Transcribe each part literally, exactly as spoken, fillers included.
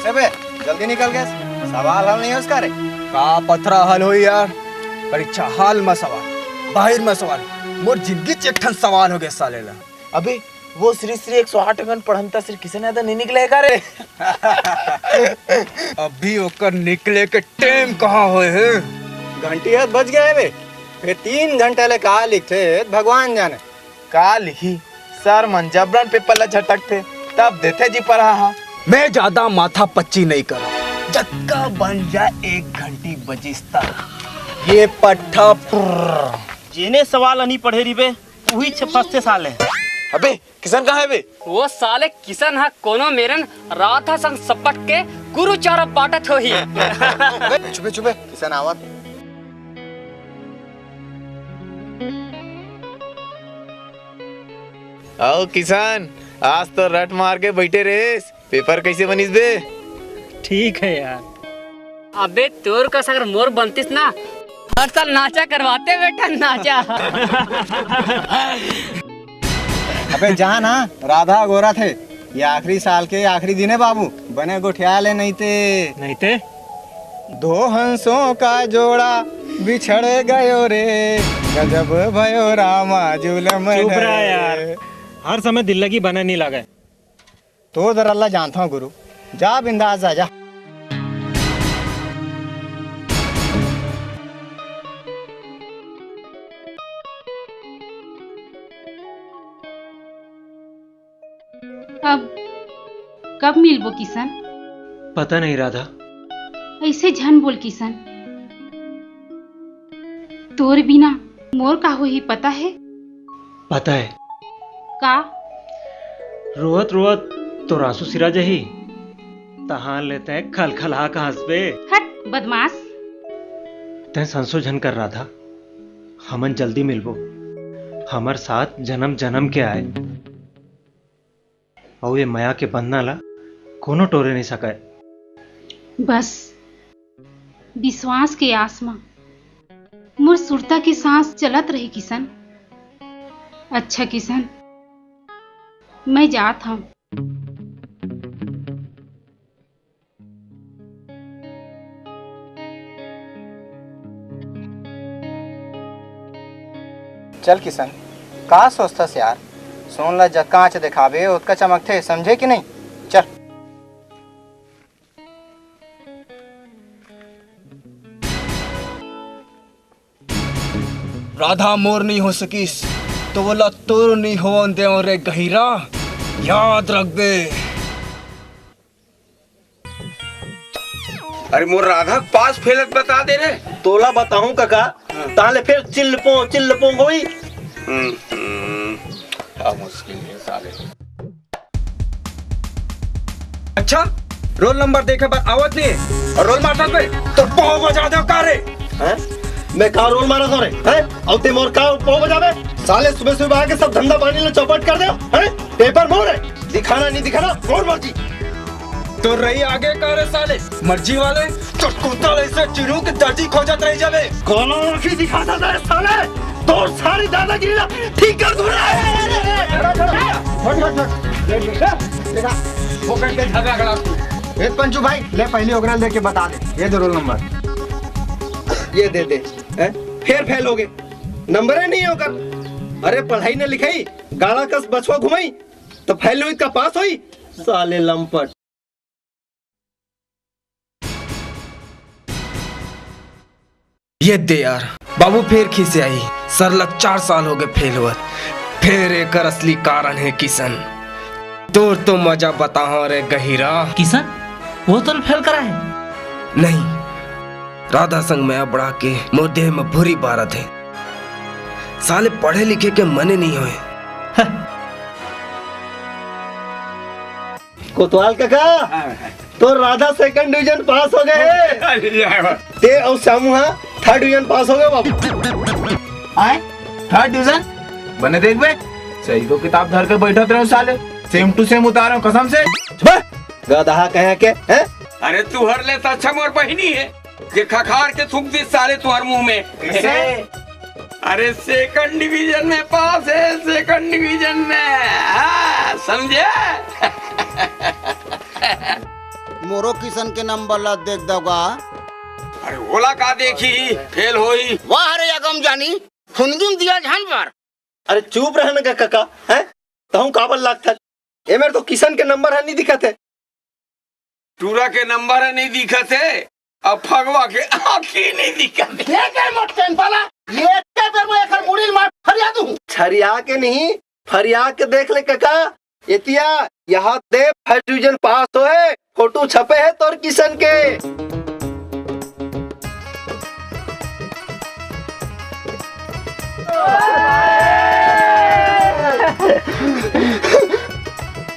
अबे, जल्दी निकल गए, सवाल हल नहीं है उसका रे। का पथरा हल होई यार, परीक्षा हाल में सवाल, बाहर में सवाल, मोर जिंदगी च एक ठन सवाल हो गया साले ला। अबे, वो श्री श्री एक सौ आठ अंगन पढ़ंता श्री किशन यादव नहीं निकले का रे? अभी ओकर निकले के टाइम कहाँ होए है? घंटी हाथ बज गया है बे। फिर तीन घंटा ले का लिखथे, भगवान जाने। का लिखी? सर मन जबरन पेपर ला झटकथे, तब देथे जी पढ़ा हा। मैं ज्यादा माथा पच्ची नहीं करो, जतका बन जाए एक घंटी बजिस्ता। ये पट्ठा पुर्र। जेने सवाल नहीं पढ़े रिबे, उही छे फंसते साले। अबे, किशन कहाँ है बे? वो साले किशन हा कोनो मेरन राधा संग सपट के गुरुचारा बांटत होही। अबे, चुपे, चुपे, किशन आवत। आओ किशन, आज तो रट मार के बैठे रेस, पेपर कैसे बनिस बे? ठीक है यार। अबे तोर कस अगर मोर बनतिस ना, हर साल नाचा करवाते बेटा, नाचा। अबे जा ना, राधा गोरा थे, ये आखिरी साल के आखिरी दिन है बाबू, बने गोठिया ले नहीं ते। नहीं ते? दो हंसों का जोड़ा बिछड़ गयो रे, गजब भयो रामा जुलम चुप रहा है। यार, हर समय दिल लगी बने नहीं लगे। तो दरअल्ला जानता हूँ गुरु, जा बिंदास जा, जा। अब कब मिलबो किशन? पता नहीं राधा। ऐसे झन बोल किशन, तोर बिना मोर का होही पता है? पता है। का? रोवत रोवत तोर आंसू सिरा जाही, तहां ले तैं खलखला के हंसबे। हट बदमाश। तैं संसो झन कर राधा, हमन जल्दी मिलबो, हमर साथ जन्म जन्म के आए। अउ ये मया के बंधना ला कोनो टोरे नहीं सकय। बस विश्वास के आस म मोर सुरता के सांस चलत रहे किशन। अच्छा किशन, मैं जात हंव। चल किशन, का सोचथस यार? सोन ला जतका आंच देखाबे, ओतका चमकथे, समझे कि नहीं? चल। राधा मोर नहीं हो सकिस, तो वोला तोर नहीं होवन देव रे गहिरा, याद रखबे। अरे मोर राधा के पास फेलत बता दे रे। तोला बताहूं कका, हाँ। ताले फिर चिल्लपो चिल्लपो होई। हम्म, हम्म, का मुश्किल है साले। अच्छा, रोल नंबर देखे बर आवत नहीं है और रोल मास्टर पे तो पाव बजा दो का रे? हैं? मैं का रोल मारा था रे? हैं? और ते मोर का पाव बजावे? साले सुबह सुबह आके सब धंधा पानी ले चौपट कर दे, हैं? पेपर मोर है, दिखाना नहीं दिखाना मोर मर्जी। तो रही आगे का रे साले, मर्जी वाले तो कुत्ता ऐसे चिरू के दर्जी खोजत रह जावे। कौन आंखी दिखा सकता है साले? तो सारी दादागिरी ना ठीक कर दूंगा। हट, हट, हट। देखा, फोकट पे झगड़ा करा तू। ए पंचू भाई, ले पहले ओकरा लेके बता दे, ये दे रोल नंबर। ये दे दे, हैं? फिर फेल हो गए, नंबर ही नहीं होकर। अरे पढ़ाई न लिखाई, गाड़ा कस बछवा घुमाई, तो फेल हुई का पास हुई? साले लंपट। ये दे यार, बाबू फेर खिसे आही। सरलग चार साल हो गए फेल होवत। फेर एकर असली कारण है किशन। तोर तो मजा बताहा रे गहिरा। किशन, वो तो फेल करा है। नहीं, राधा संग मैं अबड़ा के मोर देह में भूरी बारत है। साले पढ़े लिखे के मने नहीं होए। कोतवाल काका, तो राधा सेकंड डिवीजन पास हो गए है। अरे यार। ते और श्यामू हाँ थर्ड डिवीजन पास हो गए बाबू। आए थर्ड डिवीजन बने देख बे, सही को किताब धर के बैठत रहो साले, सेम टू सेम उतारो कसम से। बे, गदहा कहे के हैं? अरे तुहर ले तो अच्छा मोर बहिनी है, जे खखार के थूक दी साले तुहर मुंह में। कैसे? अरे सेकंड डिवीजन में पास है, सेकंड डिवीजन में। हाँ, समझे? मोरो किशन के नंबर ला देख दव गा। अरे ओला का देखही, फेल होही। वाह रे अगम जानी, फुनगी म दिया झन बर। अरे चुप रह न गा कका, हैं? तहूँ काबर लागथस? ए मेर तो किशन के नंबर ह नइ दिखत हे। टूरा के नंबर ह नइ दिखत हे, अब फगवा के आँखी नइ दिखत हे। देख ए मोटकन वाला, ये एके बेर में एकर मुड़ी ल मार फरिया दूँ। छरिया के नहीं, फरिया के देख ले कका, एतिया यहाँ दे फर्स्ट डिवीजन पास होए, फोटो छपे हे तोर किशन के।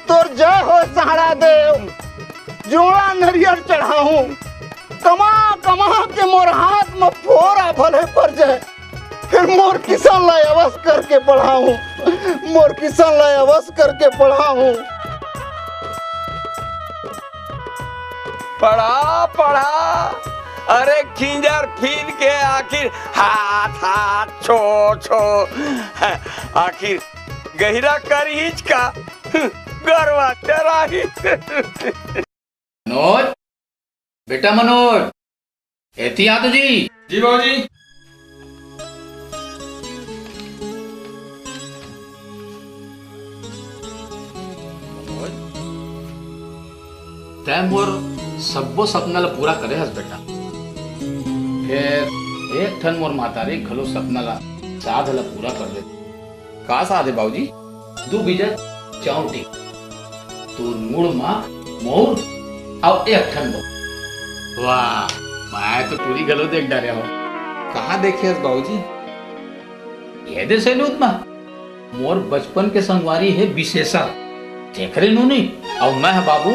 तोर जय हो सहारा देव, जोड़ा नरियर चढ़ाहूं, कमा कमा के मोर हाथ म फोरा भले पर जाए, फिर मोर किशन ला अवस करके पढ़ाहूं, मोर किशन ला अवस करके पढ़ाहूं। पढ़ा पढ़ा, अरे खिंजर फिन के आखिर हाथ हाथ छो छो, आखिर गहिरा करिच का गरवा चराही। मनोज, बेटा मनोज, एती आ तो जी। जी बाबूजी। मनोज, तैं मोर सब्बो सपना ला पूरा करे हस बेटा। फेर एक ठन मोर महतारी घलो सपना ला, साध ला पूरा कर दे। का साध हे बाबूजी? दू बीजा चाउर टी, तोर मुड़ मा मउर अउ एक ठन बउर। वाह, मैं तो टूरी घलो देख डारे हूँ। कहाँ देखे हस बाबूजी? ये दे सैलूत मा। मोर बचपन के संगवारी हे विशेषर, तेखरे नोनी, अउ मैं ह बाबू,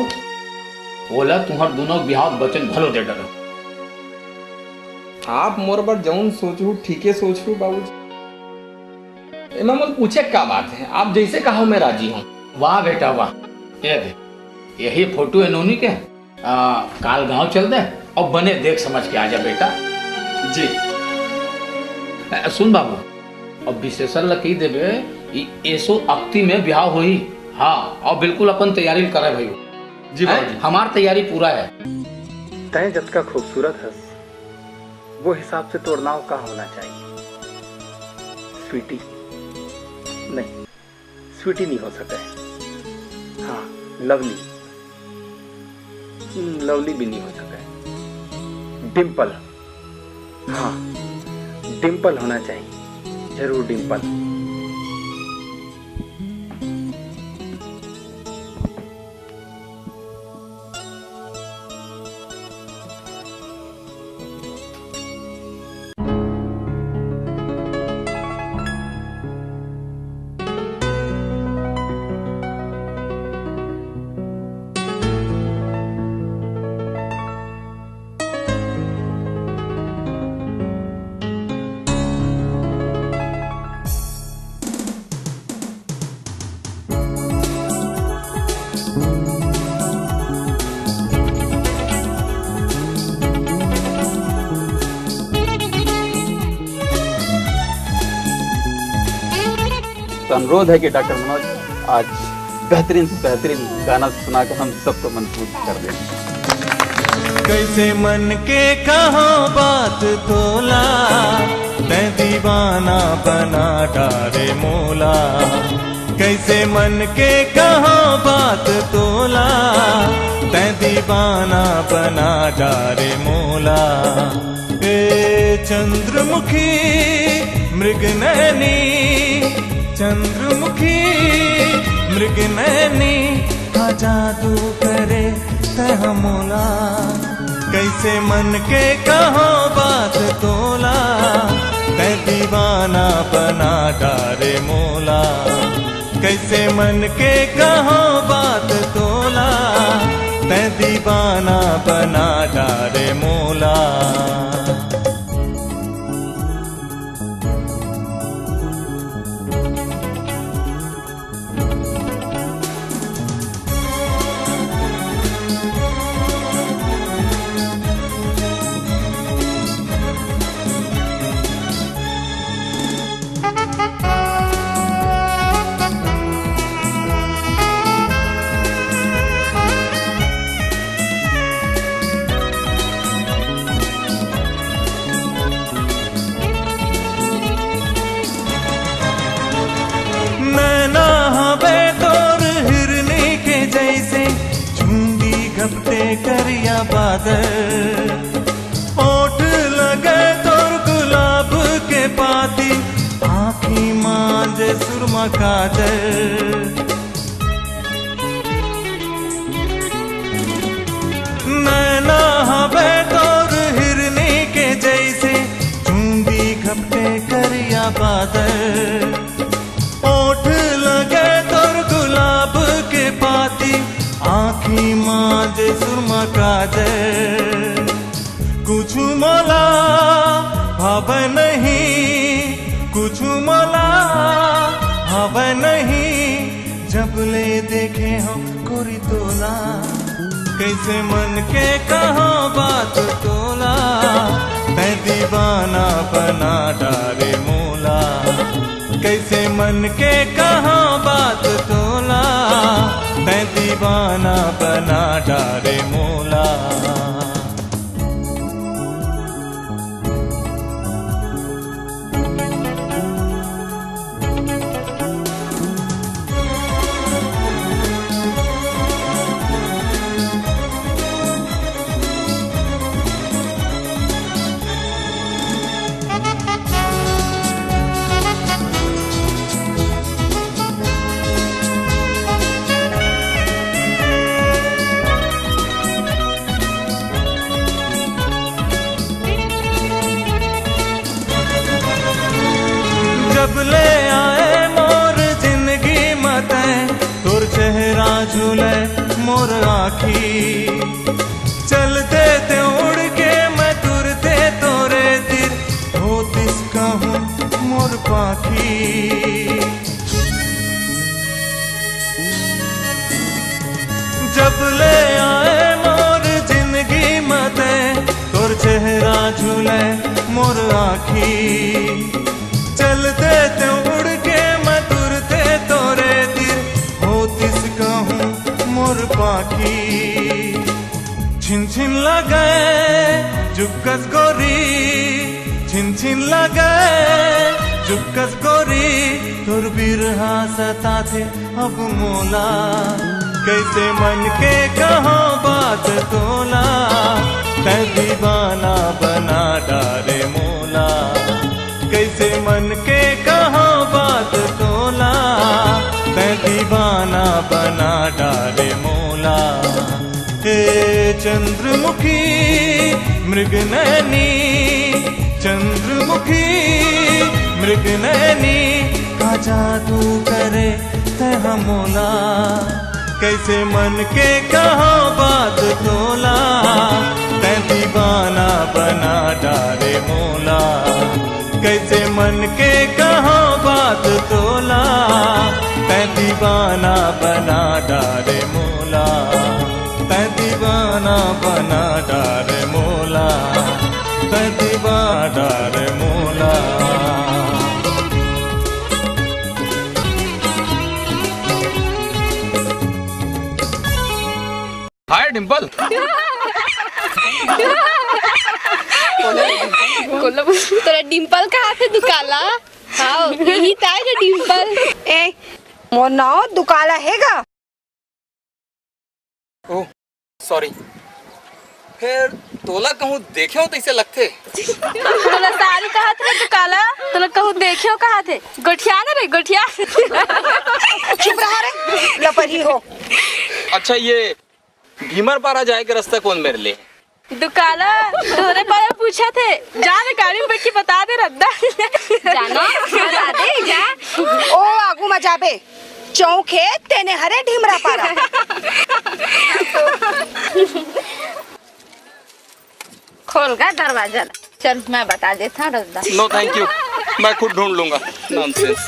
ओला तुंहर दूनों के बिहाव वचन घलो दे डरन। आप मोर बर जउन सोचहू, ठीके सोचहू बाबूजी। एमा मोर पूछे के का बात हे, आप जइसे कहा मैं राजी हूँ। वाह बेटा वाह, ये दे, यही फोटो हे नोनी के। आ, काल गांव चल दे अउ बने देख समझ के आ जा बेटा। जी। ए, सुन बाबू, अब विशेषर ला कहि देबे, ई एसो अक्ती में बिहाव होही। हाँ, अउ बिल्कुल अपन तैयारी करे भाई। जी हैं? बाबूजी। हमार तैयारी पूरा हे। तैं जतका खूबसूरत हस, वो हिसाब से तोर नाव का होना चाहिए? स्वीटी? नहीं। स्वीटी नहीं हो सके। हाँ, लवली। हम्म, लवली भी नहीं हो सके। डिम्पल। हाँ, डिम्पल होना चाहिए। जरूर डिम्पल। तो अनुरोध है कि डॉक्टर मनोज आज बेहतरीन से बेहतरीन गाना सुना के हम सबको मनपूर कर दें। कैसे मन के कहा बात तोला, तै दीवाना बना डारे मोला। कैसे मन के कहा बात तोला, तै दीवाना बना डारे मोला। ए चंद्रमुखी मृग नैनी, चंद्रमुखी मृग नैनी, हा जादू करे तै हा मोला। कैसे मन के कहा बात तोला, तै दीवाना बना डारे मोला। कैसे मन के कहा बात तोला, तै दीवाना बना डारे मोला। ते करिया बादल, ओठ लगे तोर गुलाब के पाती, आँखी मांजे सुरमा काजल। नैना हवे तोर हिरनी के जैसे, चूंदी घपटे करिया बादल। ओठ लगे तोर गुलाब के पाती, आँखी मांजे सुरमा काजल। कुछु मोला भावे नहीं, कुछु मोला भावे नहीं, जब ले देखे हंव कोरी तोला। कैसे मन के कहां बात तोला, तैं दीवाना बना डारे मोला। कैसे मन के कहां बात तोला, तैं दीवाना बना डारे मोला। जब ले आए मोर जिंदगी म तैं, तोर चेहरा झूले मोर आँखी। चलते ते उड़ के मैं तुरते तोरे तीर, होतिस कहूँ मोर पाखी। जब ले आए मोर जिंदगी म तैं, तोर चेहरा झूले मोर आँखी। चलते ते उड़ के मैं तुरते तोरे तीर, होतिस कहूँ मोर पाखी। छिन छिन लगे जुकस गोरी, छिन छिन लगे जुकस गोरी, तोर बिरहा सताथे अब मोला। कैसे मन के कहां बात तोला, तैं दीवाना बना डारे मोला। कैसे मन के कहां बात तोला, तैं दीवाना बना डारे मोला। हे चंद्रमुखी मृग नैनी, चंद्रमुखी मृग नैनी, का जादू करे तैं हा मोला। कैसे मन के कहां बात तोला, तैं दीवाना बना डारे मोला। कैसे मन के कहां बात तोला, तैं दीवाना बना डारे मोला। तैं दीवाना बना डारे मोला, तैं दीवाना डारे मोला। हाय डिंपल। कोला बोल, तोला डिंपल कहाथे दुकाला? हाव, इही ताय रे डिंपल। ए, मोर नाव दुकाला हे गा। ओह, सॉरी। फेर तोला कहूं देखे हों तइसे लगथे। तोला सारी कहाथे रे दुकाला, तोला कहूं देखे हों कहाथे। गोठिया ना रे, गोठिया। चुप रहा रे, लपरही हो। अच्छा, ये भीमर पारा जाए के रस्ता कोन मेर ले? दुकाला, तोरे पारा पूछथे। जा ना, गाड़ी में बैठ के बता दे रद्दा। जाना, बता दे, जा। ओ, आगू म जाबे। चौक हे, तेने हरे ढीमरा पारा। खोल गा दरवाजा ला। चल, मैं बता देथंव रद्दा। No, thank you, मैं खुद ढूंढ लूंगा। Nonsense।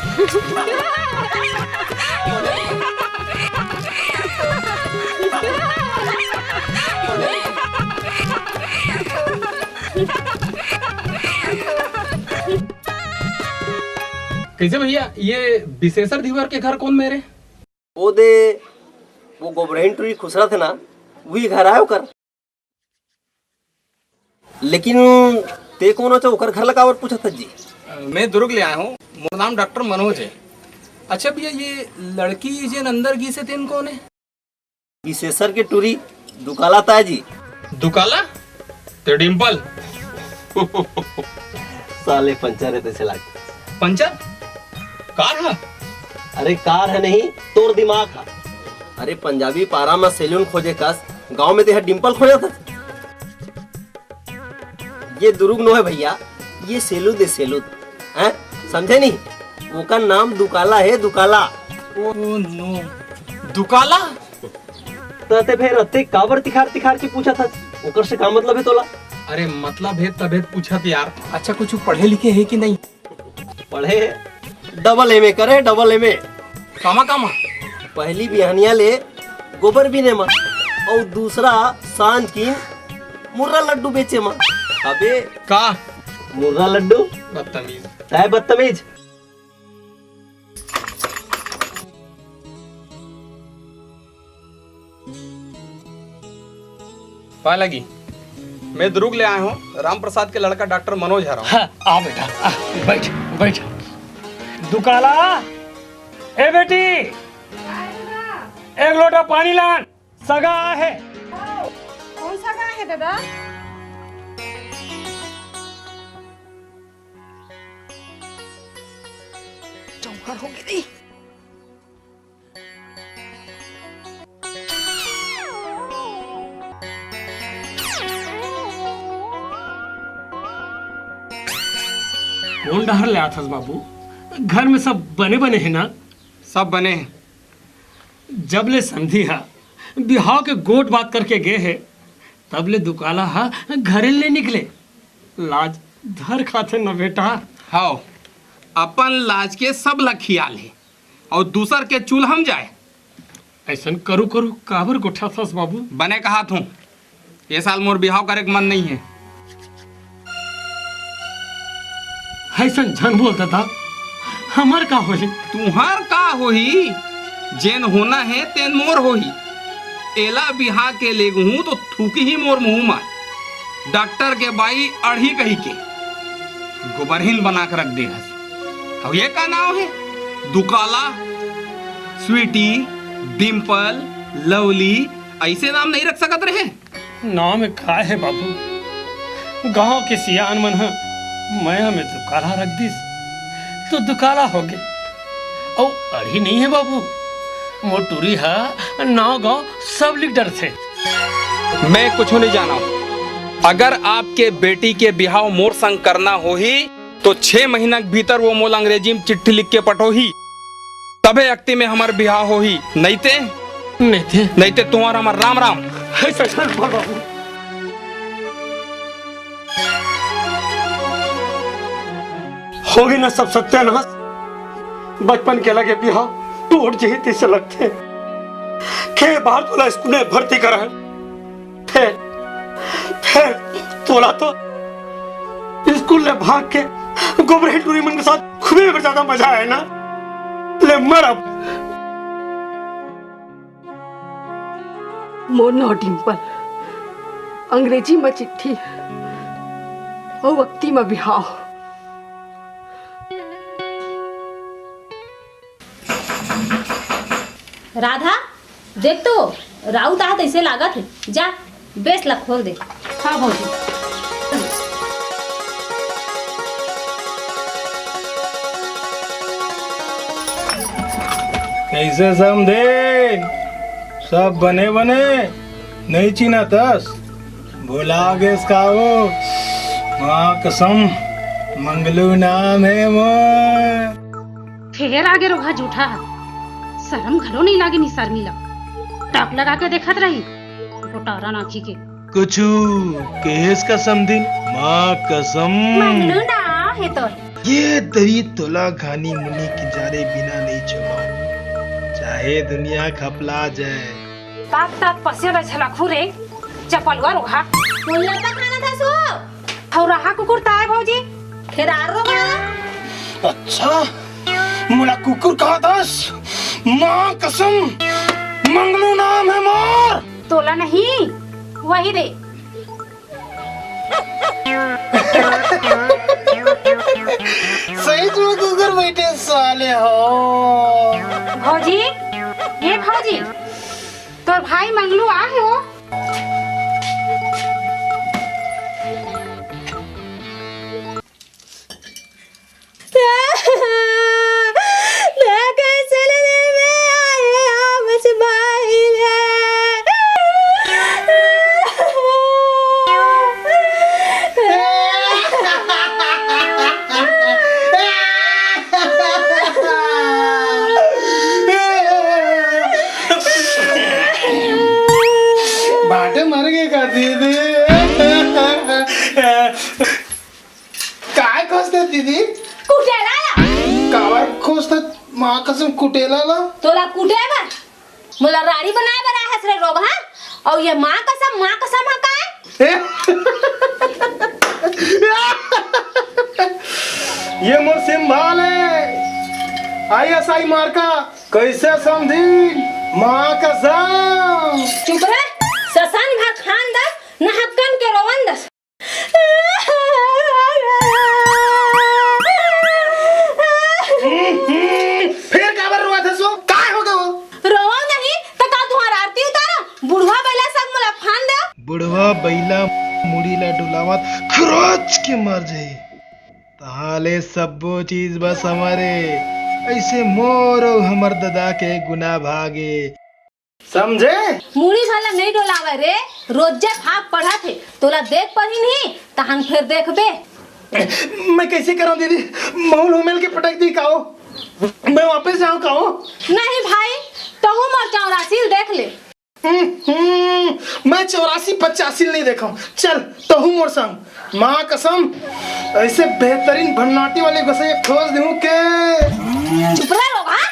कैसे भैया, ये बिसेसर धीवर के घर कोन मेर हे? ओ दे, वो गोबरहिन टुरी खुसरा थे ना, वही घर आय ओकर। लेकिन ते कोन होच, ओकर घर ला काबर पूछत हस जी? मैं दुर्ग ले आय हों, मोर नाम डॉक्टर मनोज हे। अच्छा भैया, ये लड़की जेन अंदर गिस हे, तेन कोन हे? बिसेसर के टुरी, दुकाला ताय जी। दुकाला? ते डिंपल? साले पंचर हे तइसे लागे। पंचर? कार हा? अरे कार हे नहीं, तोर दिमाग हा। अरे पंजाबी पारा म सैलून खोजे कस गांव में तेहा डिंपल खोजत हस। ये दुरुग नो हे भैया, ये सेलूद हे सेलूद। हैं? समझे नहीं? ओकर नाम दुकाला हे, दुकाला। Oh no, दुकाला? त ते फेर अतेक काबर तिखार तिखार के पूछत हस? ओकर से का मतलब हे तोला? अरे मतलब हे तभे त पूछत यार। अच्छा कुछ पढ़े लिखे हे कि नहीं? पढ़े हे, डबल एमए करे, डबल एमए। कामा कामा? पहली बिहनिया ले गोबर बीने मा, अउ दूसरा सांझ किन मुर्रा लड्डू बेचे मा। अबे का? मुर्रा लड्डू? बदतमीज। है बदतमीज। पाए लगी। मैं दुरुग ले आए हूँ, राम प्रसाद के लड़का डॉक्टर मनोज हरव। हाँ, आ बेटा, आ, बैठ, बैठ। दुकाला, ए बेटी, एक लोटा पानी लान, सगा आहे। कौन सगा आहे दादा? चौपट हो गई। कोन डहर ले आथस बाबू? घर में सब बने बने हे ना? सब बने हे। जब ले समधी हा बिहाव के गोठ बात करके गे हे, तब ले दुकाला हा घरे ले निकले। लाज धर खाथे न बेटा। हव, अपन लाज के सब ला खियाल हे। अउ दूसर के चूल्हा म जाए। अइसन करू करू काबर गोठाथस बाबू? बने कहात हूँ, ए साल मोर बिहाव करे के मन नइ हे। अइसन झन बोल ददा, हमर का होही? तुंहर का होही? जेन होना हे तेन मोर होही। एला बिहा के लेगहूँ तो थूकही मोर मुहूँ म। डॉक्टर के बाई अड़ही कहिके गोबरहीन बना के रख दे हस। अउ ये का नाव हे? दुकाला, स्वीटी, डिंपल, लवली, अइसे नाम नइ रख सकत रहे? नाव में का हे बाबू, गांव के सियान मन ह मया में दुकाला रख दिस, तो दुकाला होगे। अउ अड़ही नइ हे बाबू, मोर टूरी ह नाव गांव सब लिख डरथे। मैं कुछू नइ जानव। अगर आपके बेटी के बिहाव मोर संग करना होही, तो छह महीना के भीतर वो मोला अंग्रेजी में चिट्ठी लिख के पठोही, तभे अक्ती में हमर बिहाव होही। नइते, नइते। नइते तुंहर हमर राम राम। हे ससुर बाबू। होगे न सब सत्यानाश। बचपन के लगे बिहाव टूट जही तइसे लगथे। के बार तोला स्कूल में भर्ती करा हे। फेर, फेर तोला तो स्कूल ले भाग के गोबरहीन टूरी मन के साथ घूमे में ज्यादा मजा आए ना। ले मर अब। मोर नाव डिंपल, अंग्रेजी म चिट्ठी अउ अक्ती म बिहाव। राधा, देख तो, राउत आत तइसे लागत हे। जा, बेस ला खोल दे। हाँ भौजी। कइसे समधी? सब बने बने? नइ चिन्हतस? भुला गेस का वो? माँ कसम, मंगलू नाम हे मोर। फेर आगे रोगहा जूठा ह। सरम घलो नइ लागे निसरमी ला। टक लगा के देखत रही, गोटारा नाकी के। कुछू केहेस का समधिन? माँ कसम। मंगलू नाव हे तोर। ये तरी तोला घानी मुनी के जारे बिना नइ छोड़व, चाहे दुनिया खपला जाए। तात तात पसिया ल झलकहूँ रे, चपलुआ रोगहा। मोला का खाना था सो? अउ रहा कुकुर ताय भौजी। फेर आर रोगहा। अच्छा, मोला कुकुर कहतस? माँ कसम, मंगलू नाम हे मोर। तोला नहीं, वही रे। सही में कुकुर बइठे साले हो। भौजी, ये भौजी, तोर भाई मंगलू आ हे वो। दीदी? कुटेला ला। काबर खोजथस माँ कसम कुटेला ला? तोला कुटे बर, मोला राड़ी बनाए बर आए हस रे रोगहा। अउ ये माँ कसम, माँ कसम ह काय? ए? ये मोर सिंभाल हे, आईएसआई मार्का। कइसे समधिन? माँ कसम। चुप रे, ससन भर खान दस, न हक्कन के रोवन दस। फिर काबर रोवत हस वो? काय हो गे वो? रोवव नहीं, त का तुँहर आरती उतारव? बुढ़वा बइला संग मोला फान देव। बुढ़वा बइला मुड़ी ला डुलावत खरोच के मर जाही। तहाले सब्बो चीज बस हमर ए, अइसे मोर अउ हमर ददा के गुना भागे। समझे? मुड़ी भला नइ डोलावय रे, रोजे भाग पढ़त हे, तोला देख पढ़ी नहीं, तहन फेर देखबे। मैं कइसे करंव दीदी? महूँ ल हुमेल के पटक दिही का वो? मैं वापस जांव का वो? नहीं भाई, तहूँ मोर चौरासी ल देख ले। हम्म, हम्म, मैं चौरासी पचासी ल नइ देखंव। चल, तहूँ मोर संग। माँ कसम, अइसे बेहतरीन भन्नाटी वाली गोसइया खोज देहूँ के। चुप रह लोग, हाँ?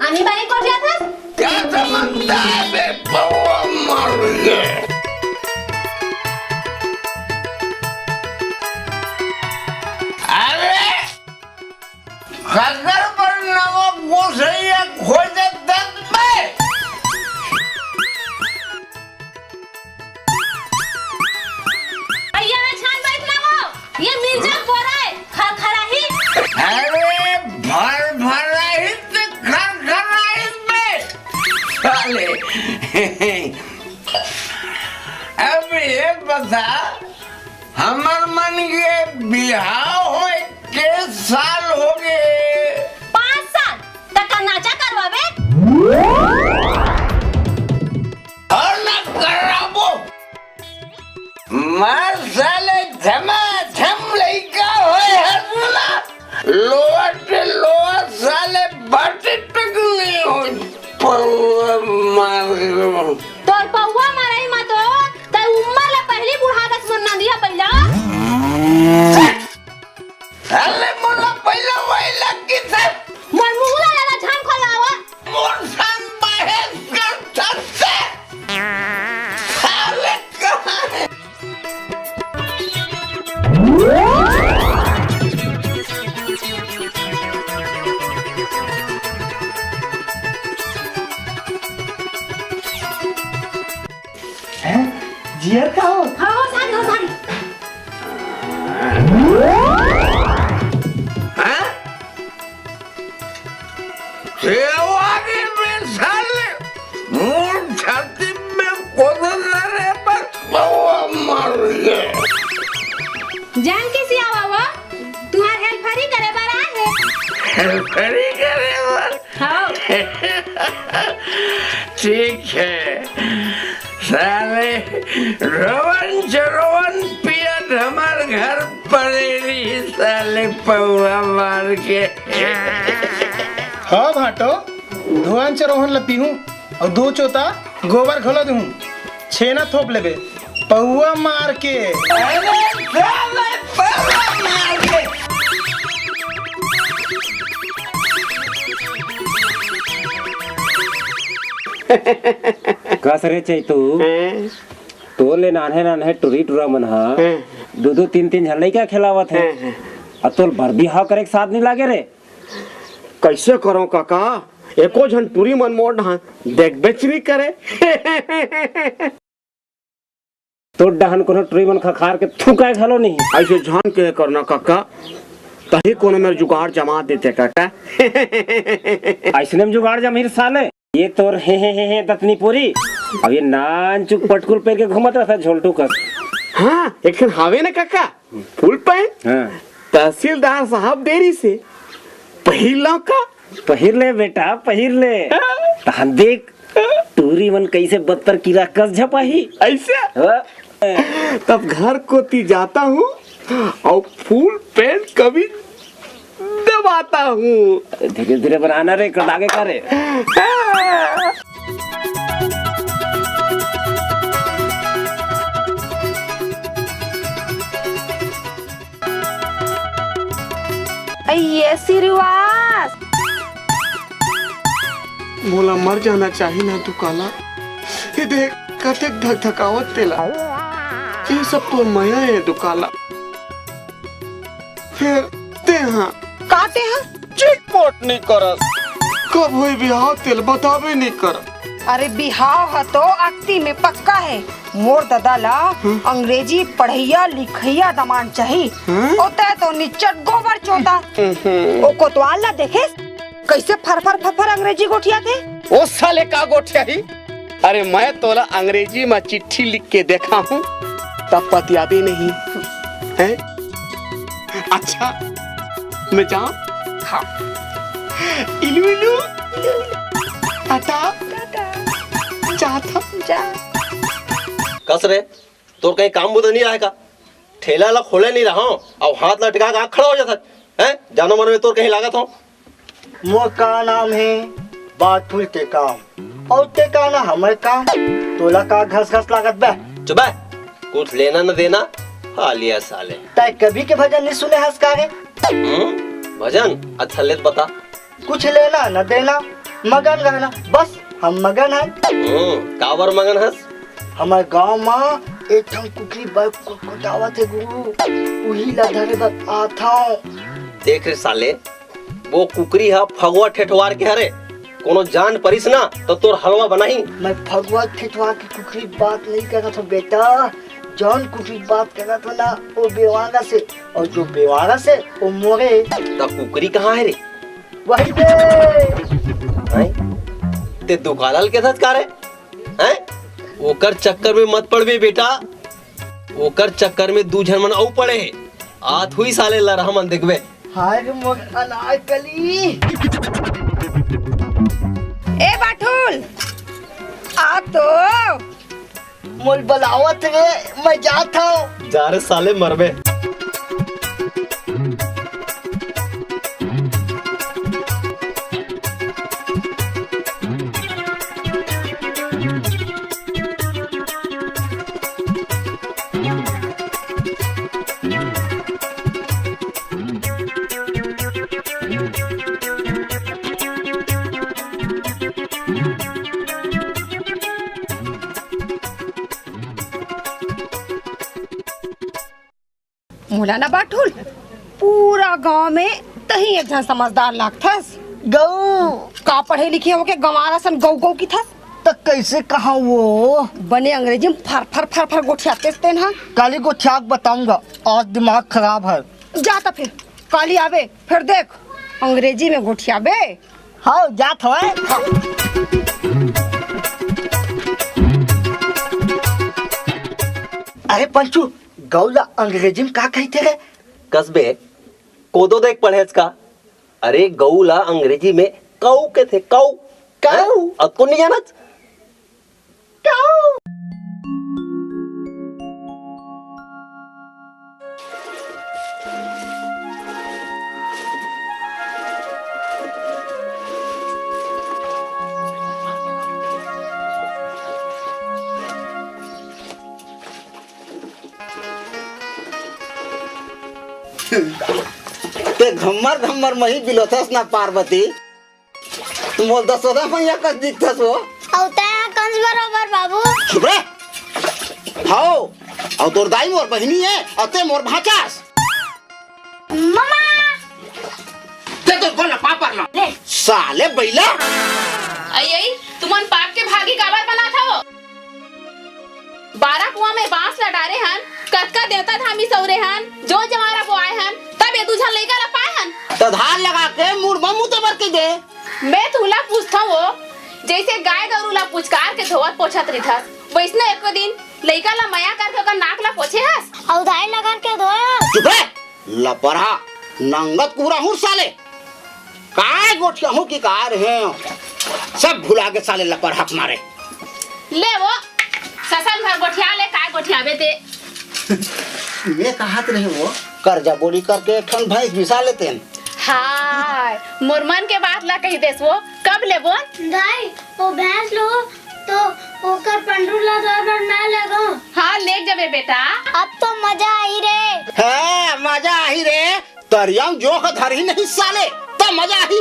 आनी बानी कर जात हस? क्या समझता है बे पौवा मार के? अरे! खदर पर नवा गोसइया खोजे दत में। भैया मैं छान बैठ ना हो, ये मिर्जा बोरा है, खरखराही। अरे भर भराही ते खरखराही में। साले। अब ये बता, हमर मन के बिहाव होए के साल हो गए? पाँच साल। तका नाचा करवाबे? और ना कराबो। मार साले झमाझम लइका होए हर ना। लोअर ते लोअर साले बाटे तक नहीं हो। पौवा मार के। तोर पौवा मारई मा तो तै उम्मर ले पहिली बुढ़ा दस मोर नंदिया पहिला। अरे मोला पहिला वही लग की सर। मोर मुंह ला ला झान खोलावा। मोर सन बहेस कर सत्ते। साले कहाँ है? हैं? जियर का हो? हाँ, हो, सारी, हो, सारी। हाँ? सेवा के मिसाल मोर छाती में कोदन रे पर पौवा मार के। जान के सियावा वो, तुहार हेल्परी करे बर आए हे। हेल्परी करे बर? हाँ। ठीक है, साले रोवन चरोवन पियत हमर घर परे रही, साले पौवा मार के। हाँ भाटो, धोवन चरोवन ल पीहूं अउ दू चोता गोबर घलो दूहूं, छेना थोप लेबे। पौवा मार के। अरे साले, पौवा मार के। कस रे चैतू, हैं? तोर ले नान्हे नान्हे टुरी टुरा मन ह हैं? दू दू तीन तीन झन लइका खेलावत हे। हैं, हैं। अ तोर बर बिहाव करे के साथ नइ लागे रे। कइसे करंव कका, एको झन टुरी मन मोर डहान देखबेच नइ करे। तोर डहन कोनो टुरी मन खखार के थूकय घलो नहीं। अइसे झन के करना कका, तहीं कोनो मेर जुगाड़ जमा देते कका। अइसने में जुगाड़ जमही रे साले। ये तोर हे हे हे हे दतनी पूरी। अब ये नानचुक पटकुल पहिर के घूमत रहता झोलटू कस। हाँ, एक ठन हावे ना कका, फुल पैंट। हाँ। तहसीलदार साहब दे रिहिसे, पहिर लंव का? पहिर ले बेटा, पहिर ले। हाँ। तहन देख, टूरी मन कइसे बत्तर कीरा कस झपाही। अइसे? हाँ। तब घर कोती जाता हूँ अउ फुल पैंट कमीज दबाता हूँ। धीरे धीरे बनाना रे, कटागे का रे। ये श्रीवास। मोला मर जाना चाही ना दुकाला। ये देख, कतेक धकधकावत तेला। ये सब तो मया हे दुकाला। फेर तेहा। का तेहा? चिटपोट नहीं करस। कब होई बिहाव तेल बताबे नहीं कर। अरे बिहाव ह तो अक्ती में पक्का हे। मोर ददा ला हम्म। अंग्रेजी पढ़इया लिखइया दमांद चाही। हम्म। ओ तैं तो निच्चट गोबर चोता। हम्म। ओ कोतवाल ला देखेस कइसे फरफर फरफर अंग्रेजी गोठियाथे। ओ साले का गोठियाही? अरे मैं तोला अंग्रेजी म चिट्ठी लिख के देखाहूं, तब पतियाबे नहीं। हैं? अच्छा, मैं जाऊं? हाँ। इलू इलू। टाटा। टाटा। जात हूं। जा। कस रे, तोर कहीं काम बुता नहीं रहे का? ठेला ला खोले नहीं रहा हूं, अउ हाथ ला टिका के खड़ा हो जात हस। हैं? जानो मनो में तोर कहीं लागत हो? मोर का नाम हे? बात फूल के काम। अउ ते का ना हमर काम? तोला का घस घस लागत बे? चुप बे। कुछ लेना न देना, हालिया साले। तैं कभी के भजन नहीं सुने हस का रे? हम्म? भजन? अच्छा ले त बता। कुछ लेना न देना, मगन रहना, बस हम मगन हन। हम्म, काबर मगन हस? हमर गांव म एक ठन कुकरी बर कुटकुटावत हे गुरु, उही ला धरे बर आथंव। देख रे साले, वो कुकरी ह फगुआ ठेठवार के हरे, कोनो जान परिस ना तो तोर हलवा बनाही। मैं फगुआ ठेठवार के कुकरी बात नहीं करत हंव बेटा, जौन कुकरी बात करत हंव ना वो बेवारस हे, अउ जो बेवारस हे वो मोरे। त कुकरी कहाँ हे रे? वही दे। हैं? ते दुकाला ल के धस का रे? हैं? ओकर चक्कर में मत पड़बे बेटा, ओकर चक्कर में दू झन मन अउ पड़े हे। आत हुई साले लरहा मन देखबे। हाय रे मोर अनारकली। ए बाठुल, आ तो। मोल बलावत रे, मैं जात हंव। जा रे साले, मरबे। मोला ना बाठुल, पूरा गांव में तहीं एक झन समझदार लागथस। गऊ। का पढ़े लिखे होके गंवारा सन गऊ गऊ किथस? त कइसे कहा वो? बने अंग्रेजी में फर फर फर फर गोठियातेस तेन हा। काली गोठिया के बताऊंगा, आज दिमाग खराब हे। जा त फेर, काली आबे, फेर देख, अंग्रेजी में गोठियाबे। हव, जात हवय। अरे पंचू, गऊ ला अंग्रेजी में का कहिथे रे? कस बे, कोदो देख पढ़ेस का? अरे गऊ ला अंग्रेजी में कऊ कहिथे, कऊ। कऊ? हैं? अतको नहीं जानत? कऊ। ते घम्मर घम्मर मही बिलोथस ना पार्वती, मोल दसोदा मैया कस दिखथस वो। अउ तैं ह कंस बरोबर बाबू। चुप रे। हव, अउ तोर दाई मोर बहिनी हे, अउ तैं मोर भांचास। ममा। ते तो बोला पापर ना। ले। साले बैला। अई, अई, तुमन पाप के भागी काबर बनात हव? बारह कुआं में बांस ला डारे हन, कतका देवता धामी सउरे हन, जोत जवारा बोआए हन, तब ये दू झन लइका ला पाए हन। त धार लगा के मुड़ म मुते बर कहि दे। मैं तुला पूछथंव वो, जइसे गाय गरू ला पुचकार के धोवत पोछत रिथस, वइसने एको दिन लइका ला मया करके ओकर नाक ला पोछे हस? अउ धार लगा के धोए हस? चुप रे, लपरहा, नंगत कुहरा हुर साले। काय गोठियाहूं कि काय रहेंव, सब भुला गे साले लपरहा के मारे। ले वो, ससन भर गोठिया ले, काय गोठियाबे ते। मैं कहत रहेंव वो, करजा बोड़ी करके एक ठन भैंस बिसा लेतेन। हाय, मोर मन के बात ला कहि देस वो, कब लेबोन? दाई, वो भैंस लो, तो ओकर पंडरू ला धर बर मैं लेगो। हाँ, ले जबे बेटा। अब तो मजा आही रे। हाँ, मजा आही रे। तरिया म जोंक धरही नहीं साले, त मजा आही।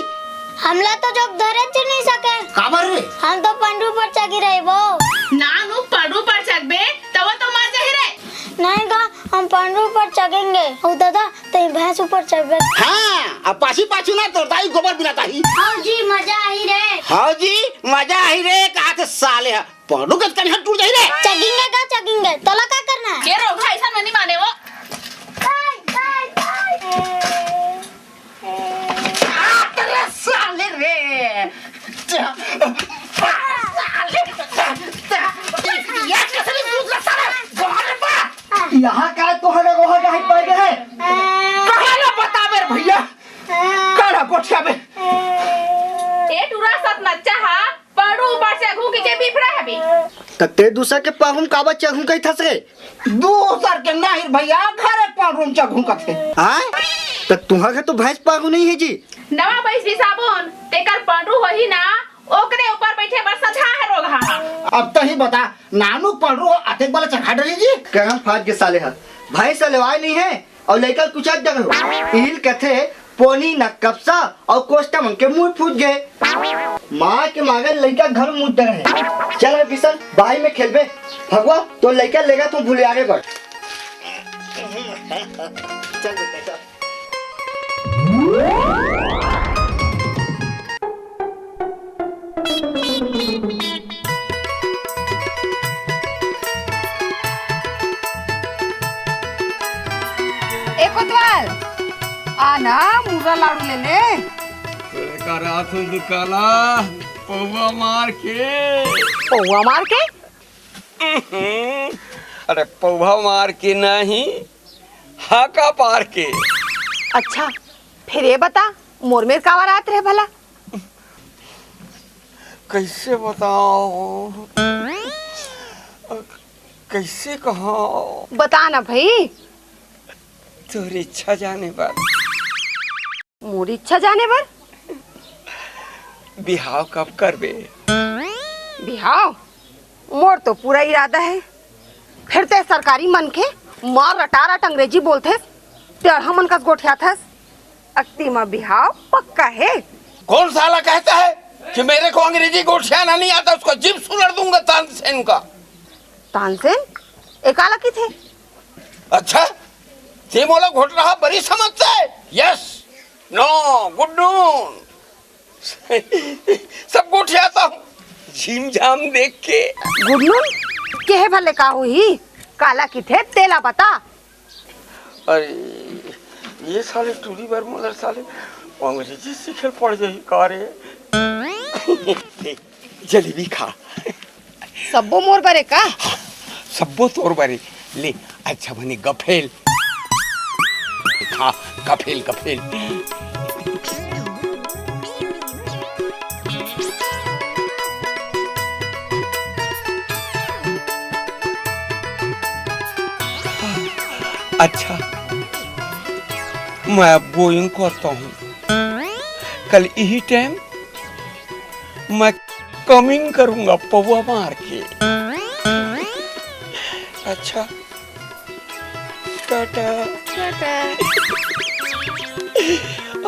हमला तो जोंक धरे च नहीं सके। काबर रे? हम तो पंडरू पर चघी रहे वो। नानू पंडरू पर चघबे, त वो तो मर जाही रे। नहीं गा, हम पंडरू पर चघेंगे। ओ दादा, तई भैंस ऊपर चढ़बे। हाँ, अब पाछी पाछू ना तोर दाई गोबर बिनात आही। हाँ जी, मजा आही रे। हाँ जी, मजा आही रे, कहा थे साले हा। पंडरू के कनिहा टूट जाही रे। चघेंगे गा, चघेंगे। तोला का करना हे? ये रोगहा ऐसा नहीं माने वो। आ, तेरे साले रे। साले। ये कैसे नहीं सूझ रहा साले? बाहर बा। यहाँ का तोहरे रोहा का हाथ पड़ गए? कहाँ ना बताबे रे भैया? कहाँ गोठिया में? ए टूरा सत नच्चा हा, पड़ू ऊपर से घू के बिफरा हबे। त ते दूसर के पाहुम काबर चघू कहिथस रे? दूसर के नहीं भैया, घरे पाहुम चघू कथे। हाँ? त तुहा घर तो भैंस पाहू नहीं है जी। नवा भैंस बिसाबोन, तेकर पंडरू होही ना, ओकरे ऊपर बैठे बर सधा हे रोगहा। अब तही बता, नानू पंडरू हो अतेक बला चघा डरी जी? करम फाट के साले हा। भैंस लेवाय नहीं है अउ लइका कुचात डरे हो। इहिल कथे, पोनी न कपसा अउ कोष्टा मन के मुंह फूट गए। माँ के मांगे लइका घर मुंह डरे है। चल हे बिसन, बाही में खेलबे। भगवा, तो लइका लेगा तू भूलियारे बर। चल बेटा, चल। ए कोतवाल, आ ना, मुर्रा लाडू ले ले। का रात हो दुकाला, पौवा मार के। पौवा मार के? अरे पौवा मार के नहीं, हाका पार के। अच्छा, फिर ये बता, मोर मेर कावा रात रहे भला? कैसे बताओ, कैसे कहा? बता ना भाई। तोर इच्छा जाने बर। मोर इच्छा जाने बर? बिहाव कब करबे? बिहाव? मोर तो पूरा इरादा है। फिर ते सरकारी मनखे, मार रटारट अंग्रेजी बोलथेस, टेढ़ा मन कस गोठियाथस। अक्ती म बिहाव पक्का है। कौन साला कहता है कि मेरे को अंग्रेजी गोठियाना नहीं आता, उसको जिम सुलड़ दूंगा तानसेन का। तानसेन? ए काला किथे? अच्छा, ते मोला घोटरहा बरी समझता है? Yes, no, good noon। सब गोठियाता हूँ, झिम झाम देख के। गुडनू, केहे भले का होही? काला किथे तेला बता। अरे, ये साले टूरी बर मोला साले अंग्रेजी सीखे पड़ जाही का रे? जलेबी खा। सब्बो मोर बरे का? सब्बो तोर बरे। ले, अच्छा बने गफेल। खा, गफेल, गफेल। अच्छा, मैं अब गोइंग करता हूँ। कल यही टाइम मैं कमिंग करूंगा पौवा मार के। अच्छा, टाटा। टाटा।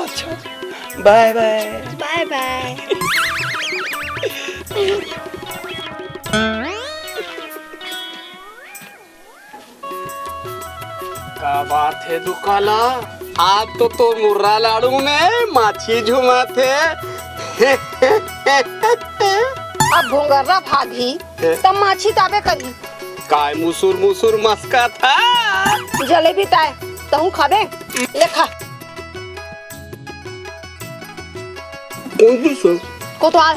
अच्छा, बाय बाय। बाय बाय। का बात हे दुकाला? आज तो तोर मुर्रा लाडू में माछी झुमाथे। अब भोंगर्रा भागही, त माछी ताबे करही। काय मुसुर मुसुर मस्काथा? जलेबी ताय, तहूँ खाबे? ले खा। कोई भी सर। कोतवाल।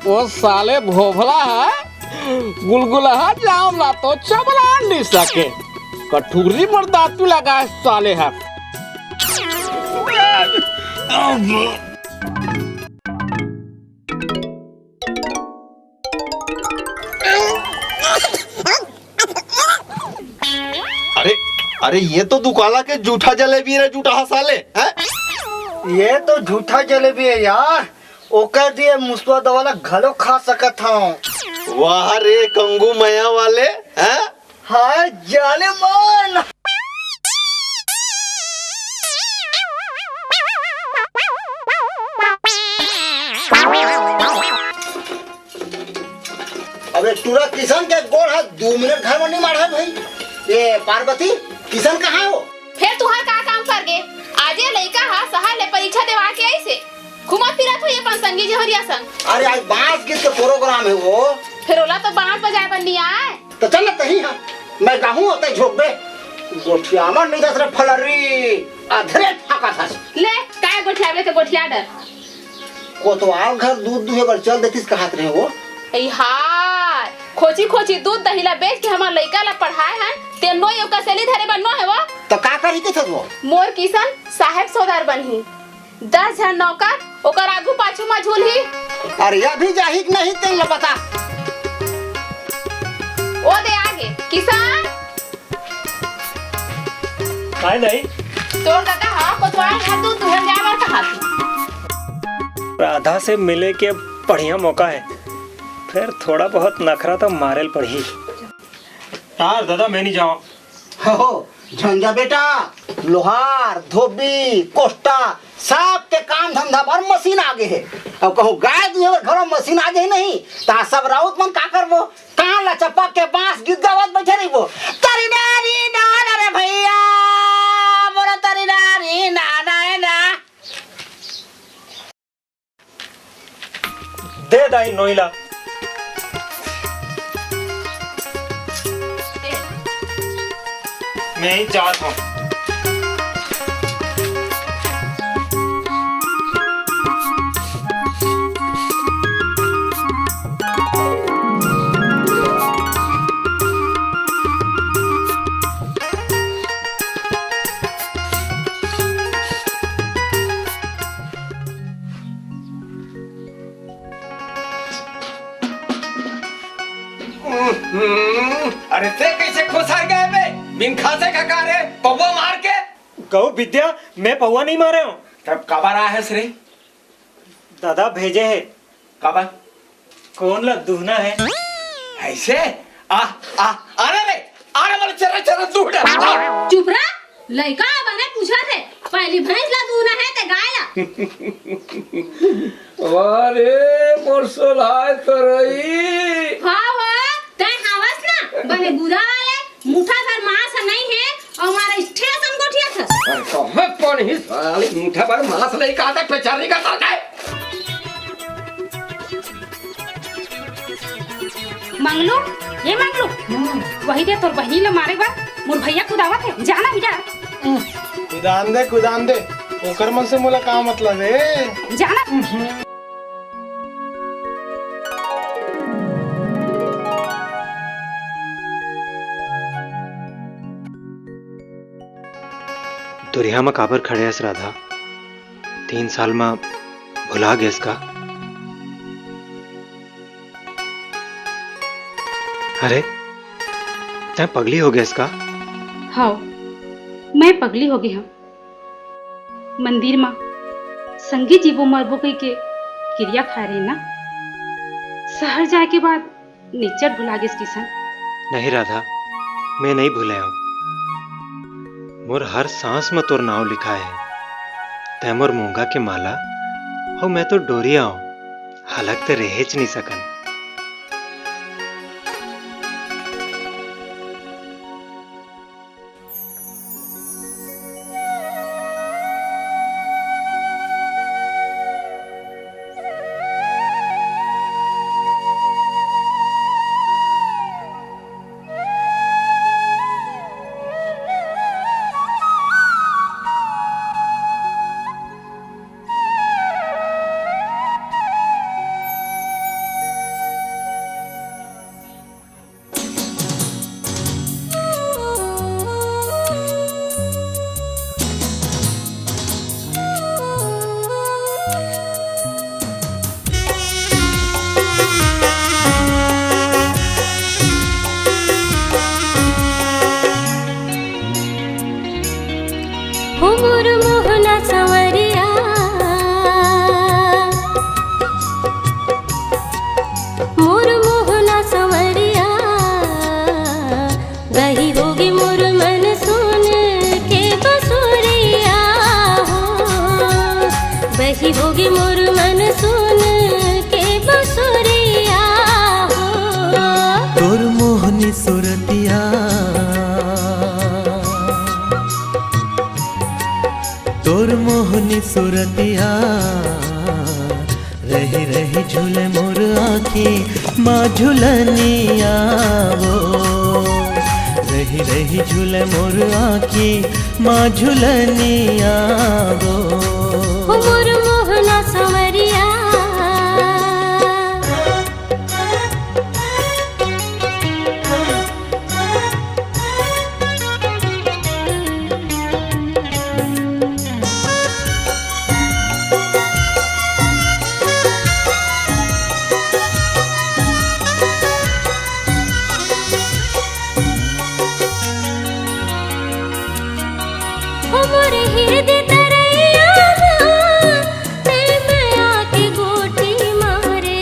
ओ साले भोभला ह, गुलगुलहा जाम ला तो चबला नहीं सके। कटोरी म दातू लगाए साले ह। अरे, अरे, ये तो दुकाला के जूठा जलेबी रे, जूठा साले, हैं? ये तो जूठा जलेबी है यार। ओकर दिए मुसवा दवा ला घलो खा सकत हव। वाह रे कंगू मया वाले, हैं? हाय जाने मन। अबे टूरा, किशन के गोड़ हाथ दू मिनट घर में नहीं माढ़ा भाई। ये पार्वती, किशन कहाँ हो? फेर तुहार का काम पर गे? आजे लइका हा सहर ले परीक्षा देवा के आइस हे। घूमत फिरत होही अपन संगी जहरिया संग। अरे आज बांस गीत के प्रोग्राम हे वो। फेर ओला तो बांस बजाए बर नइ आय। तो चल ना तही हा, मैं गाहूं होते झोंकबे। गोठियावा नहीं दस रे फलरी, अधरे फाका था। ले, काय गोठियावे तो गोठिया डर। कोतवाल घर दूध दुहे बर चल देतिस कहत रहे वो। ए हाय, खोची खोची दूध दही ला बेच के हमर लइका ला पढ़ाए हन, ते नोई ओकर सेली धरे बर नो हे वो। तो का करही कथस वो? मोर किशन साहेब सौदार बनही। दस झन नौकर ओकर आगू पाछू मा झूलही। अरे अभी जाही कि नहीं तेन ला बता। ओ दे आगे, किशन। काय नहीं? तोर दादा हा कोतवाल घर दूध दुहन जाए बर कहा थी। राधा से मिले के बढ़िया मौका है, फिर थोड़ा बहुत नखरा तो मारे ल पड़ही। तार दादा, मैं नहीं जाऊँ। हो, झंझा बेटा, लोहार, धोबी, कोष्टा, सब के काम धंधा बर मशीन आ गे हे। अब कहूँ गाय दुहे बर घरो मशीन आ जाही नहीं, ता सब राउत मन का करबो? कान ला चपक के बांस गीत गावत बैठे रहिबो। तरी नारी नाना रे भैया, बोलो तरी नारी नाना है ना। दे दाई नोइला। मैं जात हूँ। हम्म, अरे ते कैसे खुसर गए बे? बिन खासे का का रे? पौवा मार के? कहूँ विद्या, मैं पौवा नहीं मारे हूँ। तब काबर आए हस रे? दादा भेजे हे। काबर? कोन ला दुहना है? ऐसे? आ, आ, अरे रे, अरे बोले चरा चरा दूह डर। चुप रह, लइका बने पूछत हे, पहली भैंस ला दुहना है ते गाय ला? अरे मोर सोलाय तरई। हाँ, हाँ, तैं हावस ना, बने बुरा वाले, मुठा भर मांस नहीं है, अउ हमारा स्टेशन गोठिया था। अरे कहाँ कौन ही साली मुठा भर मांस नहीं खाता, पेचारी का साथ है। मंगलू, ये मंगलू, वही दे तोर बहिनी ल मारे बर मोर भैया कुदावत हे, जाना बेटा। कुदान दे, कुदान दे, ओकर मन से मोला का मतलब हे? जाना। दुरिहा म काबर खड़े हस राधा? तीन साल म भुला गेस का? अरे, तैं पगली हो गेस का? हव, मैं पगली हो गे हंव। मंदिर म संगी जीबो मरबो कहिके किरिया खाए रहे ना। सहर जाए के बाद निच्चट भुला गेस किशन। नहीं राधा, मैं नहीं भुले हंव। मोर हर सांस म तोर नांव लिखाए हे। तैं मोर मूंगा के माला, अउ मैं तो डोरिया हंव। अलग त रहेच नहीं सकन। सुरतिया, रही रही झूले मोर आँखी मा झुलनिया वो। रही रही झूले मोर आँखी मा झुलनिया वो। हो मोर मोहना संवरिया। हो मोर हिरदे तरैया मा, तैं मया के गोटी मारे।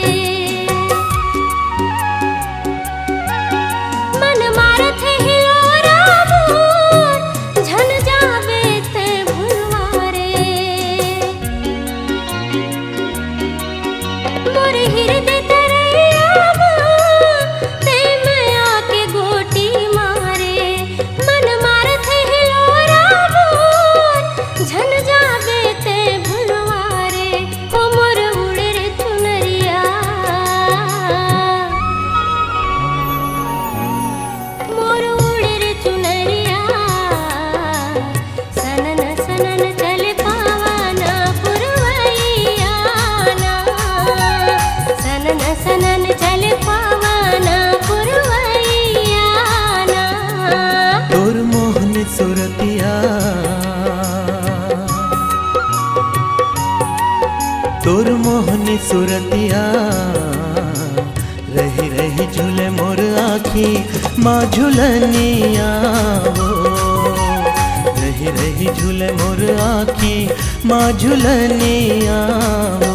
मन मारत हे हिलोरा मोर, झन जाबे तैं भुलवा रे। मोर हिरदे तरैया मा, तैं मया के गोटी मारे। मन मारत हे हिलोरा मोर, झन जाबे तैं भुलवा रे। हो मोर उड़े रे चुनरिया, मोर उड़े रे चुनरिया, सनन सनन चले पवन पुरवैया ना, सनन सनन चले पवन पुरवैया ना। तोर मोहनी सुरतिया, तोर मोहनी सुरतिया, रही रही झूले मोर आँखी मा झुलनिया वो। रही रही झूले मोर आँखी मा झुलनिया वो।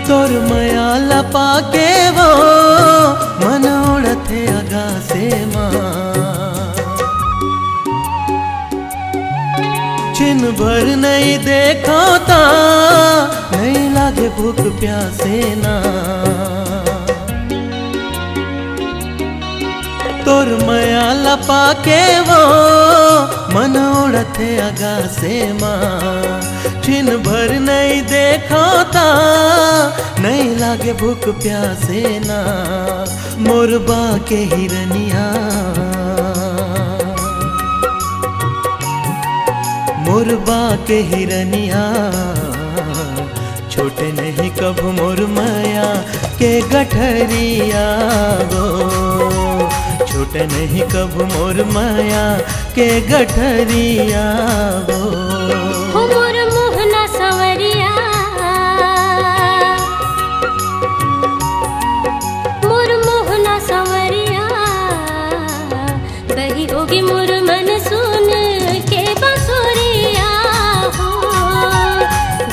तोर मया ला पाके वो मन उड़त हे अगासे मा। छिन भर नइ देखव ता, नइ लागे भूख प्यासे ना। तोर मया ला पाके वो मन उड़त हे अगासे मा। छिन भर नइ देखव ता, नइ लागे भूख प्यासे ना। मोर बा के हिरनिया, मोर बा के हिरनिया, छोटे नहीं कभू मोर मया के गठरिया वो। छोटे नहीं कभू मोर मया के गठरिया वो। हो मोर मोहना संवरिया, मोर मोहना संवरिया, बही होगे मोर मन सुन के बसुरिया हो,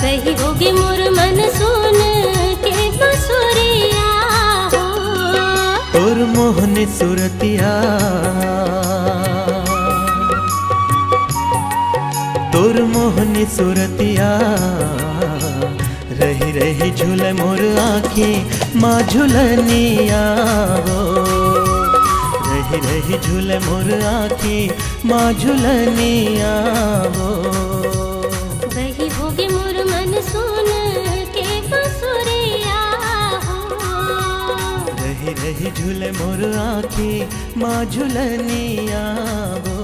बही होगे मोर मन सुन के बसुरिया हो। तोर मोहनी सुरतिया, तोर मोहनी सुरतिया, रही रही झूले मोर आँखी मा झुलनिया वो। रही रही झूले मोर आँखी मा झुलनिया वो। बही होगे मोर मन सुन के बसुरिया हो। रही रही झूले मोर आँखी मा झुलनिया वो।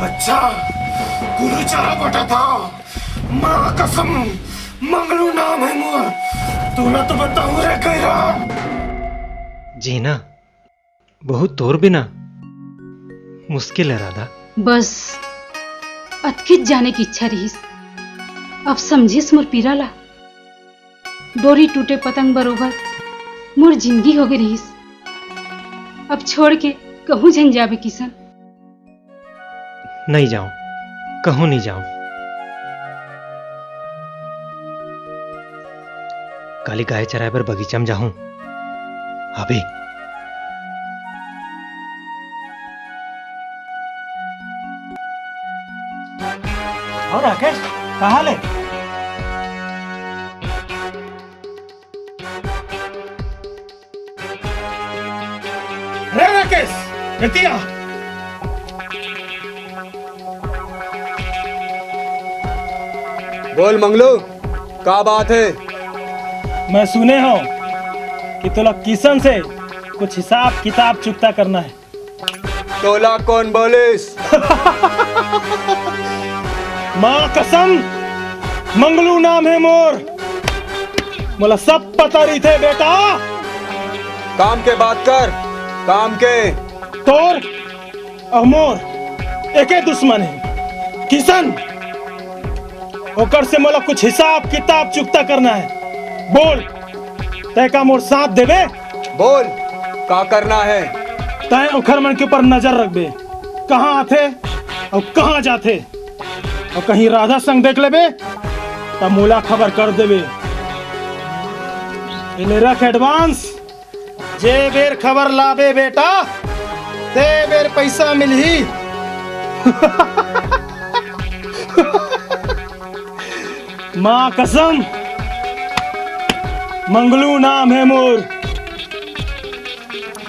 अच्छा, गुरु चला बटा था। माँ कसम, मंगलू नाम है मोर। तोला तो बताऊं रे गैरा। जीना बहुत तोर बिना मुश्किल है राधा। बस अतकिच जाने की इच्छा रहिस। अब समझिस मोर पीरा ला। डोरी टूटे पतंग बरोबर मोर जिंदगी होगे रहिस। अब छोड़ के कहूँ झन जाबे किसन। नइ जांव, कहूँ नइ जांव। काली गाय चराय बर बगीचा म जाहूं। अभी। अउ राकेश, कहाँ ले? रे राकेश, एती आ। बोल मंगलू, का बात हे? मैं सुने हंव कि तोला किसन से कुछ हिसाब किताब चुकता करना हे। तोला कोन बोलिस? माँ कसम, मंगलू नाम हे मोर, मोला सब पता रहिथे बेटा। काम के बात कर, काम के। तोर अउ मोर एके दुश्मन हे, किसन। ओकर से मोला कुछ हिसाब किताब चुकता करना हे। बोल, तैं का मोर साथ देबे? बोल, का करना हे? तैं ओखर मन के ऊपर नजर रखबे, कहाँ आथे अउ कहाँ जाथे, अउ कहीं राधा संग देख लेबे, त मोला खबर कर देबे। एले रख advance। जे बेर खबर लाबे बेटा, ते बेर पैसा मिलही। माँ कसम, मंगलू नाम हे मोर।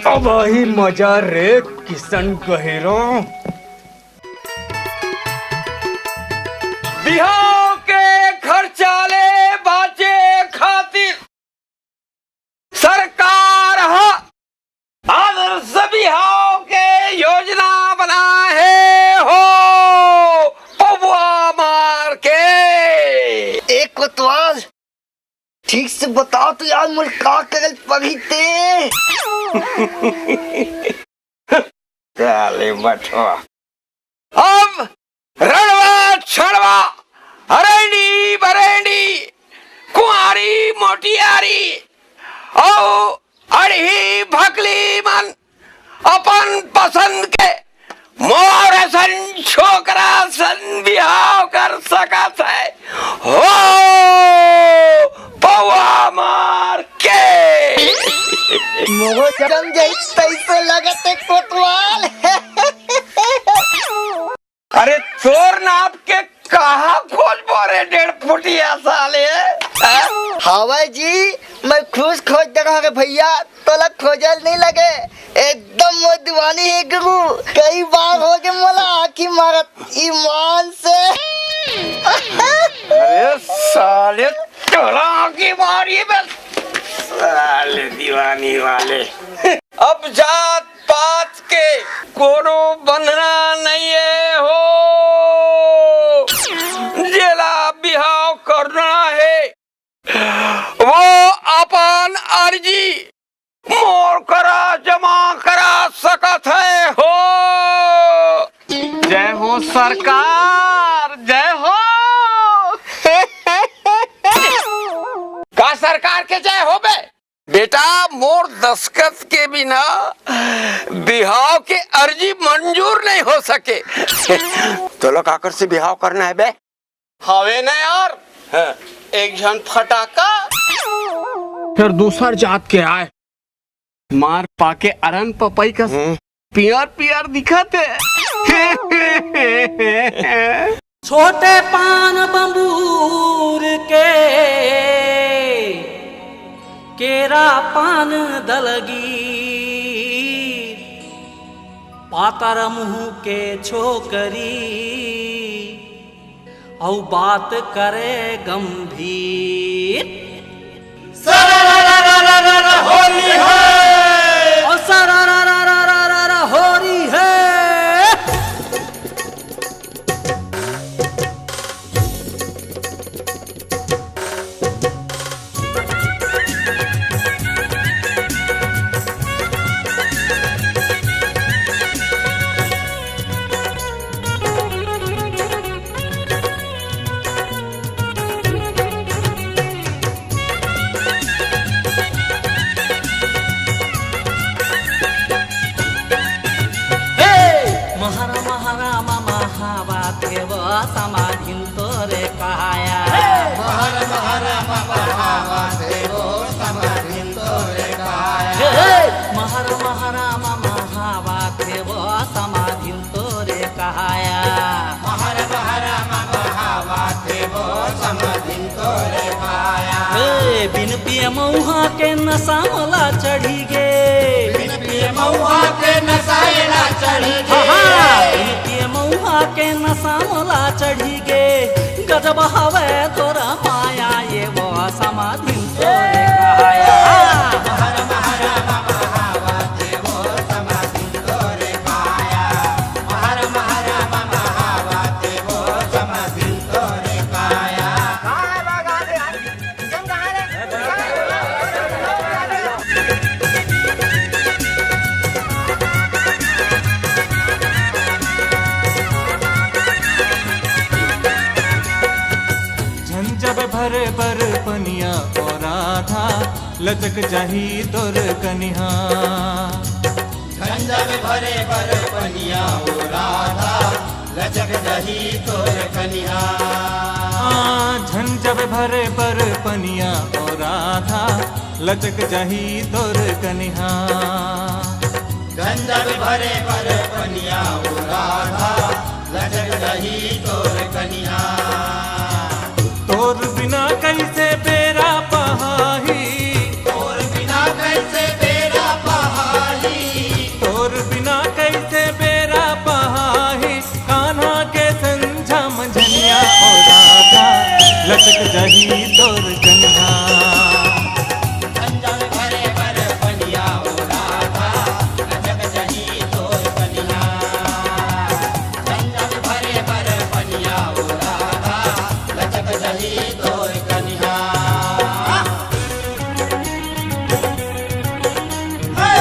अब आही मजा रे किसन गहिरो। बिहाव के खर्चा ले बाँचे खातिर सरकार ह आदर्श बिहाव के योजना बनाए हे हो, पौवा मार के। ए कोतवाल, ठीक से बताव तो यार, मोला का करे ल पड़ही ते? साले बठवा। अब रड़वा छड़वा, रैनी बरैनी, कुंवारी मोटियारी, अउ अड़ही भकली मन अपन पसंद के मोर असन छोकरा सन बिहाव कर सकत हे हो, पौवा मार के। मोरो जम जाई तइसे लगत हे कोतवाल। अरे तोर नाप के कहाँ खोजबो रे डेढ़ फुटिया साले? हाँ? हवय जी, मैं खुद खोज देहूं रे भइया, तोला खोजे ल नइ लगे, एकदम मोर दीवानी हे गुरु। कई बार होगे मोला आँखी मारत ईमान से। अरे साले तोला आँखी मारी बे, साले दीवानी वाले। अब जात पात के कोनो बंधना नइ हे हो, जेला बिहाव करना हे वो अपन अर्जी मोर करा जमा करा सकत हे हो। जय हो सरकार, जय हो। का सरकार के जय हो बे? बेटा, मोर दस्खत के बिना बिहाव के अर्जी मंजूर नइ हो सके। तोला काकर से बिहाव करना हे बे? हवे न यार, हाँ। एक झन फटाका। फेर दूसर जात के आय। मार पाके अरन पपई कस हम्म। पियर पियर दिखत हे। छोटे पान बंबूर के केरा पान दलगी, पातर मुंह के छोकरी अउ बात करे गंभीर। सररररररर होली है। ओ सररररररर होली है। हे, हे, महर महर म महावत हे वो समाधिन तोरे कहाया। महर महर म महावत हे वो समाधिन तोरे कहाया। हे, बिन पिए मउहा के नशा मोला चढ़ी गे। बिन पिए मउहा के नशा एला चढ़ी गे। हाँ, हाँ, बिन पिए मउहा के नशा मोला चढ़ी गे। गजब हवे तोर माया ये वो समाधिन तोरे कहाया। महर महर म महावत हे वो समाधिन तोरे कहाया। महर महर म महावत हे वो समाधिन तोरे कहाया। झन जब भरे बर पनिया ओ राधा, लचक जाही तोर कनिहा। झन जब भरे बर पनिया ओ राधा, लचक जाही तोर कनिहा। आ, झन जब भरे बर पनिया ओ राधा, लचक जाही तोर कनिहा। झन जब भरे बर पनिया ओ राधा, लचक जाही तोर कनिहा। तोर बिना कइसे बेरा पहाही। तोर बिना कइसे बेरा पहाही। तोर बिना कइसे बेरा पहाही। कान्हा के संझा मंझनिया ओ राधा, लचक जाही तोर कनिहा। झन जब भरे बर पनिया ओ राधा, लचक जाही तोर कनिहा। झन जब भरे बर पनिया ओ राधा, लचक जाही तोर कनिहा। हे!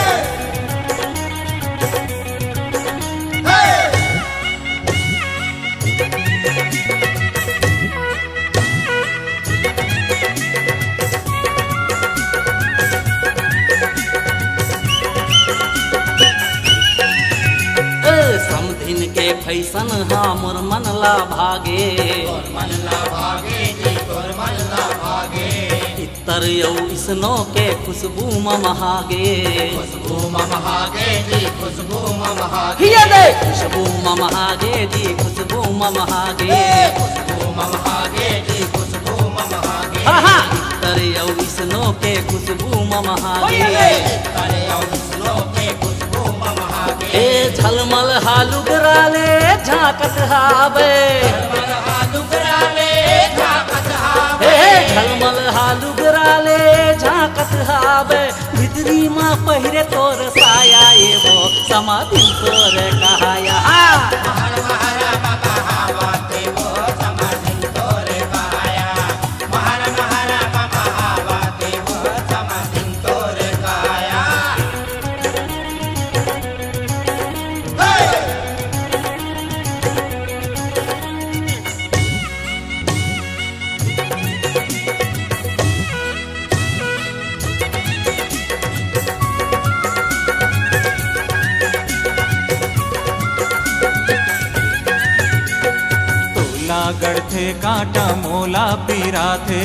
हे! ए, समधिन के फैशन हा मोर मन ला भागे। तोर मन ला भागे जी, तोर मन ला भागे। इत्तर अउ इसनो के खुशबू मम हागे। खुशबू मम हागे जी, खुशबू मम हागे। हिया दे। खुशबू मम हागे जी, खुशबू मम हागे। ए, खुशबू मम हागे जी, खुशबू मम हागे। हाँ, हाँ। इत्तर अउ इसनो के खुशबू मम हागे। ओए, अरे। इत्तर अउ इसनो के खुशबू मम हागे। ए झलमल हा लुगरा ले झांकत हावे। झलमल हा लुगरा ले झांकत हावे। ए झलमल हा लुगरा ले झांकत हावे। भितरी मा पहिरे तोर साया, ए वो समाधिन तोर कहाया। महर महर म महावत हे वो समाधिन तोर कहाया। महर महर म महावत हे वो समाधिन तोर कहाया। हे! तोला गड़थे कांटा मोला पिराथे।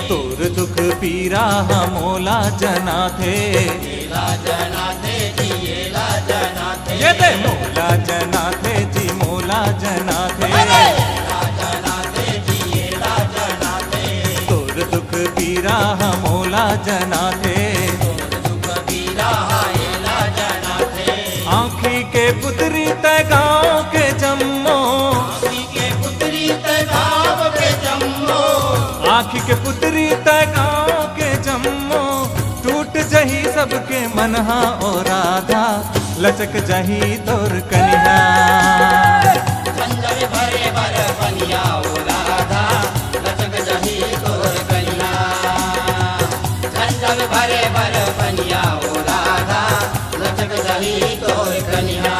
तोर दुख पीरा हा मोला जनाथे। ये दे मोला जनाथे जी, मोला जनाथे। तोर दुख पीरा हा मोला जनाथे। आँखी के पुतरी तैं गाँव के जम्मो। आँखी के पुतरी तैं गाँव के जम्मो। आँखी के पुतरी तैं गाँव के जम्मो। टूट जही सबके मनहा ओ राधा, लचक जही तोर कनिहा। झन जब भरे बर पनिया ओ राधा, लचक जही तोर कनिहा। झन जब भरे बर पनिया ओ राधा, लचक जही तोर कनिहा।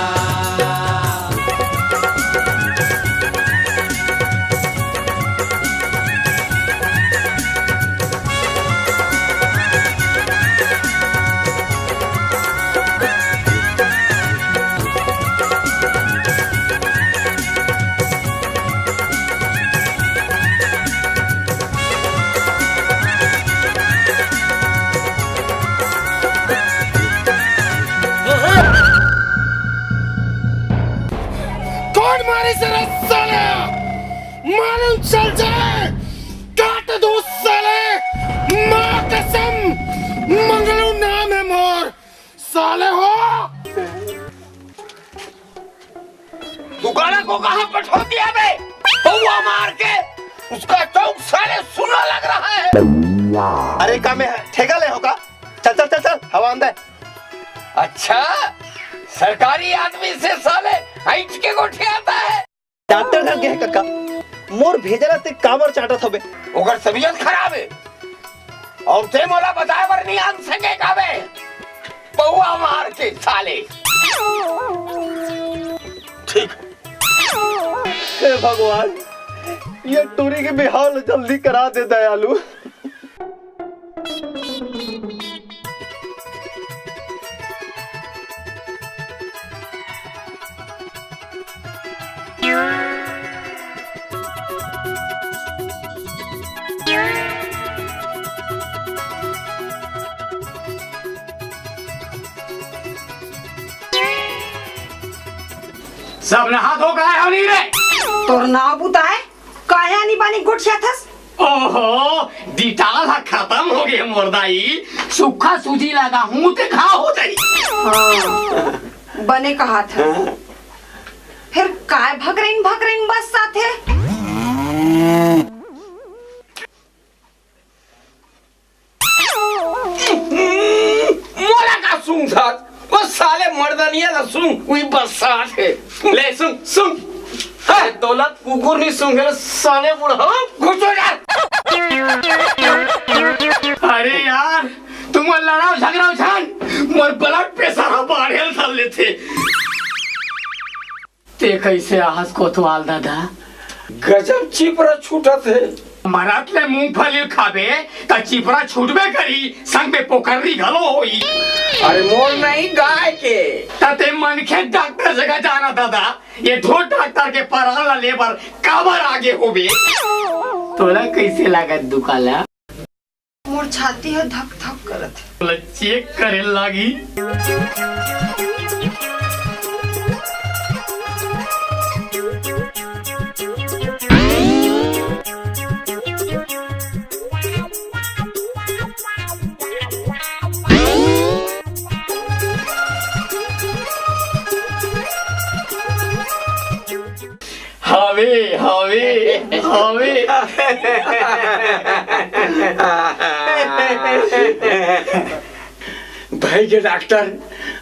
चल जाए, काट दो साले, माँ कसम, मंगलू नाम है मोर, साले हो। दुकाना को कहाँ पर ठोक दिया बे? पौवा मार के उसका चौक साले सुना लग रहा है। अरे का में ठेका ले होगा? चल चल चल चल, हवा अंदर। अच्छा, सरकारी आदमी से साले ऐंठ के गोठियाता है। डॉक्टर घर गे हे कका, मोर भेजला ते काबर चाटत हबे? ओकर तबीयत खराब है और ते मोला बताए बर नहीं आन सके काबे? पौवा मार के साले। ठीक। हे भगवान, ये टूरी के बिहाव ल जल्दी करा दे दयालु। सब नहा धो के आए हो नहीं रे? तोर नाव बुताए, काहे आनी बानी गोठियाथस? ओहो, डिटाल ह खतम हो गे मोर दाई। सुक्खा सूजी लगा हूँ ते घाव हो जाई। हाँ, बने कहा था। फिर काय भकरिन भकरिन बस आथे? मोला का सूंघत? वो साले मर्दनिया ला सूंघ, उही बरसात है। ले सूंघ, सूंघ। हाँ। अरे दौलत कुकुर नहीं सूंघे, साले बुढ़ऊ। घुसो यार। अरे यार, तुम लड़ाओ झगड़ाओ झन, मोर blood pressure ह बाढ़े ल धर लेथे। ते कैसे आहस कोतवाल दादा? गजब चिपरा छूटत हे। मरत ले मूंगफली खाबे त चिपरा छूटबे करी, संग में पोकर्री घलो होई। अरे मोर नहीं, गाय के। त ते मनखे डॉक्टर जगह जाना दादा, ये ढोर डॉक्टर के परान ला लेबर काबर आगे होबे? तोला कैसे लागत दुकाला? मोर छाती ह धक धक करत हे। चेक करे लागी। हावे, हावे, हावे। भाई के डॉक्टर,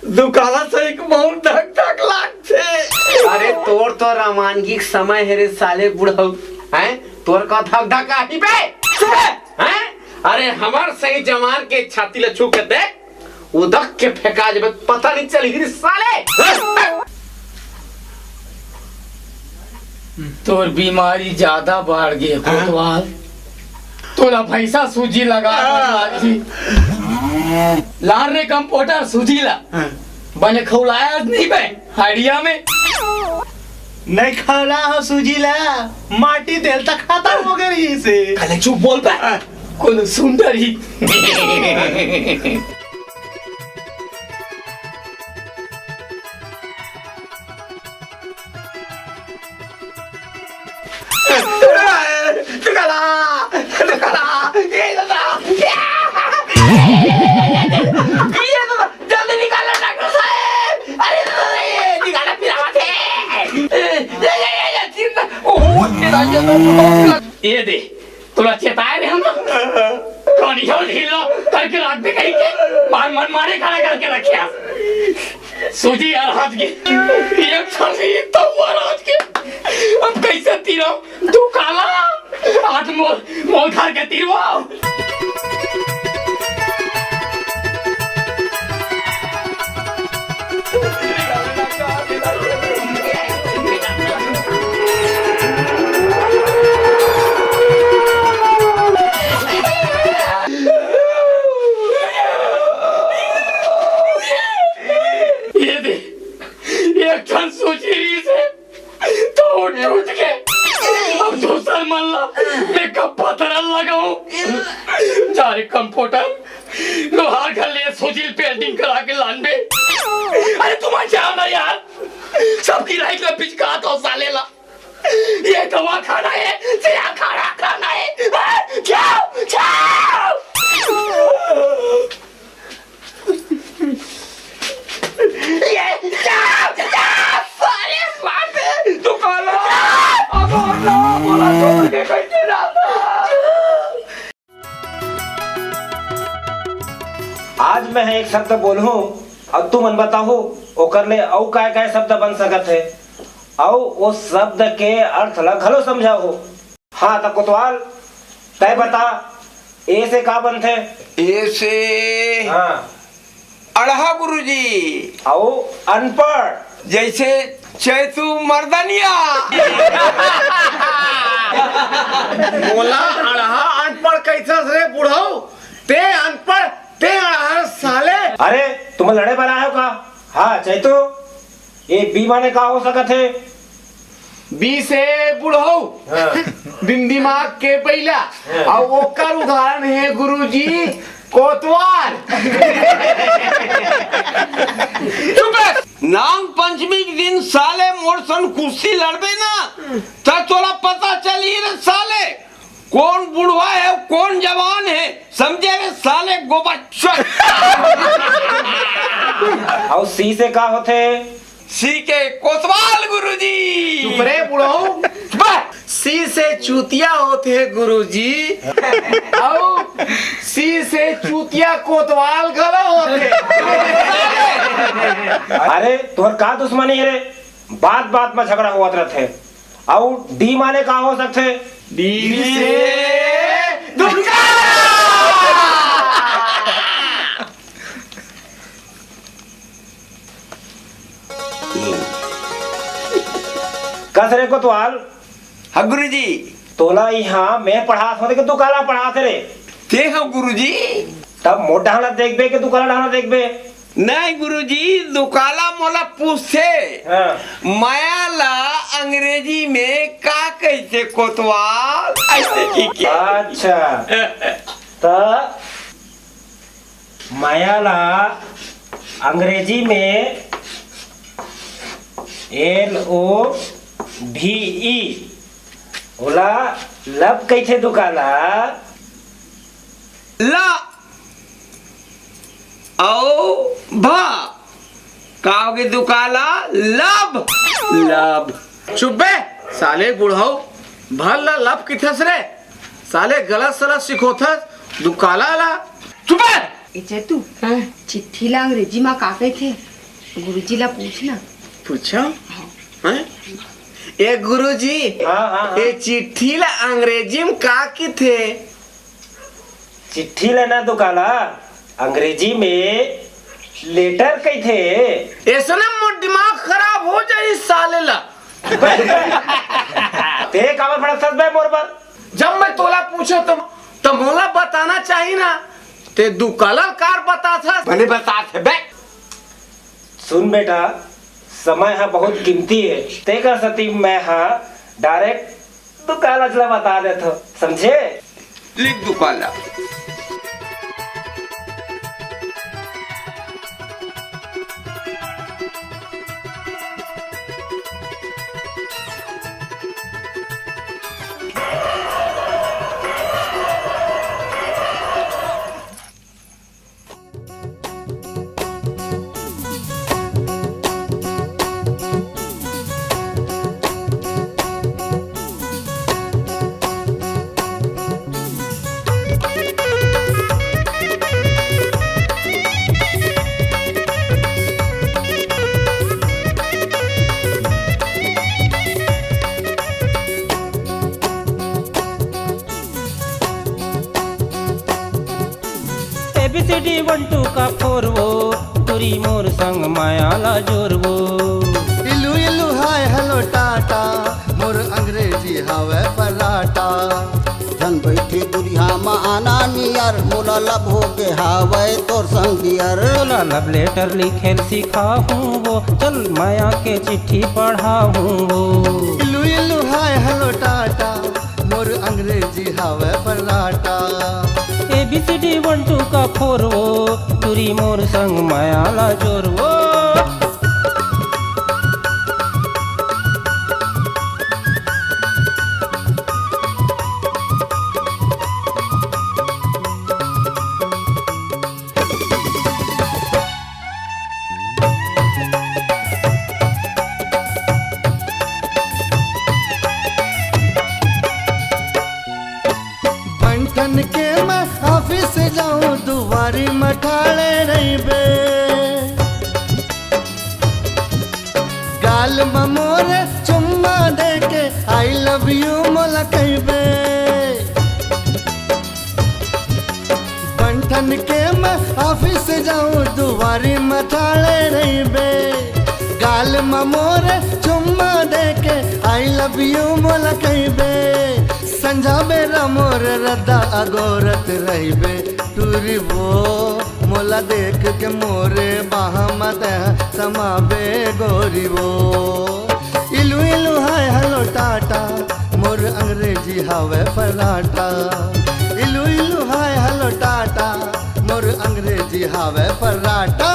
दुकाला से एक बहुत धक धक लागथे। अरे तोर तो रवानगी के समय हे रे साले बुढ़ऊ, हैं? तोर का धक धक आही बे? चुप बे, हैं? अरे हमर सही जवान के छाती ल छू के देख, उदक के फेंका जबे पता नहीं चलही रे साले। तोर बीमारी ज्यादा बाढ़ गे कोतवाल। तोला भैंसा सूजी लगा लागही। लार रे कंपाउंडर सूजी ला। बने खौलाया नहीं बे हड़िया में। नहीं खौला हो सूजी ला, माटी तेल तक खत्म हो गई से। कले चुप बोल बे। कोनो सुन डरही। दुकाला, दुकाला, ये दादा, ये दादा, जल्दी निकालो डॉक्टर साहब। अरे दादा, ये निकालो, पिरावत है। ये, ये, ये, ये, ये, चिंता, ओहो, तेरा ये तो ये दे, तोला चेताए रहे हम ना। कौन ही ढीला करके राख दे कहीं के, बार मन मारे खड़ा करके रखे हैं। सूजी यार हाथ के, ये छाती तो हुआ रात के। अब कैसे तीरो दुकाला, आज मोल, मोल खा के तीरो। ये दे, एक ठन सूजी रहिस हे, तो वो टूट के अब दूसर मन ला मैं का पथरा लगाऊं? जा रे कंपाउंडर, लोहार घर ले सूजी पेंटिंग करा के लान बे। अरे तुम जाओ ना यार, सबकी लाइट ला पिचकात हो साले ला। ये दवाखाना है, चिड़ियाखाना खाना है। हाँ, जाओ, जाओ। ये जाओ, जाओ, साले मार दे, दुकान। अब हम लोग बोला तो मुझे कोई चिढ़ाता। आज मैं एक शब्द बोलहूं अउ तुमन बताहू ओकर ले अउ काय काय शब्द बन सकत हे, अउ ओ शब्द के अर्थ ला घलो समझाहू। हाँ त कोतवाल, तय बता, ए से का बनथे? ए से हाँ। अड़हा गुरुजी। अउ अनपढ़? जैसे चैतू मर्दनिया। मोला अड़हा अनपढ़ कैथस रे बुढ़ऊ? ते अनपढ़, ते अड़हा साले। अरे, तुम लड़े बर आए हो का? हाँ, चैतू, ए बी माने का हो सकत हे? बी से बुढ़ऊ, हाँ। बिन दिमाग के बइला। हाँ। अउ ओकर उदाहरण हे गुरुजी, कोतवाल। चुप रह। नांग पंचमी के दिन साले मोर सन कुश्ती लड़बे ना, त तोला पता चलही रे साले, कोन बुढ़वा हे, कोन जवान हे, समझे रे साले गोबच्चन। अउ सी से का होथे? सी के कोतवाल गुरुजी। चुप रे बुढ़ऊ। बस। सी से चूतिया होथे गुरुजी। अउ सी से चूतिया कोतवाल घलो होथे। अरे, तोहर का दुश्मनी हे रे? बात बात में झगड़ा होवत रथे। अउ डी माने का हो सकथे? डी से दुकाला। कस रे कोतवाल। हाँ गुरुजी। तोला इहाँ मैं पढ़ात हों के दुकाला पढ़ात रे? ते हाँ गुरुजी। तब मोर डहना देखबे के दुकाला डहना देखबे? नहीं गुरुजी, दुकाला मोला पूछथे, हाँ। माया ला अंग्रेजी में का कहिथे कोतवाल? ऐसे की क्या? अच्छा, त माया ला अंग्रेजी में एल ओ भी ई, ओला लब कहिथे दुकाला। ला अउ भा का होगे दुकाला? लब। लब। चुप बे, साले बुढ़ऊ, भर ला लब किथस रे? साले गलत सलत सिखोथस, दुकाला ला। चुप बे। ए चेतू, हाँ? चिट्ठी ला अंग्रेजी मा का कहिथे? गुरुजी ला पूछ ना। पूछो? हाँ। हैं? ए गुरुजी, हाँ, हाँ, हाँ। ए चिट्ठी ला अंग्रेजी में का किथे? चिट्ठी ला ना दुकाला, अंग्रेजी में लेटर कहिथे। ऐसने मोर दिमाग खराब हो जाही साले ला। ते काबर भड़कथस बे मोर बर? जब मैं तोला पूछों त, त मोला बताना चाही ना, ते दुकाला ला काबर बताथस? बने बताथे बे। सुन बेटा, समय ह बहुत कीमती हे, तेकर सेती मैं ह direct दुकाला ला बता देथों, समझे? लिख दुकाला। ए B C D one two का फोर वो, टुरी मोर संग माया ला जोर वो। इलू इलू हाय हेलो टाटा, मोर अंग्रेजी हावय पराठा। झन बइठे दुरिहा म आना नियर, मोला लब होगे हावय तोर संग डियर। तोला लब लेटर लिखेल सिखाहूँ वो, चल माया के चिट्ठी पढ़ाहूँ वो। इलू इलू हाय हेलो टाटा, मोर अंग्रेजी हावय paratha. A B C D one two का फोर वो, टुरी मोर संग माया ला जोर वो। ठन के मैं ऑफिस जाहूं, दुवारी म ठाड़े रहिबे। गाल म मोर चुम्मा दे के I love you मोला कहिबे। बन ठन के मैं ऑफिस जाहूं, दुवारी म ठाड़े रहिबे। गाल म मोर चुम्मा दे के I love you मोला कहिबे। संझा बेरा मोर रद्दा अगोरत रहिबे। टूरी वो मोला देख के मोरे बाह म तैं समाबे गोरी वो। इलू इलू हाय हेलो टाटा, मोर अंग्रेजी हावय फर्राटा। इलू इलू हाय हेलो टाटा, मोर अंग्रेजी हावय फर्राटा।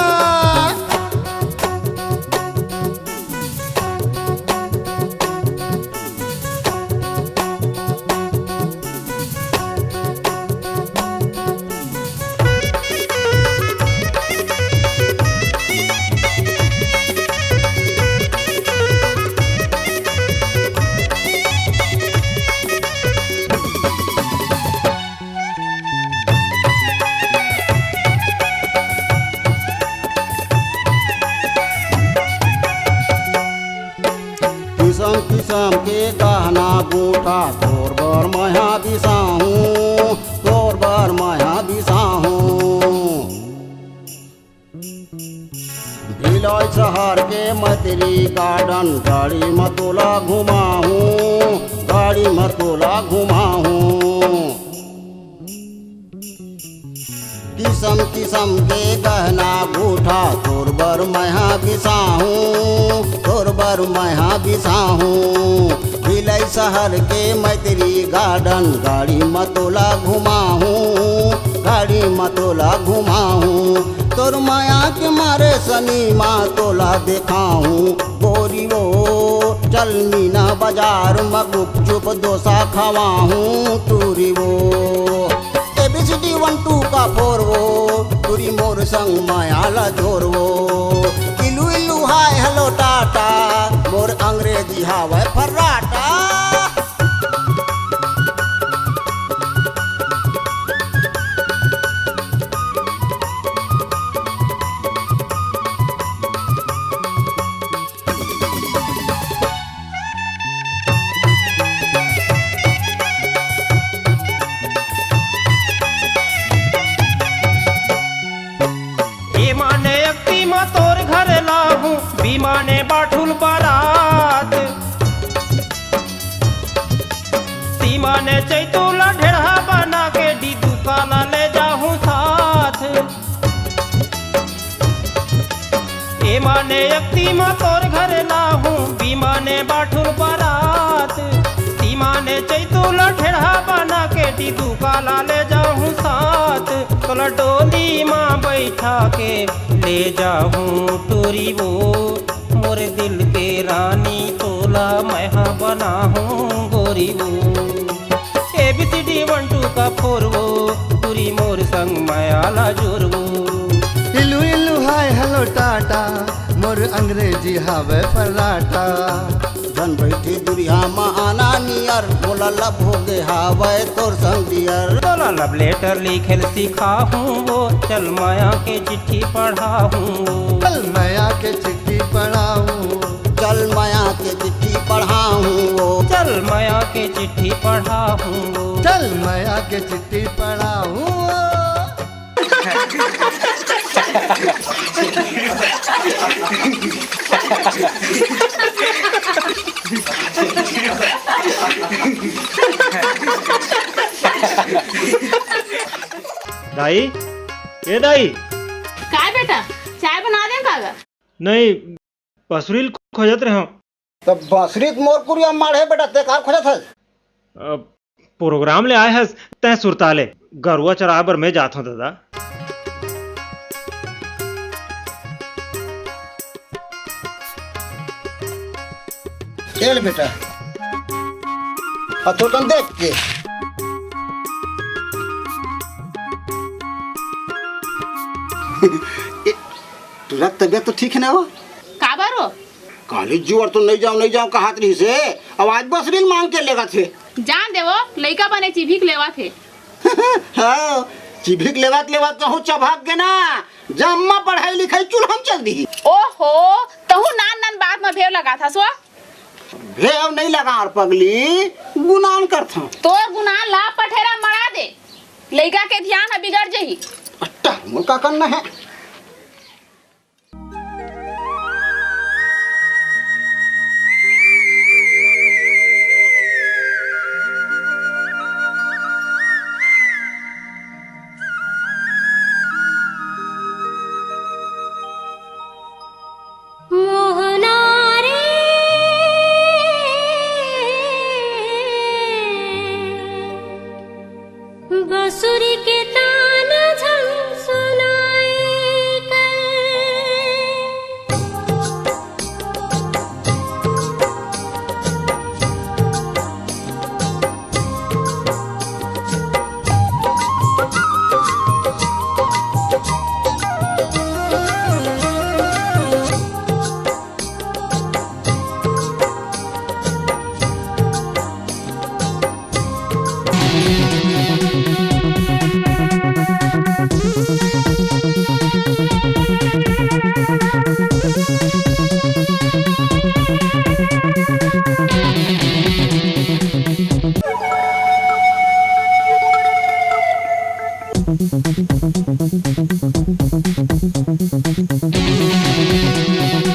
किसम किसम के गहना गूंठा तोर बर मया बिसाहूं, तोर बर मया बिसाहूं। भिलाई शहर के मैत्री गार्डन गाड़ी म तोला घुमाहूं, गाड़ी म तोला घुमाहूं। किसम किसम के गहना गूंठा तोर बर मया बिसाहूं, तोर बर मया बिसाहूं। भिलाई शहर के मैत्री गार्डन गाड़ी म तोला घुमाहूं, गाड़ी म तोला घुमाहूं। तोर मया के मारे सनीमा तोला देखाहूं गोरी वो। चल मीना बाजार म गुपचुप डोसा खवाहूं टूरी वो। A B C D one two का four वो, टूरी मोर संग मया ला जोर वो। इलू इलू हाय हेलो टाटा, मोर अंग्रेजी हावय फर्राटा। ए माने अक्ति म तोर घर लाहूं, बी माने बाठुल बरात। सी माने चैतू ला ढेढ़ा बना के डीदू काला ले जाहूं साथ। ए माने अक्ति म तोर घर लाहूं, बी माने बाठुल बरात। सी माने चैतू ला ढेढ़ा बना के डीदू काला ले जाहूं साथ। तोला डोली म बैठा के ले जाहूं टूरी वो, मोर दिल के रानी तोला मैं हा बनाहूं गोरी वो। A B C D one two का four वो, टूरी मोर संग मया ला जोर वो। इलू इलू हाय हेलो टाटा, मोर अंग्रेजी हावय फर्राटा। झन बइठे दुरिहा म आना नियर, मोला love होगे हावय तोर संग dear। तोला love letter लिखेल सिखाहूं वो, चल मया के चिट्ठी पढ़ाहूं वो। चल मया के चिट्ठी पढ़ाहूं वो। चल मया के चिट्ठी पढ़ाहूं वो। चल मया के चिट्ठी पढ़ाहूं वो। चल मया के चिट्ठी पढ़ाहूं वो। दाई, ए दाई। काय बेटा, चाय बना दें का गा? नहीं, बसुरी ल खोजत रहेंव। त बसुरी त मोर कुरिया माढ़े बेटा, ते काबर खोजत हस? अ, प्रोग्राम ले आए हस, तैं सुरता ले। गरुवा चराए बर मैं जात हंव ददा। ए ले बेटा, अतोकन देख के। ए, तोर तबियत तो ठीक हे ना वो? काबर वो? काली जुवर तो नइ जांव, नइ जांव कहत रहिस हे, अब आज बसुरी ल मांग के लेगत हे। जान दे वो, लइका बने चिभिक लेवत हे। हाँ, चिभिक लेवत लेवत कहूँ चभक गे ना, जम्मा पढ़ाई लिखाई चूल्हा म चल दिही। ओहो, तहू नान नान बात म भेव लगाथस वो। भेव नइ लगांव पगली, गुनान करथंव। तोर गुनान ला पठेरा मड़ा दे, लइका के धियान ह बिगड़ जही। अट्टा, मोर का करना हे? मोहना रे बसुरी के तान झन सुनाए कर।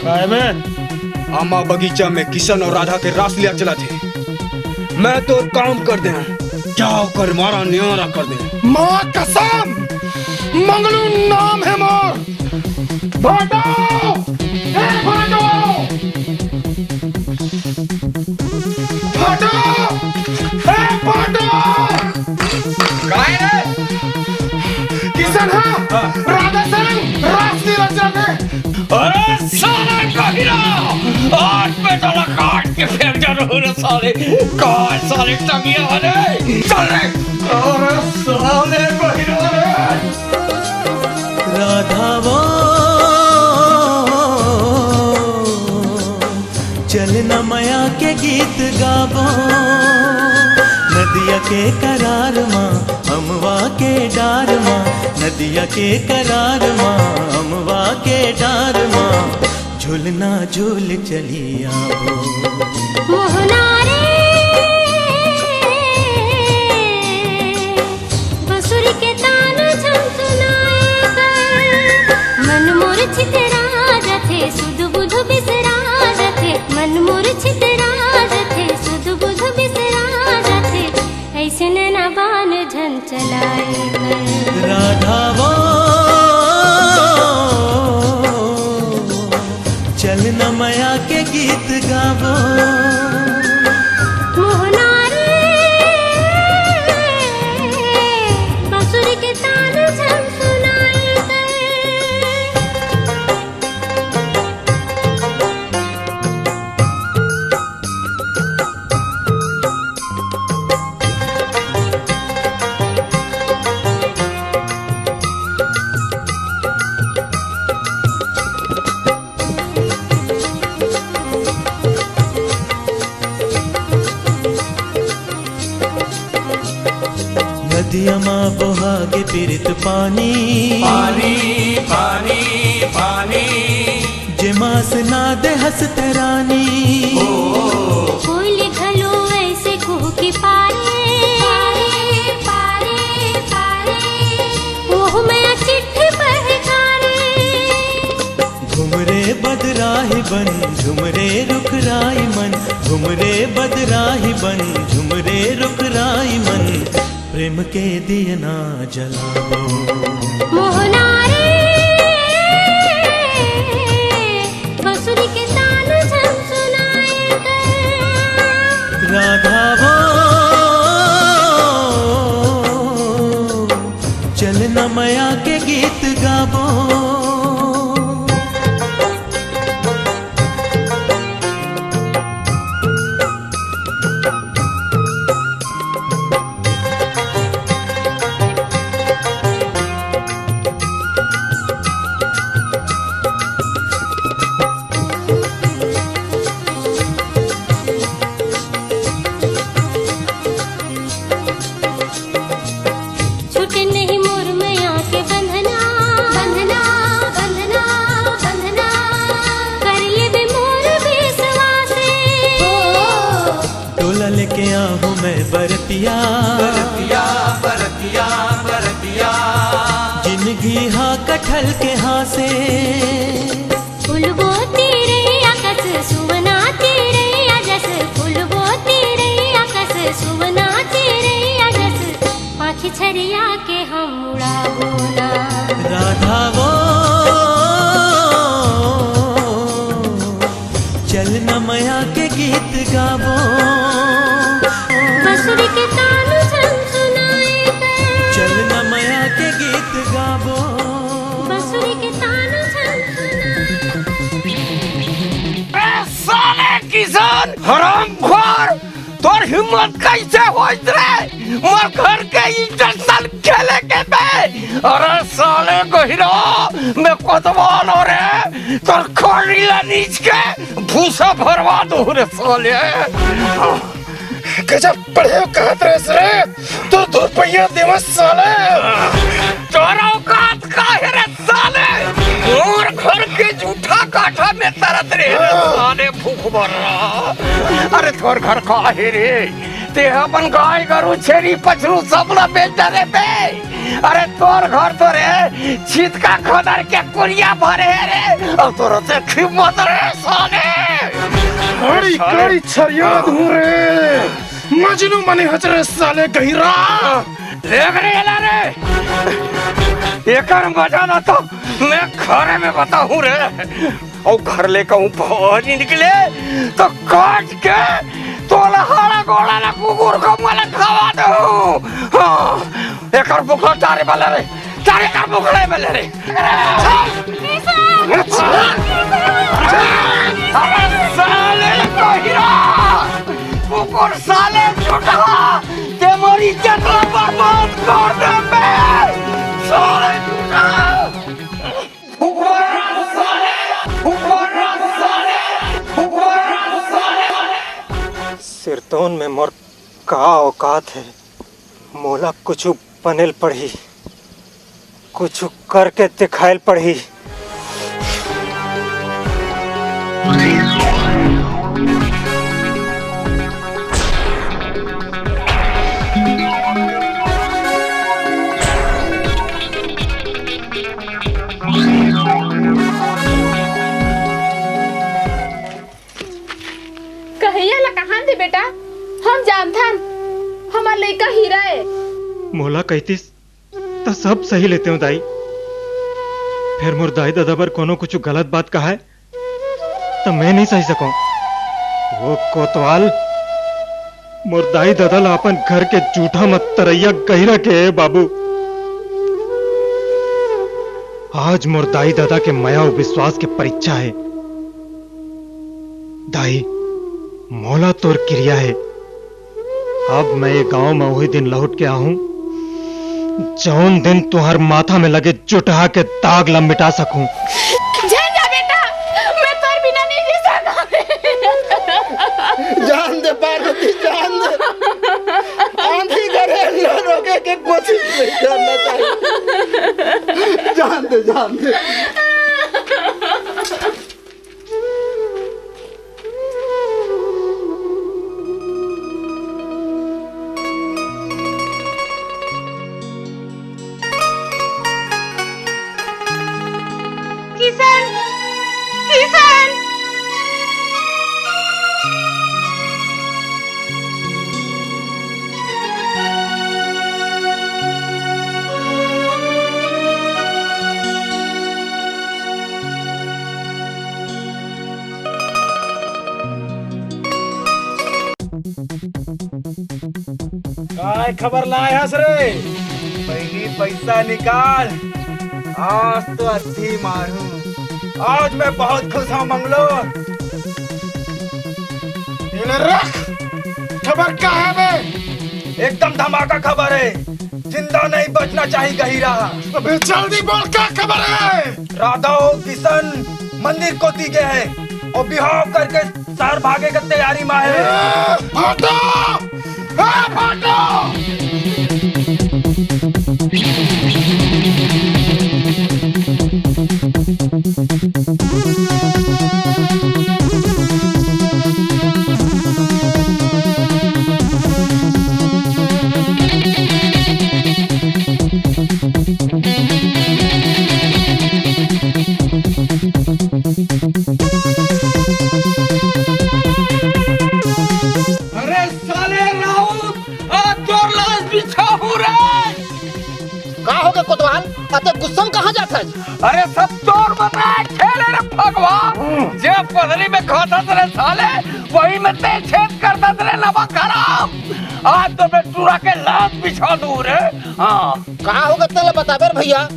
काय बे? आमा बगीचा में किशन अउ राधा के रासलीला चलत हे। मैं तोर काम कर देंव, जा ओकर मारा नियारा कर दे। माँ कसम, मंगलू नाम हे मोर। भाटो, ए भाटो, भाटो, ए भाटो। काय रे? किशन हा, हाँ। राधा संग रासलीला चलत हे। अरे साले बहिरा, आज मैं साला काट के फेंक डालूं रे साले। कौन साले टंगिया वाले? चल रे। अरे साले बहिरा रे। राधा वो, चल न मया के गीत गाबो, नदिया के करार मा, अमवा के डार मा, नदिया के करार मा, अमवा के डार मा, झुलना झूल चली आबो। मोहना रे, बसुरी के तान झन सुनाए कर। मन मोर छितरा जथे, सुध बुध बिसरा जथे। मन मोर छितरा जथे, सुध बुध बिसरा जथे। अइसे नैना बान झन चलाए कर। राधा वो, चल न मया के गीत गाबो। मोहना रे, बसुरी के तान झन सुनाए कर। नदिया मा बोहा के पीरित पानी। पानी, पानी, पानी। जे मास ना दे हंसते रानी। कोयल घलो ऐसे कुहकी पारे, पारे, पारे, पारे। ओह मैं चिट्ठी पढ़ कारे। घुमरे बदराही बन, झुमरे रुखराई मन, घुमरे बदराही बन, झुमरे रुखराई मन, प्रेम के दियना जलाबो। मोहना रे, बसुरी के तान झन सुनाए कर। राधा वो, चल न मया के गीत गाबो। या बरतिया, बरतिया, बरतिया। जिनगी हा कटहल के हाँ से। फूलबो तिरैया कस, सुवना तिरैया जस, फूलबो तिरैया कस, सुवना तिरैया जस, पाँखी छरिया के हम उड़ाबो ना। राधा वो, चल न मया के गीत गाबो। बंसुरी के तान झन सुनाए के। चल न मया के गीत गाबो। बंसुरी के तान झन सुनाए। ए साले किशन, हरामखोर, तोर हिम्मत कैसे होइस रे मोर घर के इज्जत साथ खेले के बे? अरे साले गहिरा, मैं कोतवाल हो रे, तोर खोली ला नीच के भूसा भरवा दूँ रे साले। गजब पढ़े हो कहत रहे रे, तोर दो रुपया देवस साले। तोर औकात का हे रे साले? मोर घर के जूठा काठा में तरत रहे रे साले फूकबर्रा। अरे तोर घर का हे रे? ते अपन गाय गरू छेरी पछरू सबला बेच डारे बे। अरे तोर घर तो रे छितका खदर के कुरिया भरे हे रे। अउ तोर से हिम्मत रे साले। कड़ी कड़ी छरिया दूँ रे। मजनू मने हच रे साले गहिरा। देख रे एला रे, एकर मजा ना तो मैं घरे में बताहूँ रे। अउ घर ले कहूँ बाहर निकले तो काट के तोला हाड़ा गोड़ा ला कुकुर को मला खवा दूँ। हाँ, एकर बुखला टारे वाला रे। चारे कर मुखड़े में ले रे। अरे साले गहिरा, कुकुर साले झूठा, ते मोर इज्जत ला बर्बाद कर देबे। साले झूठा। फुकरा साले, फुकरा साले, फुकरा साले। सिरतोन में मोर का औकात हे? मोला कुछु बनेल पड़ही, कुछु करके दिखाएल पड़ही। कहैया ला कहान दे बेटा, हम जानथन, हमर लइका हीरा ए। मोला कहितिस त सब सही लेतेंव दाई, फेर मोर दाई ददा बर कोनो कुछु गलत बात कहाय त मैं नइ सहि सकों। वो कोतवाल मोर दाई ददा ला अपन घर के जूठा म तरैया गहिरा के हे बाबू। आज मोर दाई ददा के मया अउ विश्वास के परीक्षा हे। दाई, मोला तोर किरिया हे, अब मैं ये गांव में वही दिन लहुट के आहूं, जौन दिन तुंहर माथा में लगे जुटहा के दाग ला मिटा सकूं। जान जा बेटा, मैं तोर बिना नहीं जी सकूं। जान दे पार्वती, जान दे। आंधी गरेल ला रोके के कोशिश नहीं करना चाहिए। जान दे, जान दे। किशन, किशन। काय खबर लाय हस रे? पहिली पैसा निकाल, आज तो अद्धी मारू। आज मैं बहुत खुश हूँ मंगलू। ये ले रख। खबर का हे बे? एकदम धमाका खबर हे, जिंदा नहीं बचना चाहिए गहिरा। अबे जल्दी बोल, का खबर हे? राधा अउ किशन मंदिर कोती गे हे अउ बिहाव करके शहर भागे के तैयारी म हे। ए, भाटो! ए, भाटो! बिछाहू रे। का होगे कोतवाल? अते गुस्सा में कहाँ जात हस? अरे सब तोर मन के खेल हे रे फगवा। जे पथरी में खाथस रे साले, वही में ते छेद करथस रे नवा खराब। आज तो मैं टूरा के लात बिछा दूँ रे। हाँ। का होगे तेला बताबे रे भैया?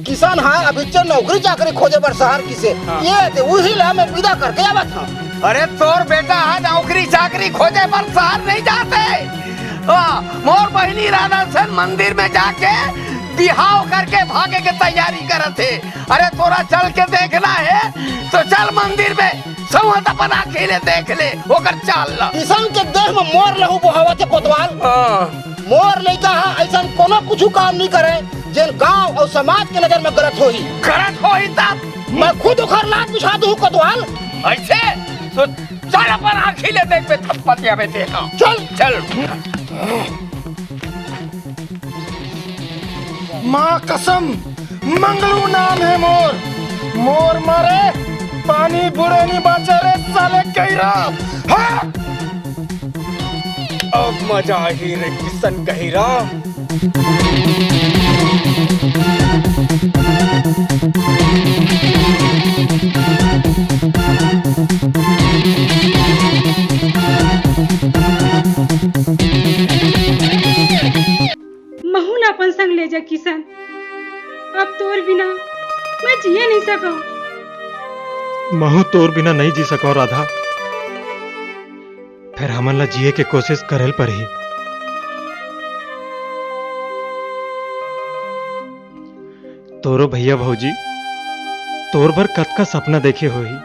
किसन ह अभी जे नौकरी चाकरी खोजे बर शहर गिसे। हाँ। ये ते उही ला मैं विदा करके आवत हँव। अरे तोर बेटा ह नौकरी चाकरी खोजे बर शहर नहीं जात हे। हाँ, मोर बहिनी राधा सन मंदिर में जाके बिहाव करके भागे के तैयारी करत हे। अरे तोला चल के देखना हे तो चल मंदिर में, संवत अपन आँखी ले देख ले ओकर चाल ला। किसन के देह में मोर लहू बोहावत हे कोतवाल। हाँ। मोर लइका ह अइसन कोनो कुछु काम नइ करे, जेन गांव अउ समाज के नजर में गलत होही। गलत होही त? मैं खुद ओखर लात बिछा दूँ कोतवाल। अइसे? तो चल अपन आँखी ले देखबे थप्पा दिया बे तेला। चल। चल। माँ कसम, मंगलू नाम हे मोर। मोर मारे पानी बुड़े नी बाँचे रे साले गहिरा। हाँ! अब मजा आही रे किसन गहिरा। महू ला अपन संग ले जा किसन। अब तोर बिना मैं जिए नइ सकंव। महू तोर बिना नइ जी सकंव राधा। फेर हमन ला जिए के कोशिश करे ल परही। तोरो भैया भौजी तोर बर कतका सपना देखे होही।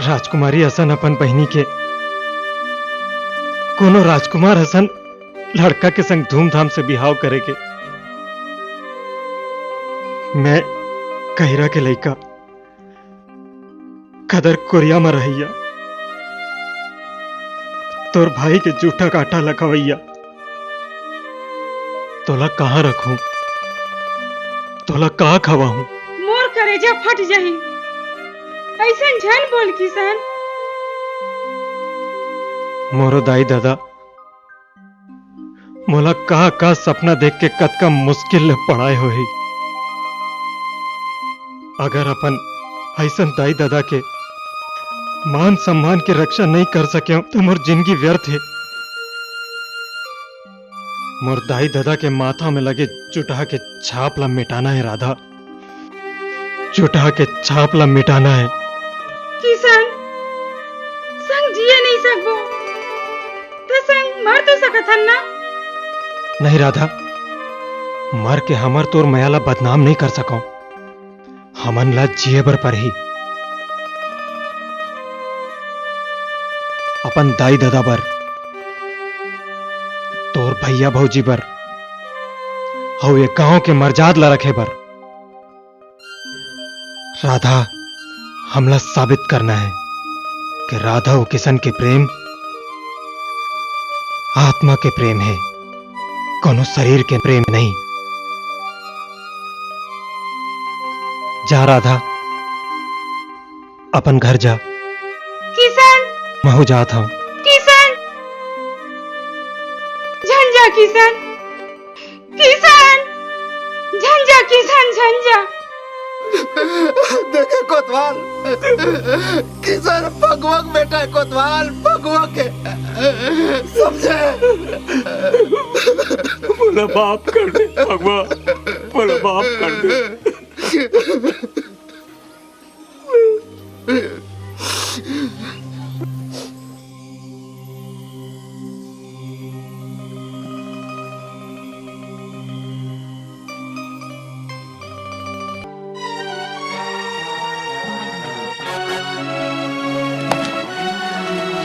राजकुमारी असन अपन बहिनी के कोनो राजकुमार असन लड़का के संग धूमधाम से बिहाव करे के। मैं गहिरा के लइका, खदर कोरिया म रहइया, तोर भाई के जूठा कांटा ल खवइया, तोला कहाँ रखहूं, तोला का खवाहूं? मोर करेजा फट जाही, अइसन झन बोल किसन। मोरो दाई ददा मोला का का सपना देख के कतका मुश्किल ले पढ़ाए होही। अगर अपन अइसन दाई ददा के मान सम्मान के रक्षा नइ कर सकेंव, त मोर जिनगी व्यर्थ हे। मोर दाई ददा के माथा में लगे चुटहा के छाप ला मिटाना हे राधा, चुटहा के छाप ला मिटाना हे। किसन, संग जिए नइ सकबो, त संग मर तो सकत हन ना? नहीं राधा, मर के हमर तोर मया ला बदनाम नइ कर सकंव। हमन ला जिए बर परही। अपन दाई ददा बर, तोर भैया भौजी बर, अउ ये गांव के मरजाद ला रखे बर। राधा, हमला साबित करना हे कि राधा अउ किसन के प्रेम आत्मा के प्रेम हे, कोनो शरीर के प्रेम नहीं। जा राधा, अपन घर जा। किसन। महू जात हंव। किसन। झन जा किसन। किसन। झन जा किसन, झन जा। देखे कोतवाल, किसन फगुआ के बेटा हे कोतवाल, फगुआ के। समझे? मोला माफ कर दे फगुआ, मोला माफ कर दे।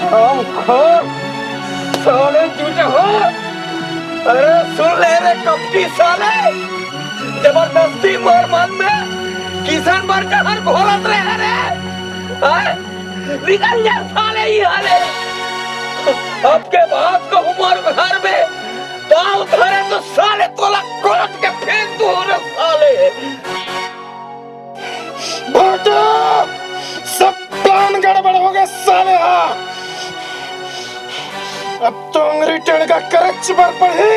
हरामखोर, साले जूठा हो। अरे सुन ले रे कपटी साले, जबरदस्ती मोर मन में किसन बर जहर घोलत रहे रे। आय, निकल जा साले इहाँ ले। अब के बाद कहूँ मोर घर में पाँव धरे तो साले तोला कोट के फेंक दूँ रे साले। भाटा, सब plan गड़बड़ होगे साले हा। अब तो अंगरी टेड़गा करच बर पड़ही।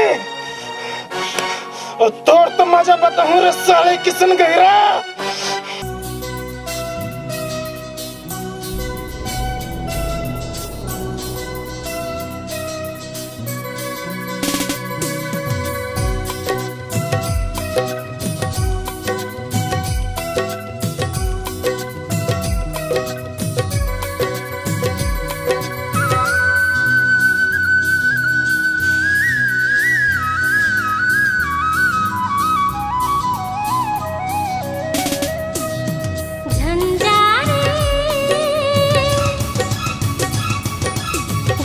अउ तोर तो मजा बताहूं रे साले किशन गहिरा। झंझारे,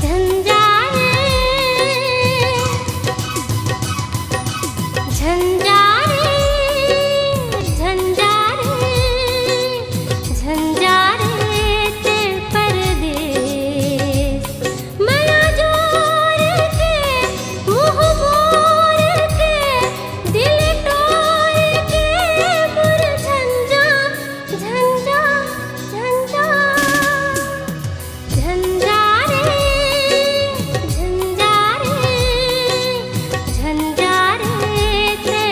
झंझारे, झंझारे, झंझारे, झंझारे ते परदेस। मया जोर के, मुंह मोर के, दिल टोर के, मोर झंझा, झंझा, झंझा। झंझारे, झंझारे, झंझारे ते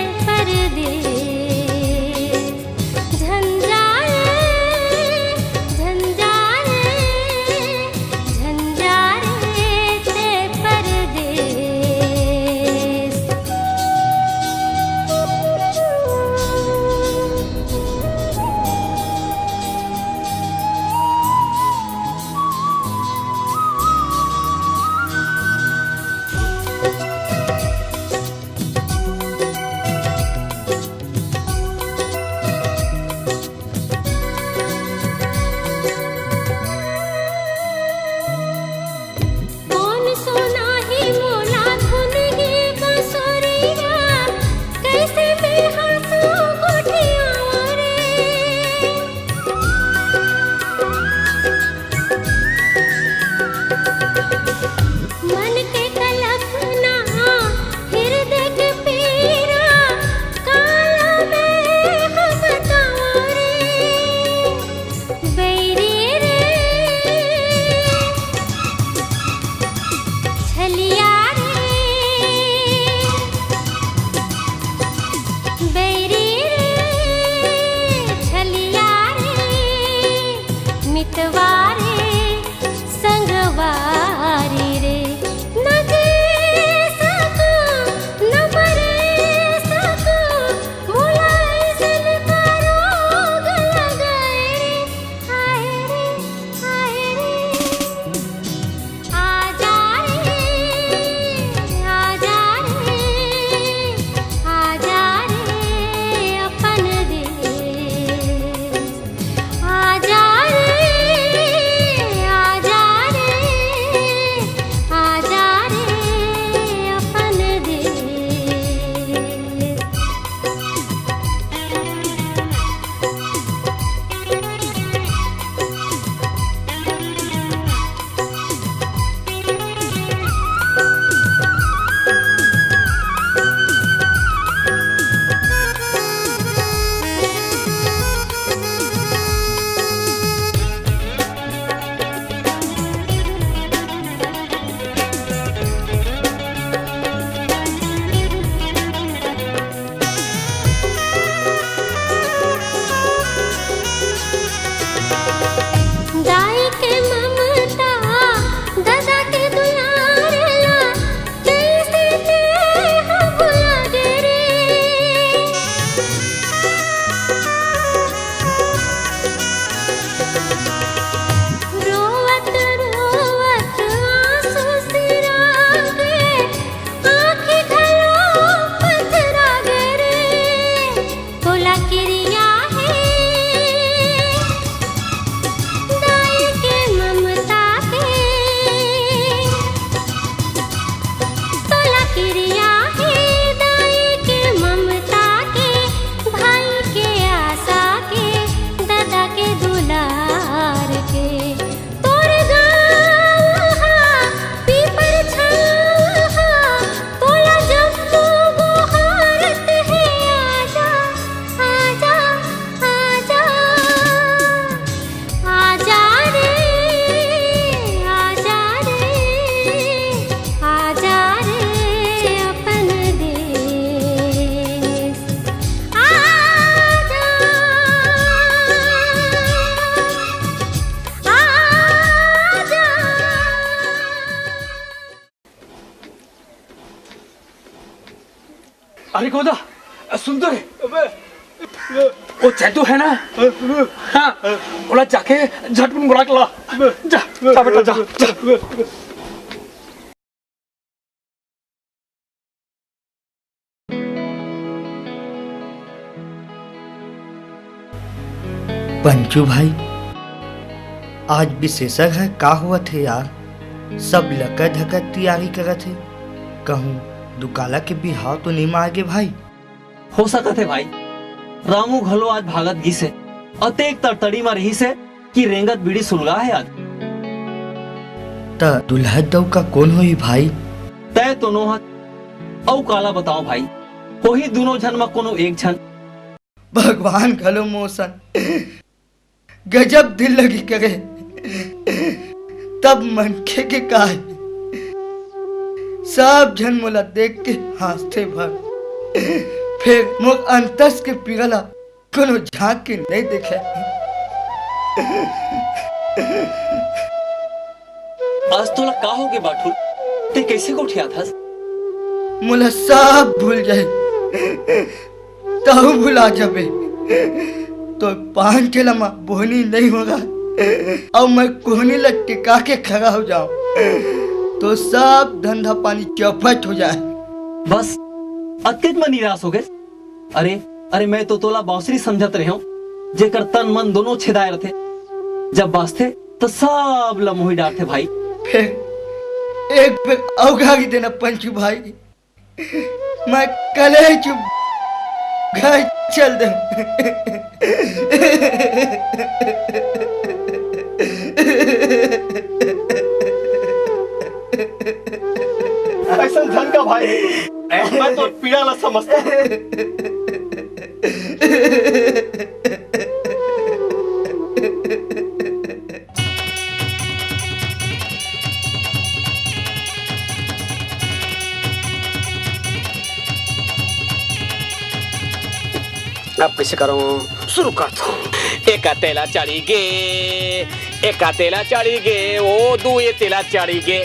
अरे गोदा, सुन तो रे। वो चैतू है ना? हाँ, ओला जाके झटकुन बुला के ला। जा, जा बेटा, जा, जा। पंचू भाई, आज विशेषर है, का हुआ थे यार? सब लकर धकर तैयारी करत हे। कहूँ दुकाला के बिहाव तो नहीं मार गे भाई? हो सकत हे भाई, रामू घलो आज भागत गिस हे। अतेक तड़तड़ी म रहिस हे कि रेंगत बीड़ी सुलगा हे आज। त दुल्हन डउका कोन होही भाई? तय तो नोहत, अउ काला बताओ भाई, होही दुनों झन म कोनो एक झन। भगवान घलो मोसन गजब दिल लगी करे, तब मनखे के काय। सब झन मोला देख के हाँसथे भर, फेर मोर अंतस के पीरा ला कोनो झांक के नहीं देखे। आज तोला का होगे बाठू? ते कैसे गोठियात हस? मोला सब भूल जाए। तहु भुला जाबे। तोर पान ठेला म बोहनी नहीं होगा, अउ मैं कोहनी ल टिका के खड़ा हो जाऊं, तो सब धंधा पानी चौपट हो जाए। बस, अतकेच म निराश हो गए। अरे, अरे, मैं तो तोला बांसुरी समझत रहे हूँ, जेकर तन मन दोनों छेदाए रथे, जब बाजथे, तो सब ल मोही डारथे भाई। फिर एक बेर अउ गारी देना पंचू भाई। मैं कले चुप घर चल दे। ऐसा झन का भाई, मैं तो पीड़ा ला समझता। अब कैसे करूं? शुरू करता हूं। एका तेला चढ़ी गे, एका तेला चढ़ी गे, ओ दू ए तेला चढ़ी गे।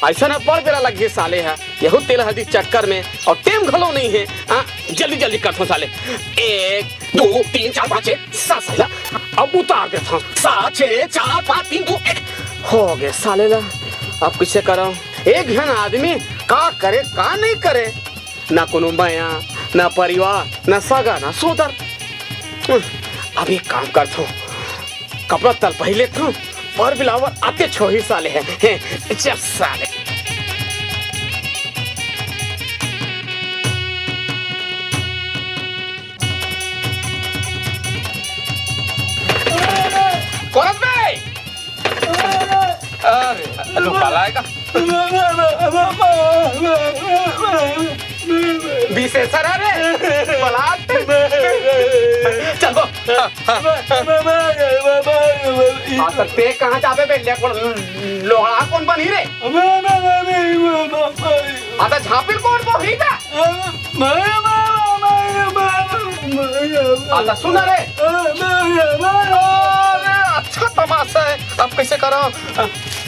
ऐसा ना बड़ बेरा लग गे साले हा, यहू तेल हल्दी चक्कर में, और टेम घलो नहीं है। हाँ, जल्दी जल्दी करता हूँ साले। एक, दो, तीन, चार, पाँच, छः, सात, साला। अब उतार देता हूँ। सात, छः, चार, पाँच, तीन, दो, एक। हो गए साले ला। अब किसे करो? एक घन आदमी का करे, का नहीं करे? ना कोनो मया, ना परिवार, ना सगा, ना सोदर। अब एक काम करता हूँ, कपड़ा तल पहले था और बिलावर आते छोही साले हैं। हैं, चल साले। कोरस बे! अरे, तू काला है का? विशेषर, अरे, बलात। चल वो। हाँ, तो ते कहाँ जाबे बे? ले, कोन लोहड़ा कोन बनही रे? हाँ, तो झांपिल कोन बोही का? हाँ, तो सुन रे। अरे, अच्छा तमाशा है। अब कैसे करो?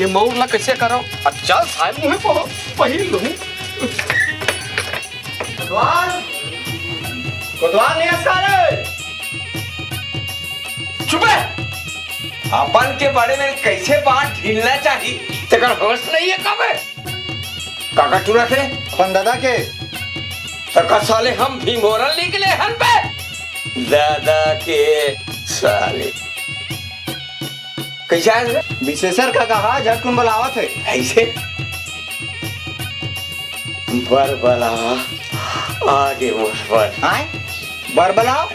ये मऊर ला कैसे करो? अच्छा, साहब, मुँह को पहिल लूँ। कोतवाल, कोतवाल नहीं आता रे। चुप है। अपन के बड़े में कैसे बात ढीलना चाहिए, तेकर होश नहीं है का बे? काका टूरा के? अपन दादा के। तका साले हम भीमोरल निकले हन बे। दादा के साले। कैसे आए रे? विशेषर का कहा झटकुन बुलावत है। ऐसे? बरबला, आगे मोर बर। आए? बरबलाओ?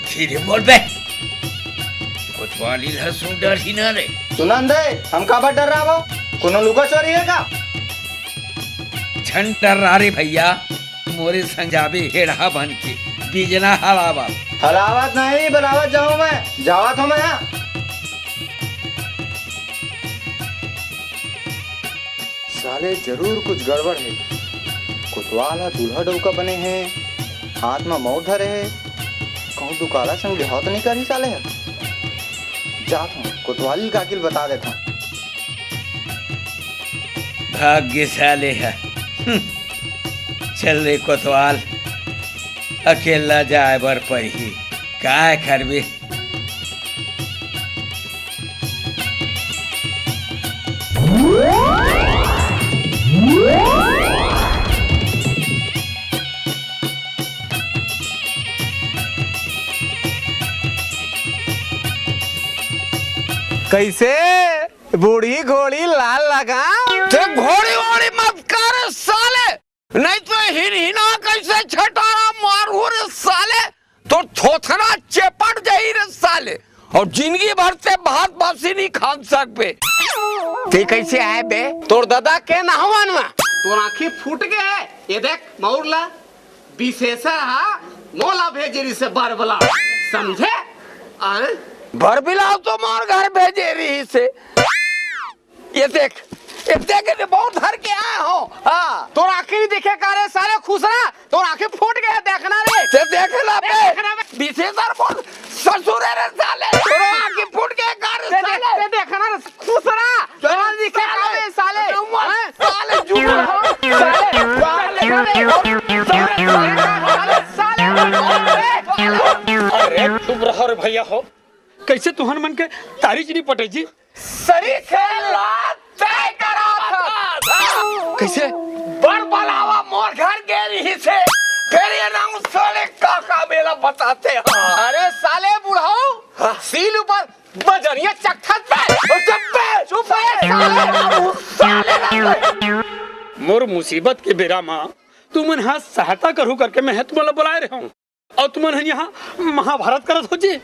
धीरे बोल बे। कोतवाली ल सुन डरही ना रे। सुनन दे, हम काबर डर्राबो? कोनो लुका चोरी है का? झन डर्रा रे भैया, मोरे संग जाबे हेड़हा बन के, बिजना हलावा। हलावत नहीं, बुलावत जाऊं मैं, जावत हूं मैं। साले जरूर कुछ गड़बड़ है। कोतवाल ह दूल्हा डउका बने हे, हाथ म मउर धरे हे। कहूं दुकाला संग बिहाव तो नहीं करही साले ह? जात हूं, कोतवाली ल काकी ल बता देत हूं। भाग गे साले ह। हम्म। चल रे कोतवाल, अकेल्ला जाए बर परही। काय करबे? कइसे? बूढ़ी घोड़ी लाल लगाम? ते घोड़ी वोड़ी मत कर साले, नहीं तो हिनहिना कइसे छटारा मारहूं रे साले, तोर थोथना चेपट जाही रे साले, अउ जिनगी भर ते भात बासी नइ खा सकबे। ते कइसे आए बे? तोर ददा के नहवा नवा तोर आंखी फूट गे हे। ये देख मउर ला, बिसेसर हा मोला भेजे रिहिसे बर बलाव, समझे? आए? बर बलाव तो मोर घर भेजे रिहिसे। ये देख, ये देख, ये बहुत धर के आए हों। हाँ। तोर आंखी नइ दिखे का रे साले खुसरा? तोर आंखी फूट गे हे, देखना रे। ते देख ना बे। देखना बे। बिसेसर मोर ससुर हे रे साले। तोर आंखी फूट गे हे का रे ते देख, साले? ते देखना रे खुसरा। तोर आंखी दिखे का रे साले? अरे, हैं? साले, जुगुर हो। साले, साले, साले, साले, साले। अरे, चुप रहो रे भइया हो। कइसे तुहन मन के तारी च नइ पटे जी? सरीखे ला तय करा था। कइसे? बर बलावा मोर घर गे रिहिसे, फेर ये नाम साले का का मेला बताते हैं। अरे साले बुढ़ऊ, हाँ। सील ऊपर बजरिया चक्खत पे। ओ चुप बे। चुप बे साले। साले ना। मोर मुसीबत के बेरा मा तुमन हा सहायता करहू करके मैं तुमन ला बुलाए रहेंव। अउ तुमन ह इहाँ महाभारत करत हो जी?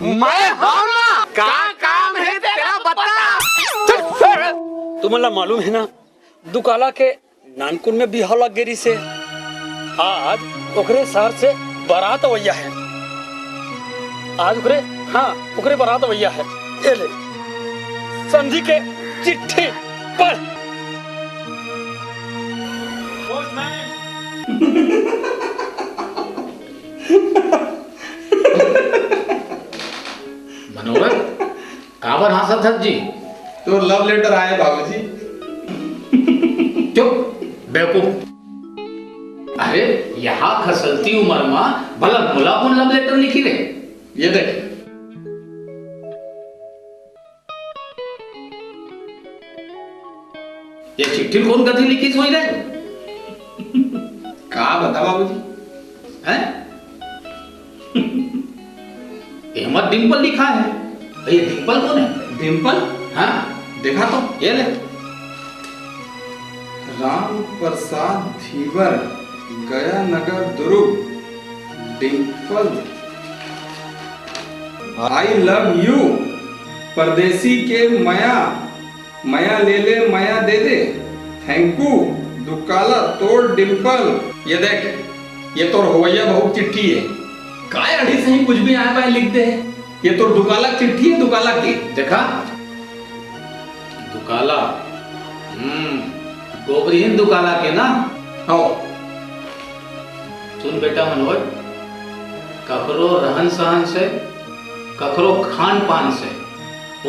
मैं हव ना, का काम हे तेला बता। तुमन ला मालूम हे ना, दुकाला के नानकुन में बिहाव लग गे रिहिसे। आज ओकरे शहर से बारात अवइया हे। आज ओकरे, हाँ, ओकरे बारात अवइया हे। ये ले, समधी के चिट्ठी पढ़। मनोहर, काबर हाँसत हस जी? तोर love letter आए बाबूजी। चुप, बेवकूफ। अरे, यहाँ खसलती उमर मा भला मोला कोन love letter लिखही रे? ये देख। ये चिट्ठी कोन कती लिखिस होही रे? का बता बाबूजी? हैं? एमा डिम्पल लिखा हे। ये डिम्पल कोन हे? डिम्पल? हाँ। देखा तो, ये ले। राम प्रसाद धीवर, गया Nagar Durg. Dimple, I love you। परदेसी के मया, मया ले ले, मया दे दे। Thank you दुकाला, तोर डिम्पल। ये देख, ये तोर होवइया बहू के चिट्ठी हे। काय अड़ी सही कुछ भी आए बाए लिख दे हे। ये तोर दुकाला के चिट्ठी हे, दुकाला के। देखा, दुकाला, हम्म, गोबरीन दुकाला के ना? हव। सुन बेटा मनोज, कखरो रहन-सहन से, कखरो खान-पान से,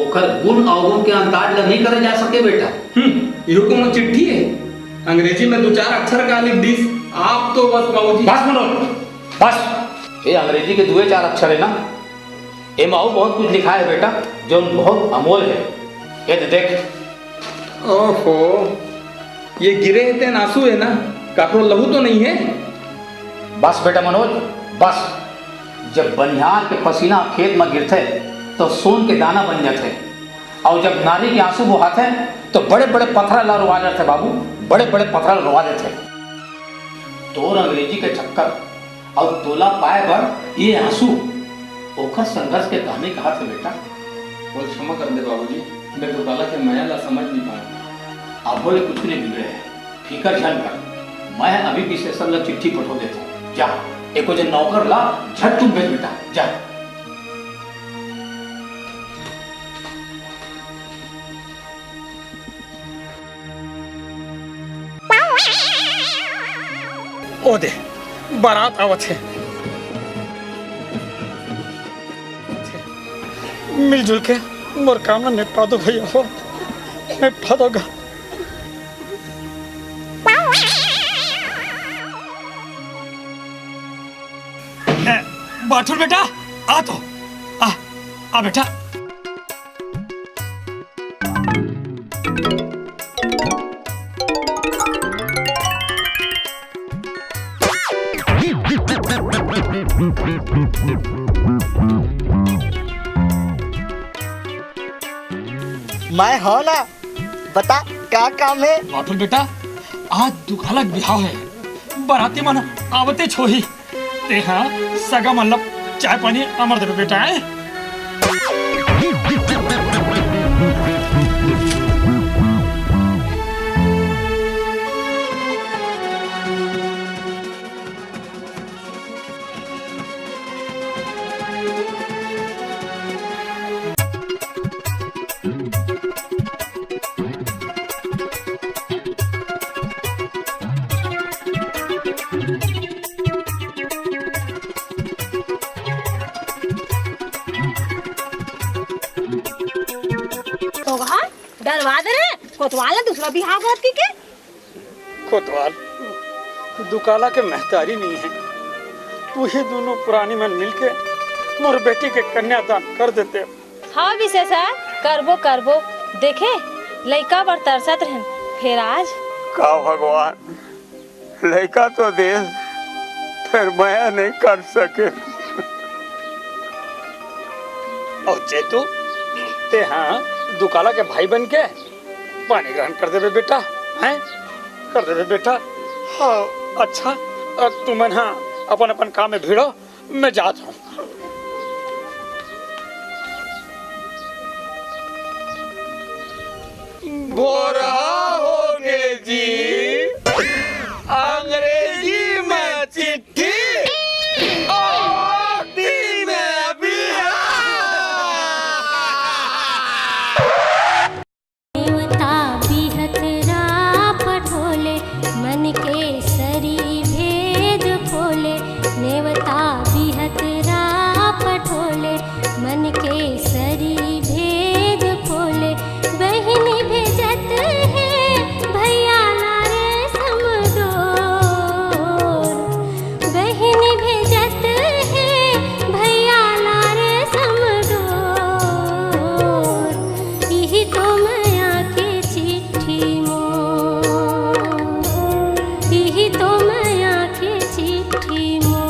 ओखर गुन अवगुन के अंदाज ल नइ करे जा सके बेटा। हम्म, इहू कोनो चिट्ठी हे? अंग्रेजी में दू चार अक्षर का लिख दिस, आप तो बस बाबूजी। बस मनोज, बस। ये अंग्रेजी के दुए चार अक्षर हे ना, एमा अउ बहुत कुछ लिखा हे बेटा, जोन बहुत अमोल हे। ये दे देख। ओहो, ये गिरे हे तेन आंसू हे ना, काकरो लहू तो नइ हे? बस बेटा मनोज, बस। जब बनिहार के पसीना खेत म गिरथे, तो सोन के दाना बन जाथे। अउ जब नारी के आंसू बोहाथे, तो बड़े-बड़े पथरा ला रोवा जाथे बाबू, बड़े-बड़े पथरा ला रोवा देथे। तोर अंग्रेजी के चक्कर अउ तोला पाए बर ये आंसू, ओखर संघर्ष के कहानी कहाथे बेटा। मोला क्षमा कर दे बाबूजी, मैं दुकाला के मया ला समझ नइ पाएंव। अभो ले कुछु नइ बिगड़े हे, फिकर झन कर। मैं अभी बिसेसर ला चिट्ठी पठो देथंव। जा, एको झन नौकर ला झटकुन भेज बेटा, जा। ओ दे, बारात आवत हे। मिलजुल के मोर काम ल निपटा दो भइया हो, निपटा दो गा। बाठुल बेटा, आ तो, आ, आ बेटा। मैं हव ना, बता का काम हे? बाठुल बेटा, आज दुकाला के बिहाव हे, बराती मन आवते छोही। तेहा सगा मन ला चाय पानी अमर देबे बेटा, आय? तो कहा, डरवा दे रे, कोतवाल ला दूसरा बिहाव करत की के? कोतवाल, दुकाला के महतारी नइ हे, उही दूनों पुरानी मन मिलके मोर बेटी के कन्यादान कर देते। हाँ विशेषा, करबो करबो। देखे, लइका बर तरसत रहेन, फेर आज। का भगवान, लइका तो देस, फेर मया नइ कर सके। अउ चेतू, तेहा दुकाला के भाई बन के पानी ग्रहण कर देबे बेटा, हैं? कर देबे बेटा। हाँ, अच्छा, अ, तुमन हा अपन अपन काम में भिड़ो, मैं जात हूँ। भोरहा होगे जी, अंग्रेजी में चिट्ठी, अउ हिंदी में बिहाव। नेवता बिहतरा पठोले, मन के सरी भेद खोले। नेवता बिहतरा पठोले, मन के सरी भेद खोले। बहिनी भेजत हे भैया ला रेशम डोर। बहिनी भेजत हे भैया ला रेशम डोर। इही तो मया के चिट्ठी मोर, इही तो मया के चिट्ठी मोर।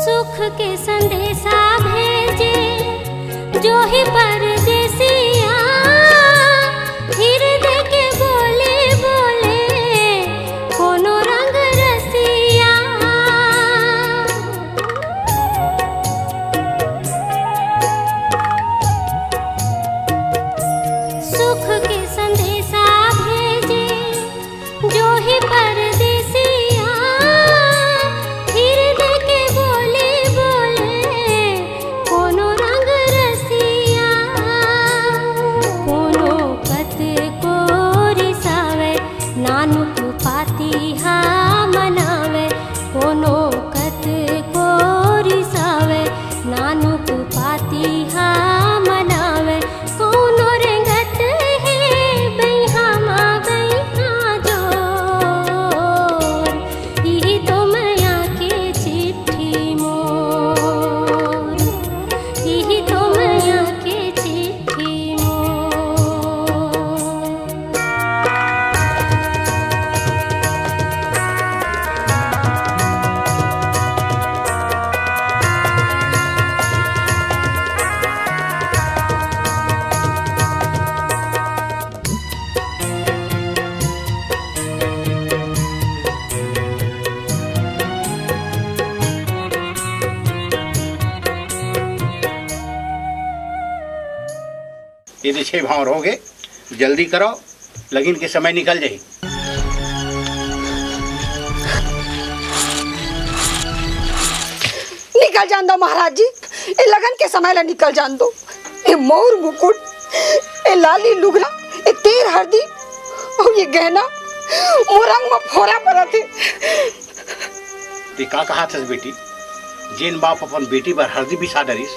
सुख के संदेशा भेजे जो ही परदेसिया, हृदय के बोली बोले कोनो रंग रसिया। सुख के संदेशा भेजे जो ही परदेसिया, हृदय के बोली बोले कोनो रंग रसिया। कोनो कतको रिसावे, नानुक पाती हा मनावे। कोनो कतको रिसावे, नानुक पाती हा मनावे। कोनो रेंगत हे बइहा मा बइहा जोर। इही तो मया के चिट्ठी मोर, इही तो मया के चिट्ठी मोर। ये दे छह भांवर होगे, जल्दी करो, लगिन के समय निकल जाही। निकल जान दो महाराज जी, ए लगन के समय ला निकल जान दो। ए मौर मुकुट, ए लाली लुगरा, ए तेल हरदी अउ ए गहना मोर अंग म फोरा परत हे। ते का कहाथस बेटी? जेन बाप अपन बेटी बर हरदी बिसा डरिस,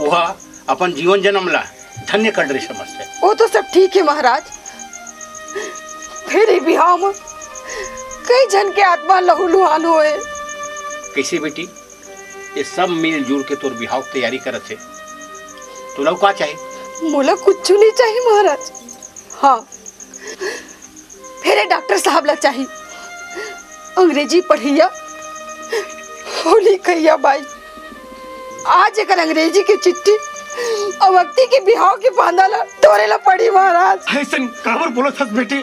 ओहा अपन जीवन जन्म ला धन्य कर डरिस समझथे। वो तो सब ठीक हे महाराज, फेर ए बिहाव म कई झन के आत्मा लहूलुहान होए। कइसे बेटी? ये सब मिलजुल के तोर बिहाव के तैयारी करत हे। तोला का चाही? मोला कुछु नहीं चाही महाराज। हाँ, फेर ए डॉक्टर साहब ला चाही, अंग्रेजी पढ़इया अउ लिखइया बाई। आज एकर अंग्रेजी के चिट्ठी अउ अक्ती के बिहाव के बांधा ला टोरे ला पड़ी महाराज। अइसन काबर बोलत हस बेटी?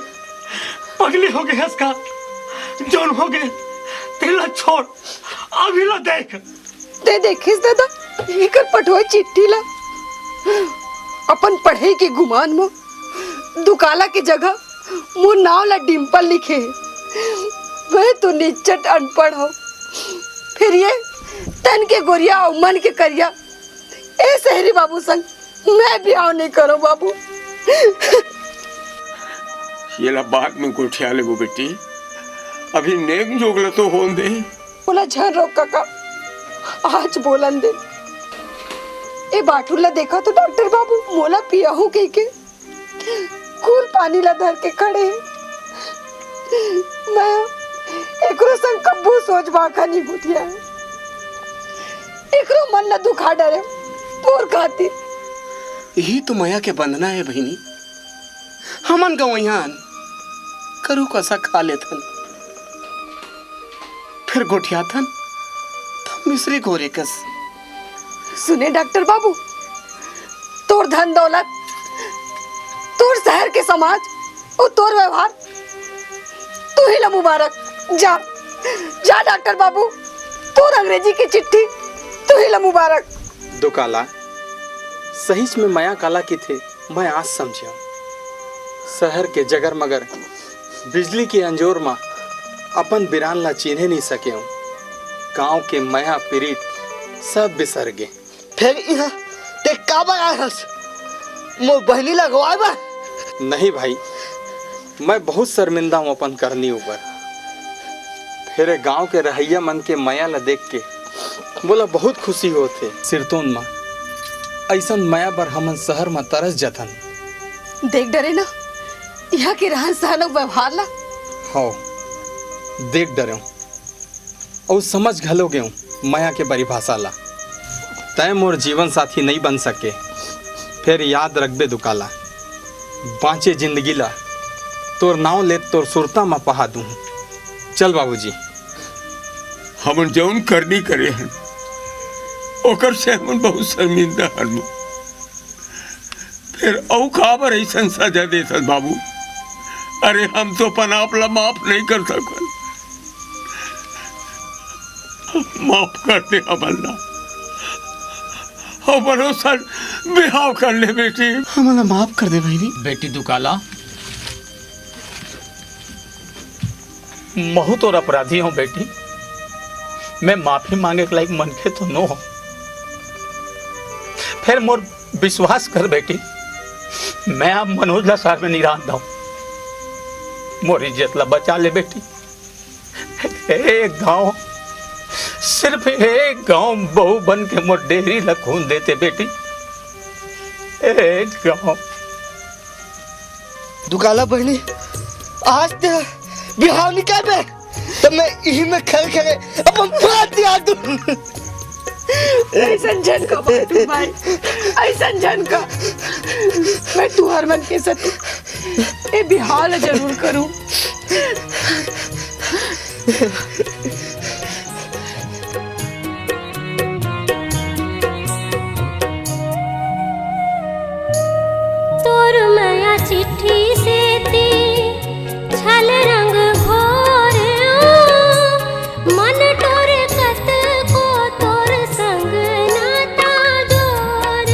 पगली हो गे हस का? जउन हो गे तेला छोड़, अभी ला देख। ते देखिस दादा, एकर पठोए चिट्ठी ला। अपन पढ़ई के गुमान म दुकाला के जगह मोर नाव ला डिम्पल लिखे हे। मैं तो निच्चट अनपढ़ हंव, फेर ये तन के गोरिया अउ मन के करिया ए शहरी बाबू संग मैं बिहाव नइ करंव बाबू। येला बाद में गोठिया लेबो बेटी, अभी नेग जोग ल तो होन दे। मोला झन रोक कका, आज बोलन दे। ए बाटुल ला देखा तो डॉक्टर बाबू, मोला पियाहू कहिके कुल पानी ला धर के खड़े हे। मैं एकरो संग कब्बो सोच बाखा नइ गोठिया हे। एकरो मन ला दुखा डरे तोर खातिर। यही तो मया के बंधना हे बहिनी। हमन गंवइहान करू कसा खा लेथन, फेर गोठियाथन त मिसरी घोरे कस। सुने डॉक्टर बाबू, तोर धन दौलत, तोर शहर के समाज अउ तोर व्यवहार, तुही ला मुबारक। जा, जा डॉक्टर बाबू, तोर अंग्रेजी के चिट्ठी तुही ला मुबारक। दुकाला, सहीच में मया काला किथे, मैं आज समझेंव। शहर के जगर मगर बिजली के अंजोर म अपन बिरान ला चिन्हे नइ सकेंव। गांव के मया पिरीत सब बिसर गे। फेर इहां ते काबर आए हस? मोर बहिनी ला रोवाए बर? नहीं भाई, मैं बहुत शर्मिंदा हूं अपन करनी ऊपर। फेर गांव के रहइया मन के मया ला देख के मोला बहुत खुशी होत हे। सिरतोन म अइसन मया बर हमन शहर म तरस जथन। देख डरे ना, इहां के रहन सहन अउ व्यवहार ला। हव, देख डरेंव अउ समझ घलो गेंव मया के परिभाषा ला। तैं मोर जीवन साथी नइ बन सके, फेर याद रखबे दुकाला, बांचे जिंदगी ला तोर नांव लेत तोर सुरता म पहा दूं। चल बाबूजी। हमन जउन करनी करे हन, ओकर से हमन बहुत शर्मिंदा हन। फेर अउ काबर अइसन सजा देथस बाबू? अरे, हम तो अपन आप ला माफ नइ कर सकन। माफ कर दे हमन ला। हमरो संग बिहाव कर ले बेटी। हमन ला माफ कर दे बहिनी। बेटी दुकाला, महू तोर अपराधी हंव बेटी, मैं माफी मांगे के लायक मनखे तो नो हंव। फेर मोर विश्वास कर बेटी, मैं अब मनोज ला शहर में नइ रहन दंव। मोर इज्जत ला बचा ले बेटी। एक घांव, सिर्फ एक घांव बहू बन के मोर डेहरी ला खून दे दे बेटी, एक घांव। दुकाला बहिनी, आज ते बिहाव नइ करबे, त मैं इही में खड़े खड़े अपन प्राण त्याग दूं। अइसन झन कह बाटू भाई, अइसन झन कह। मैं तुंहर मन के साथ ए बिहाव ला जरूर करहूं। तोर मया चिट्ठी सेती छल रंग घोर, मन टोरे कतको तोर संग नाता जोर।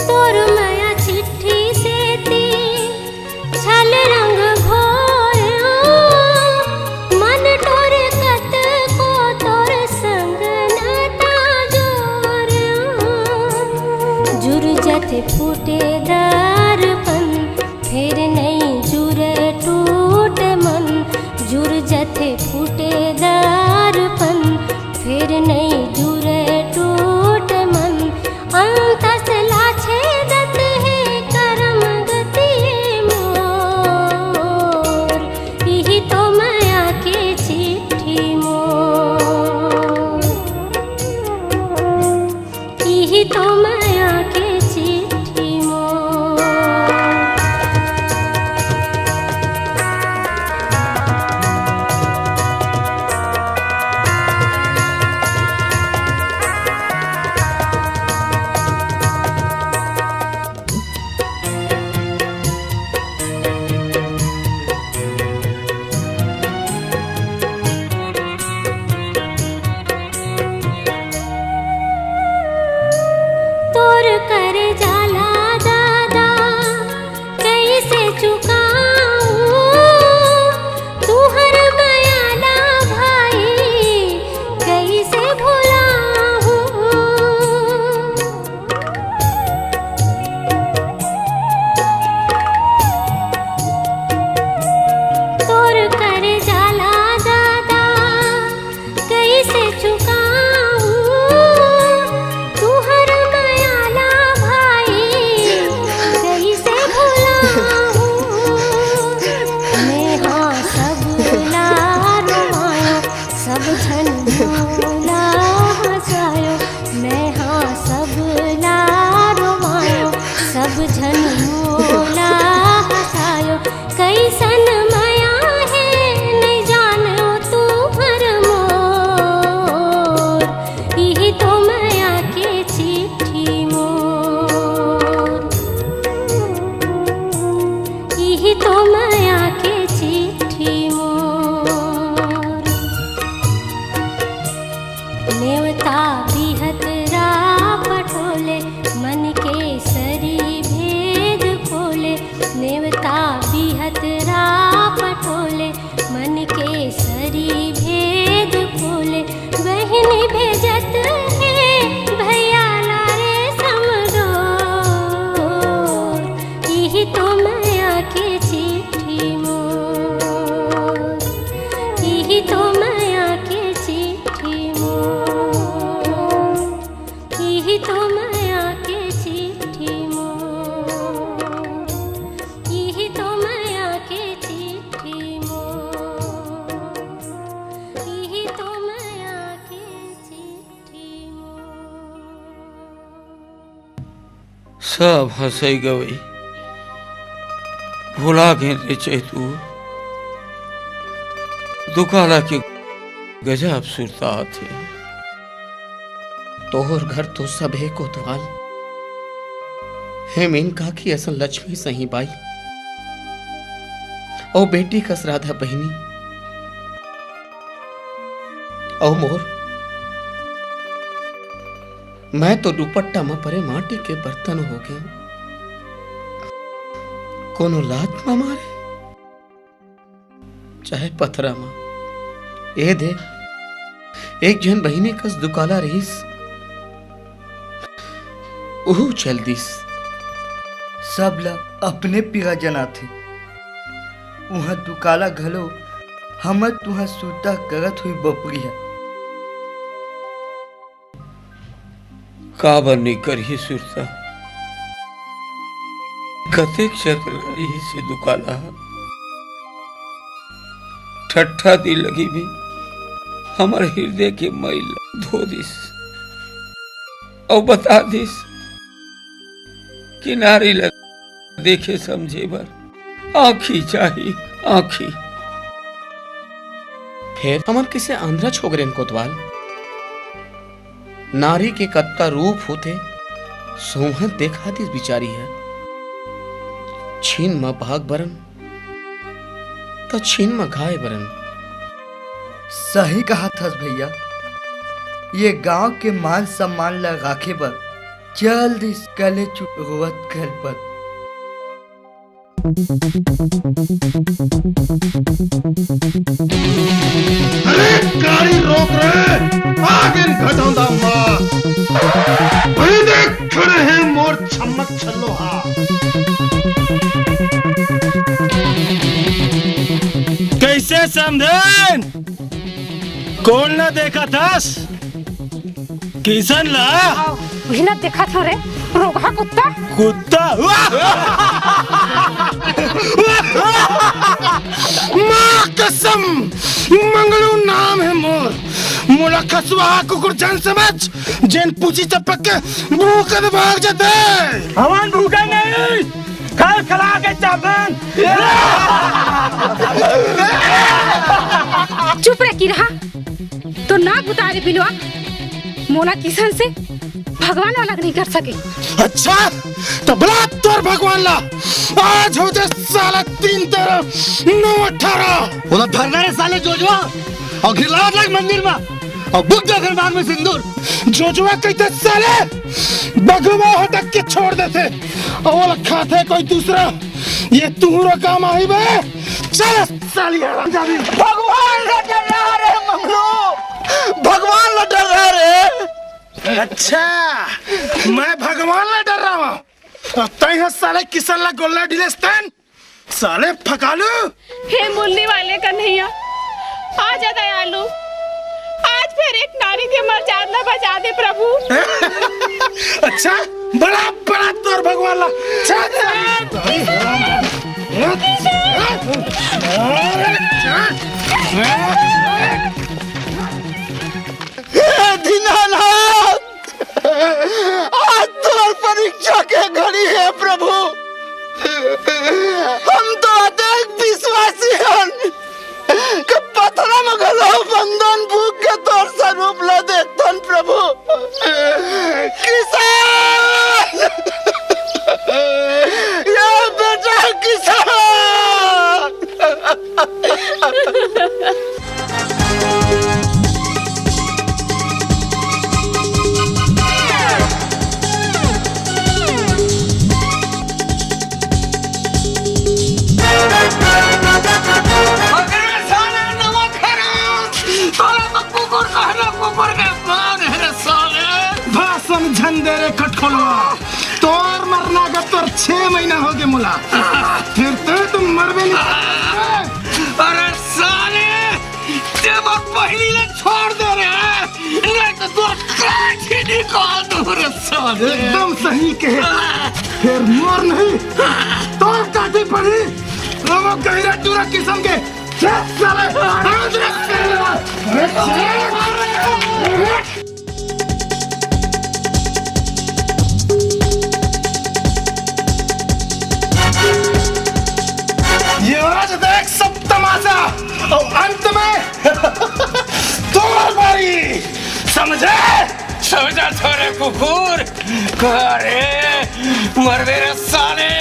तोर मया चिट्ठी सेती छल धन मोला हँसायो, कइसन मया हे, नइ जानो तुम्हर मोर। इही तो मया के चिट्ठी मोर, इही तो मया के चिट्ठी मोर। नेवता बिहतरा पठोले, मन के सरी भेद खोले। नेवता बिहतरा पठोले, मन के सरी भेद खोले। बहिनी भेजत हे भैया ला रेशम डोर। इही तो मया के चिट्ठी मोर, इही तो मया के चिट्ठी मोर, इही तो मया के चिट्ठी मोर, इही तो मया के चिट्ठी मोर, इही तो मया के चिट्ठी मोर। सब हँसई गवई भुला गेन रे चैतू। दुकाला के गजब सुरता आथे। तोर घर तो सबे कोतवाल हे मीन काकी असन लक्ष्मी सही बाई। अउ बेटी कस राधा बहिनी। अउ मोर, मैं तो दुपट्टा म परे माटी के बर्तन हो गेंव। कोनो लात म मारे, चाहे पथरा म। ए दे, एक झन बहिनी कस दुकाला रहिस, उहू चल दिस। सब ल अपने पीरा जनाथे। उहाँ दुकाला घलो हमर तुहाँ सुरता करत हुई बपरी ह। काबर नइ करही सुरता? कतेक चतुर रहिस हे दुकाला ह। ठट्ठा दिल लगी भी हमर हृदय के मैल ला धो दिस। अउ बता दिस कि नारी ला देखे समझे बर आँखी चाही, आँखी। फेर हमन किसे आंध्रा छोकरेन कोतवाल? नारी के कतका रूप होथे, सोहत देखा दिस बिचारी ह। छीन म भाग बरन, त छीन म घाय बरन। सही कहत हस भैया, ये गांव के मान सम्मान ल राखे बर चल दिस कले चुप रोवत घर पर। अरे गाड़ी रोक रे, आगे घटौंदा माँ। वही देख खड़े हैं मोर छम्मक छल्लो हा। कैसे समधेन? कोन ला देखत हस? किसन ला? उही ला देखत हँव रे, रोगहा कुत्ता। कुत्ता? माँ कसम, मंगलू नाम हे मोर। मोला खसवा कुकुर झन समझ, जेन पूछी चपक के भूख भाग जाथे। हमन भूखे नहीं, खल खला के चापन। चुप रे किरहा, तो नाक बुता रे बिलवा। मोला किसन से भगवान वाला नहीं कर सके। अच्छा, तो बुला तोर भगवान ला। आज हो जाए साला तीन तेरह नौ अठारह। बोला धरना रे साले जोजवा, अउ घिरलावत लाग मंदिर मा, अउ बुक दे घर मांग में सिंदूर। जोजवा कहिथे साले, बघवा हटक के छोड़ देथे, अउ ओला खाथे कोई दूसरा। ये तुहरो काम आही बे। चल साली हरामजादी। भगवान ला डर्रा रे मंगलू, भगवान ला डर्रा रे। अच्छा, मैं भगवान ला डर्रावँव, अउ तैं ह साले किसन ला गोल्ला डिलेस तेन। साले फकालू। हे मुन्नी वाले कन्हैया, आ जा दयालु, आज फेर एक नारी के मरजाद ला बचा दे प्रभु। अच्छा, बड़ा बड़ा तोर भगवान ला। चल, चल। हे दीनानाथ, आज तोर परीक्षा के घड़ी हे प्रभु। हम तो अतेक विश्वासी हन कि पथरा म घलो बंदन भूख के तोर स्वरूप ला देखथन प्रभु। किसान, या बेटा किसान। अबे साले नमक हराम, साले तो कुकुर कहना कुकुर के बाल हे रे साले। बा समझन दे रे कटखोलवा, तोर मरना का तोर छह महीना हो गे मोला, फिर तो तुम मरबे नहीं। अरे साले, ते मोर पहली ले छोड़ दे रे, नहीं तो तोर काट ही निकाल दूं रे साले। एकदम सही कहे, फिर मोर नहीं, तोर काटे पड़ी। वो गहिरा टूरा किसम के, चल साले, अरे साले, अरे साले। ये आज देख सब तमाशा, और अंत में तोर बारी, समझे? समझा छोरे कुकुर, अरे मरबे रे साले।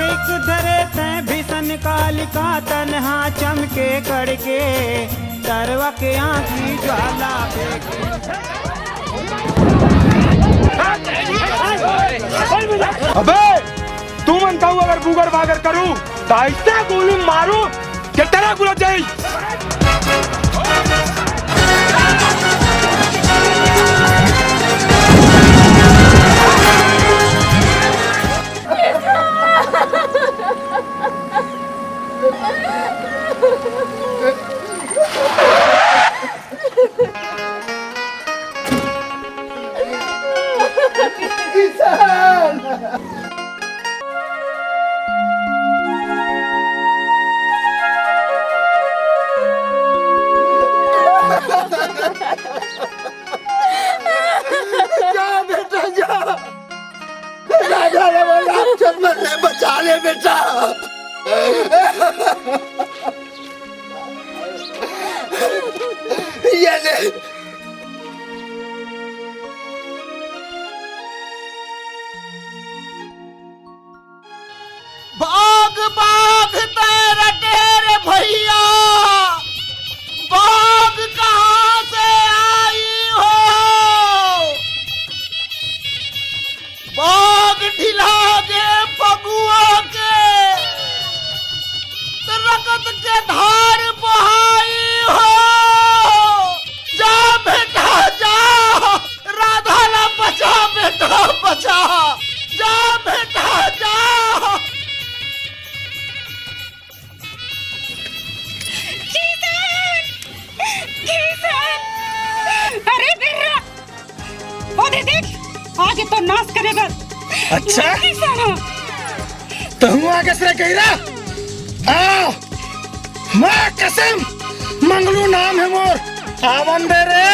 एक धरे तैं भीषण कालिका, तनहा चमके कड़के, तरवा के आँखी ज्वाला फेंके। अबे, तुमन कहूँ अगर बुगर बागर करू, त अइसे गोली मारू के टरा गुला जाई। जा बेटा, जा। राधा रमन राक्षस मन ले बचा ले बेटा। ये ले। बाघ, बाघ तैं रटे रे भैया, बाघ कहाँ से आई हो? बाघ ढिला गे फगुआ के, रकत के धार बहाई हो। जा बेटा जा, राधा ला बचा बेटा बचा, जा बेटा जा। किसान! किसान! अरे बिर्रा! ओ दे देख, आगे तो नाश करे बर। अच्छा? किसान! तहूँ आगे से गहिरा? आ! माँ कसम, मंगलू नाम हे मोर, आवन दे रे।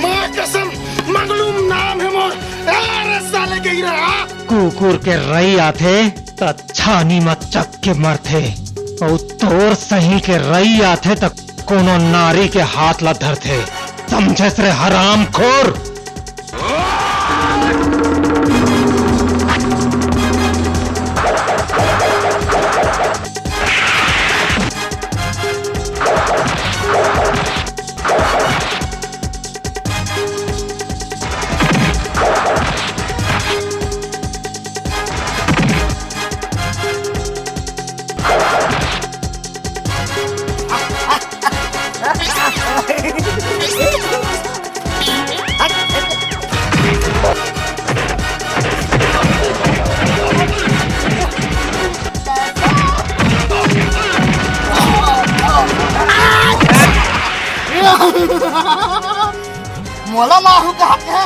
माँ कसम, मंगलूम नाम हे मोर। अरे साले गहिरा। कुकुर के रई आथे, त छानी म चक के मरथे, अउ तोर सही के रई आथे, त कोनो नारी के हाथ ला धरथे। समझेस रे हरामखोर? मोला मारू कहा के?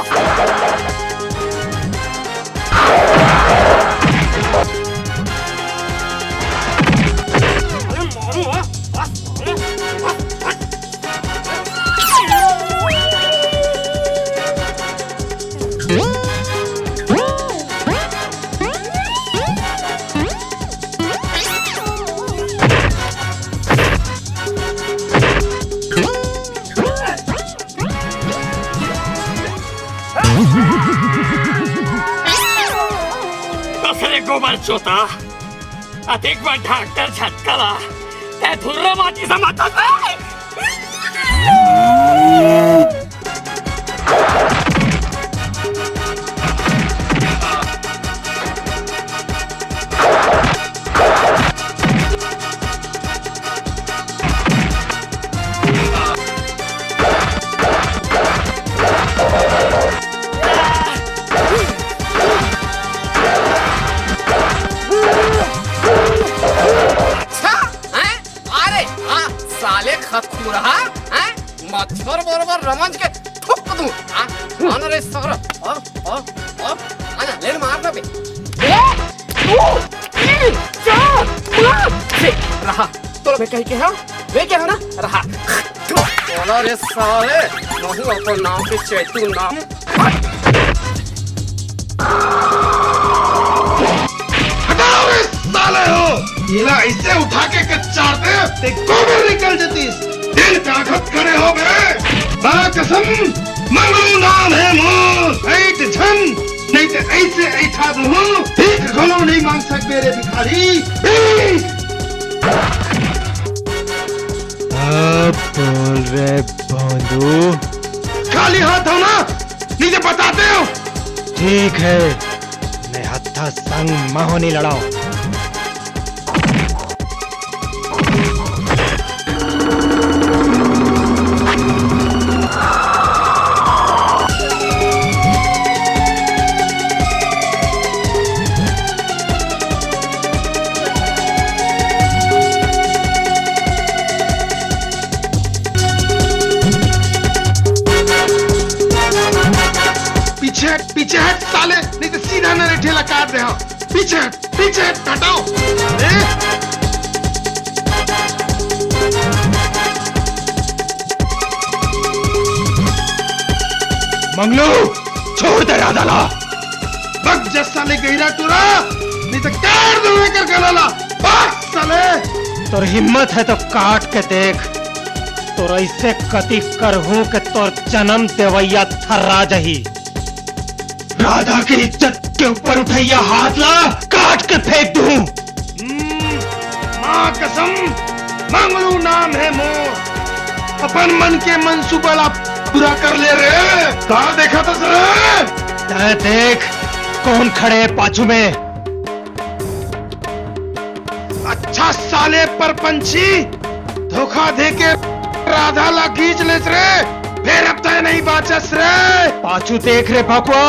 अरे मारू, हाँ? कसरे गोबर चोता, अतिक बार डॉक्टर झटका ला, तै धुर्रा माटी समझता है। अच्छा, हैं? अरे, हाँ, साले खतखुरहा, हैं? मच्छर बरोबर रमंज के थूक दूं, हाँ? आना रे सारा, हाँ, हाँ, हाँ, आना, ले मार ना बे। एक, दो, तीन, चार, पाँच, छह, रहा। तो मैं कहीं के हाँ? वे क्या है ना? रहा। बोला रे साले, नहीं अपन नाम के चैतू नाम। हटाओ रे साले हो, इला इसे उठा के कचार दे, ते गोबर निकल जतीस। दिल का खत खड़े हो गए। बा कसम, मंगलू नाम है मोर, बैठ झन, नहीं ते ऐसे ऐठा दूँ, भीख घलो नहीं मांग सकबे रे भिखारी। भीख। अब बोल रे भोंदू। खाली हाथ हो ना, नहीं तो बताते हो। ठीक है, मैं हत्था संग महो नहीं लड़ाऊं। पीछे हट, पीछे हट साले, नहीं तो सीधा नरेठे ला काट दे। हाँ, पीछे हट, पीछे हट, हटाओ। ए? मंगलू, छोड़ दे राधा ला। बक जस साले गहिरा टूरा, नहीं तो काट दूं एकर गला ला। बक साले। तोर हिम्मत है तो काट के देख, तोर ऐसे कति करहूं के तोर जन्म देवैया थर्रा जही। राधा के इज्जत के ऊपर उठैया हाथ ला काट के फेंक दूं। हम्म, माँ कसम, मंगलू नाम है मोर। अपन मन के मंसूबा ला पूरा कर ले रे। का देखत हस रे? तै देख, कौन खड़े है पाछू में। अच्छा साले परपंची, धोखा दे के राधा ला खींच लेस रे, फेर अब तय नहीं बाचस रे। पाछू देख रे भकुआ,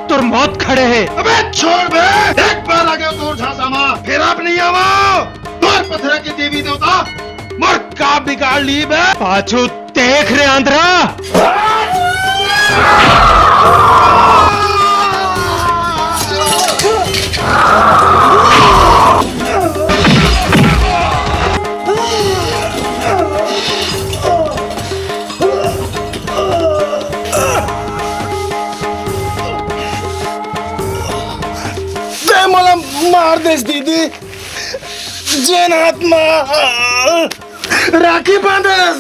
तोर मौत खड़े है। अबे छोड़ बे, एक बार आ गयो तोर झांसा मा, फेर अब नहीं आवा। तोर पथरा के देवी देवता मोर का बिगाड़ ली बे। पाछू देख रे आंधरा। तै मोला मार देस दीदी, जेन हाथ मा राखी बांधस,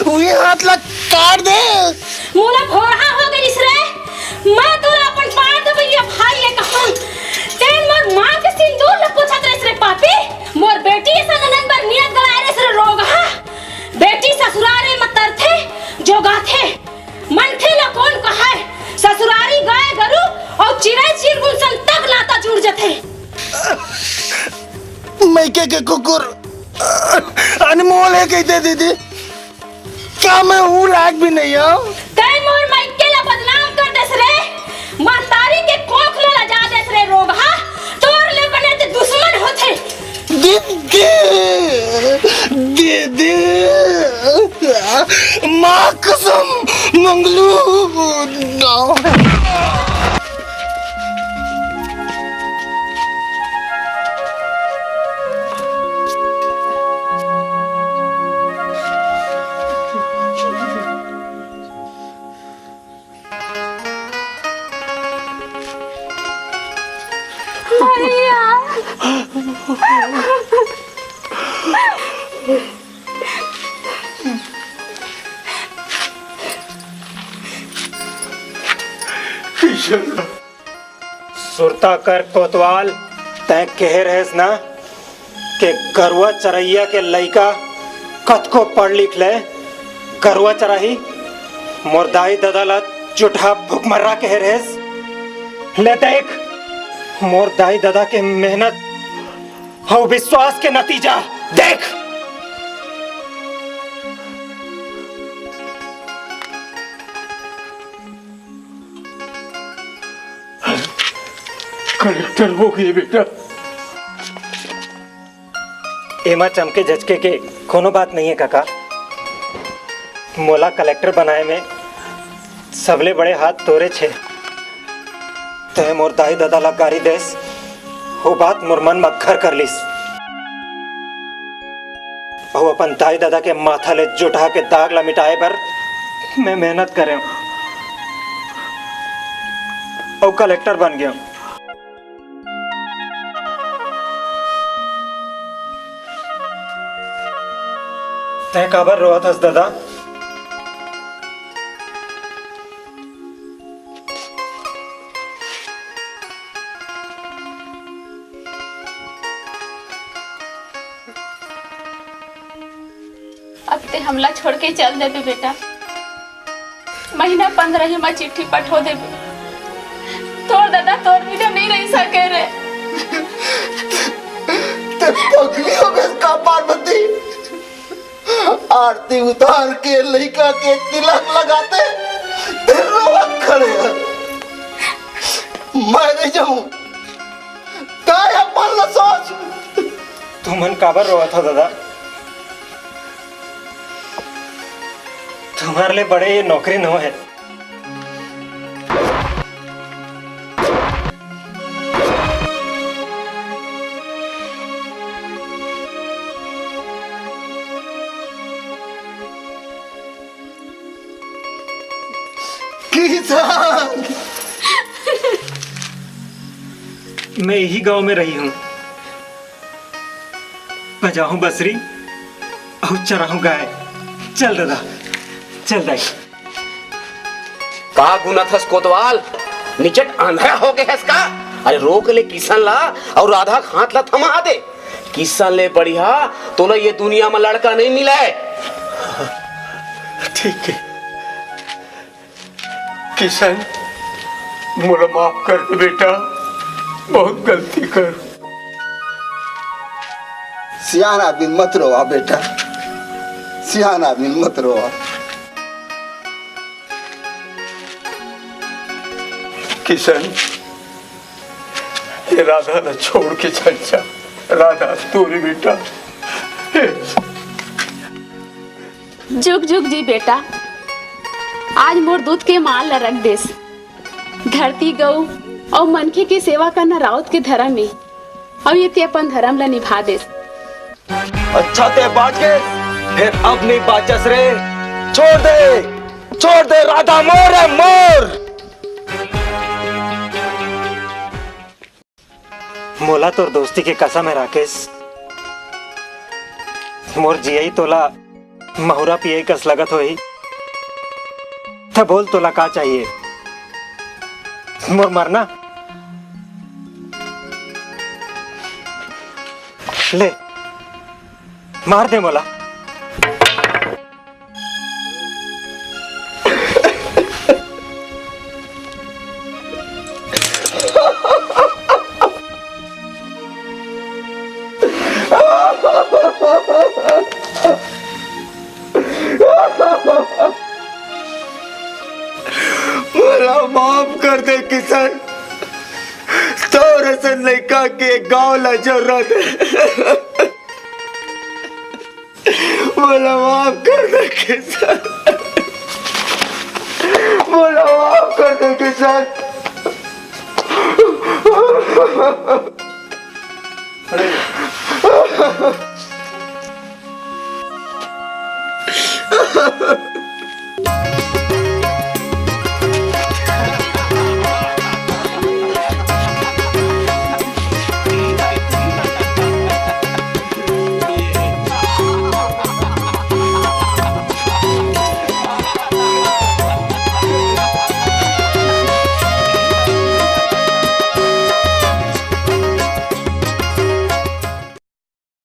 उही हाथ ला काट देस। मोला भोरहा हो गइस रे, मैं तोला अपन पार देवइया भाई ये कहूं। तेन मोर मां के सिंदूर ल पोछत रहिस रे पापी, मोर बेटी असन ननद बर नियत गलाए रहिस रे रोगहा। बेटी ससुरारे म तरथे, जोगाथे। मनखे ल कोन कहय, ससुरारी गाय गरु अउ चिरई चिरगुन संग तक नाता जुड़ जथे। मइके के कुकुर अनमोल हे कहिथे दीदी, का मैं ऊ लायक भी नहीं हूँ? तैं मोर मइके ल बदनाम कर देस रे, महतारी के कोख ल लजा देस रे रोगहा, तोर ले बने ते दुश्मन होथे। दीदी, दीदी, माँ कसम, मंगलू, ना। भैया। किशन। सुरता कर कोतवाल, तैं कहे रहेस ना के गरुआ चरइया के लइका कतको पढ़ लिख ले, गरुआ चराही। मोर दाई ददा ला जुटहा भुखमर्रा कहे रहेस। ले देख, मोर दाई ददा के मेहनत अउ विश्वास के नतीजा देख। कलेक्टर हो गए बेटा। एमा चमके झचके के कोनो बात नहीं है काका। मोला कलेक्टर बनाए में सबले बड़े हाथ तोरे छे। तैं मोर दाई ददा ला गारी देस, वो बात मोर मन म घर कर लिस। अउ अपन दाई ददा के माथा ले जुटहा के दाग ला मिटाए बर मैं मेहनत करे अउ कलेक्टर बन गया। तैं काबर रोवत हस ददा? अब ते हमला छोड़ के चल देबे बेटा। महीना पंद्रह ही मा चिट्ठी पठो देबे। तोर दादा तोर बिना नहीं रह सके रे। ते पगली हो गए का पार्वती? आरती उतार के लइका के तिलक लगाते ते रोवत खड़े हैं। मैं नहीं जाऊं। काय अपन ला सोच। तुमन काबर रोवत हो दादा? तुम्हारे लिए बड़े ये नौकरी नो है। किसान, मैं यही गांव में रही हूँ। बजाहूँ बसरी अउ चराहूँ गाय। चल दादा, चल दाई। का गुनत हस कोतवाल? निचट आंधरा हो गए हस का? अरे रोक ले किशन ला अउ राधा के हाथ ला थमा दे। किशन ले बढ़िया तोला ये दुनिया में लड़का नहीं मिले। ठीक है। किशन, मोला माफ कर दे बेटा, बहुत गलती कर। सियान आदमी मत रोवा बेटा, सियान आदमी मत रोवा। किशन, ये राधा ला छोड़ के चल जा। राधा, तोरे बेटा। जुग जुग जी बेटा, आज मोर दूध के माल ला रख देस। धरती गऊ अउ मनखे के सेवा करना राउत के धर्म ए, अउ ये ते अपन धर्म ला निभा देस। अच्छा ते बाच गे, फेर अब नहीं बाचस रे। छोड़ दे, छोड़ दे राधा मोर है मोर। मोला तोर दोस्ती के कसम है राकेश, मोर जियई तोला महुरा पियई कस लगत होही। त बोल तोला का चाहिए? मोर मरना? ले, मार दे मोला। मोला माफ कर दे किशन, तोर असन लइका के गांव ला जरूरत है। मोला माफ कर दे किशन। मोला माफ कर दे किशन।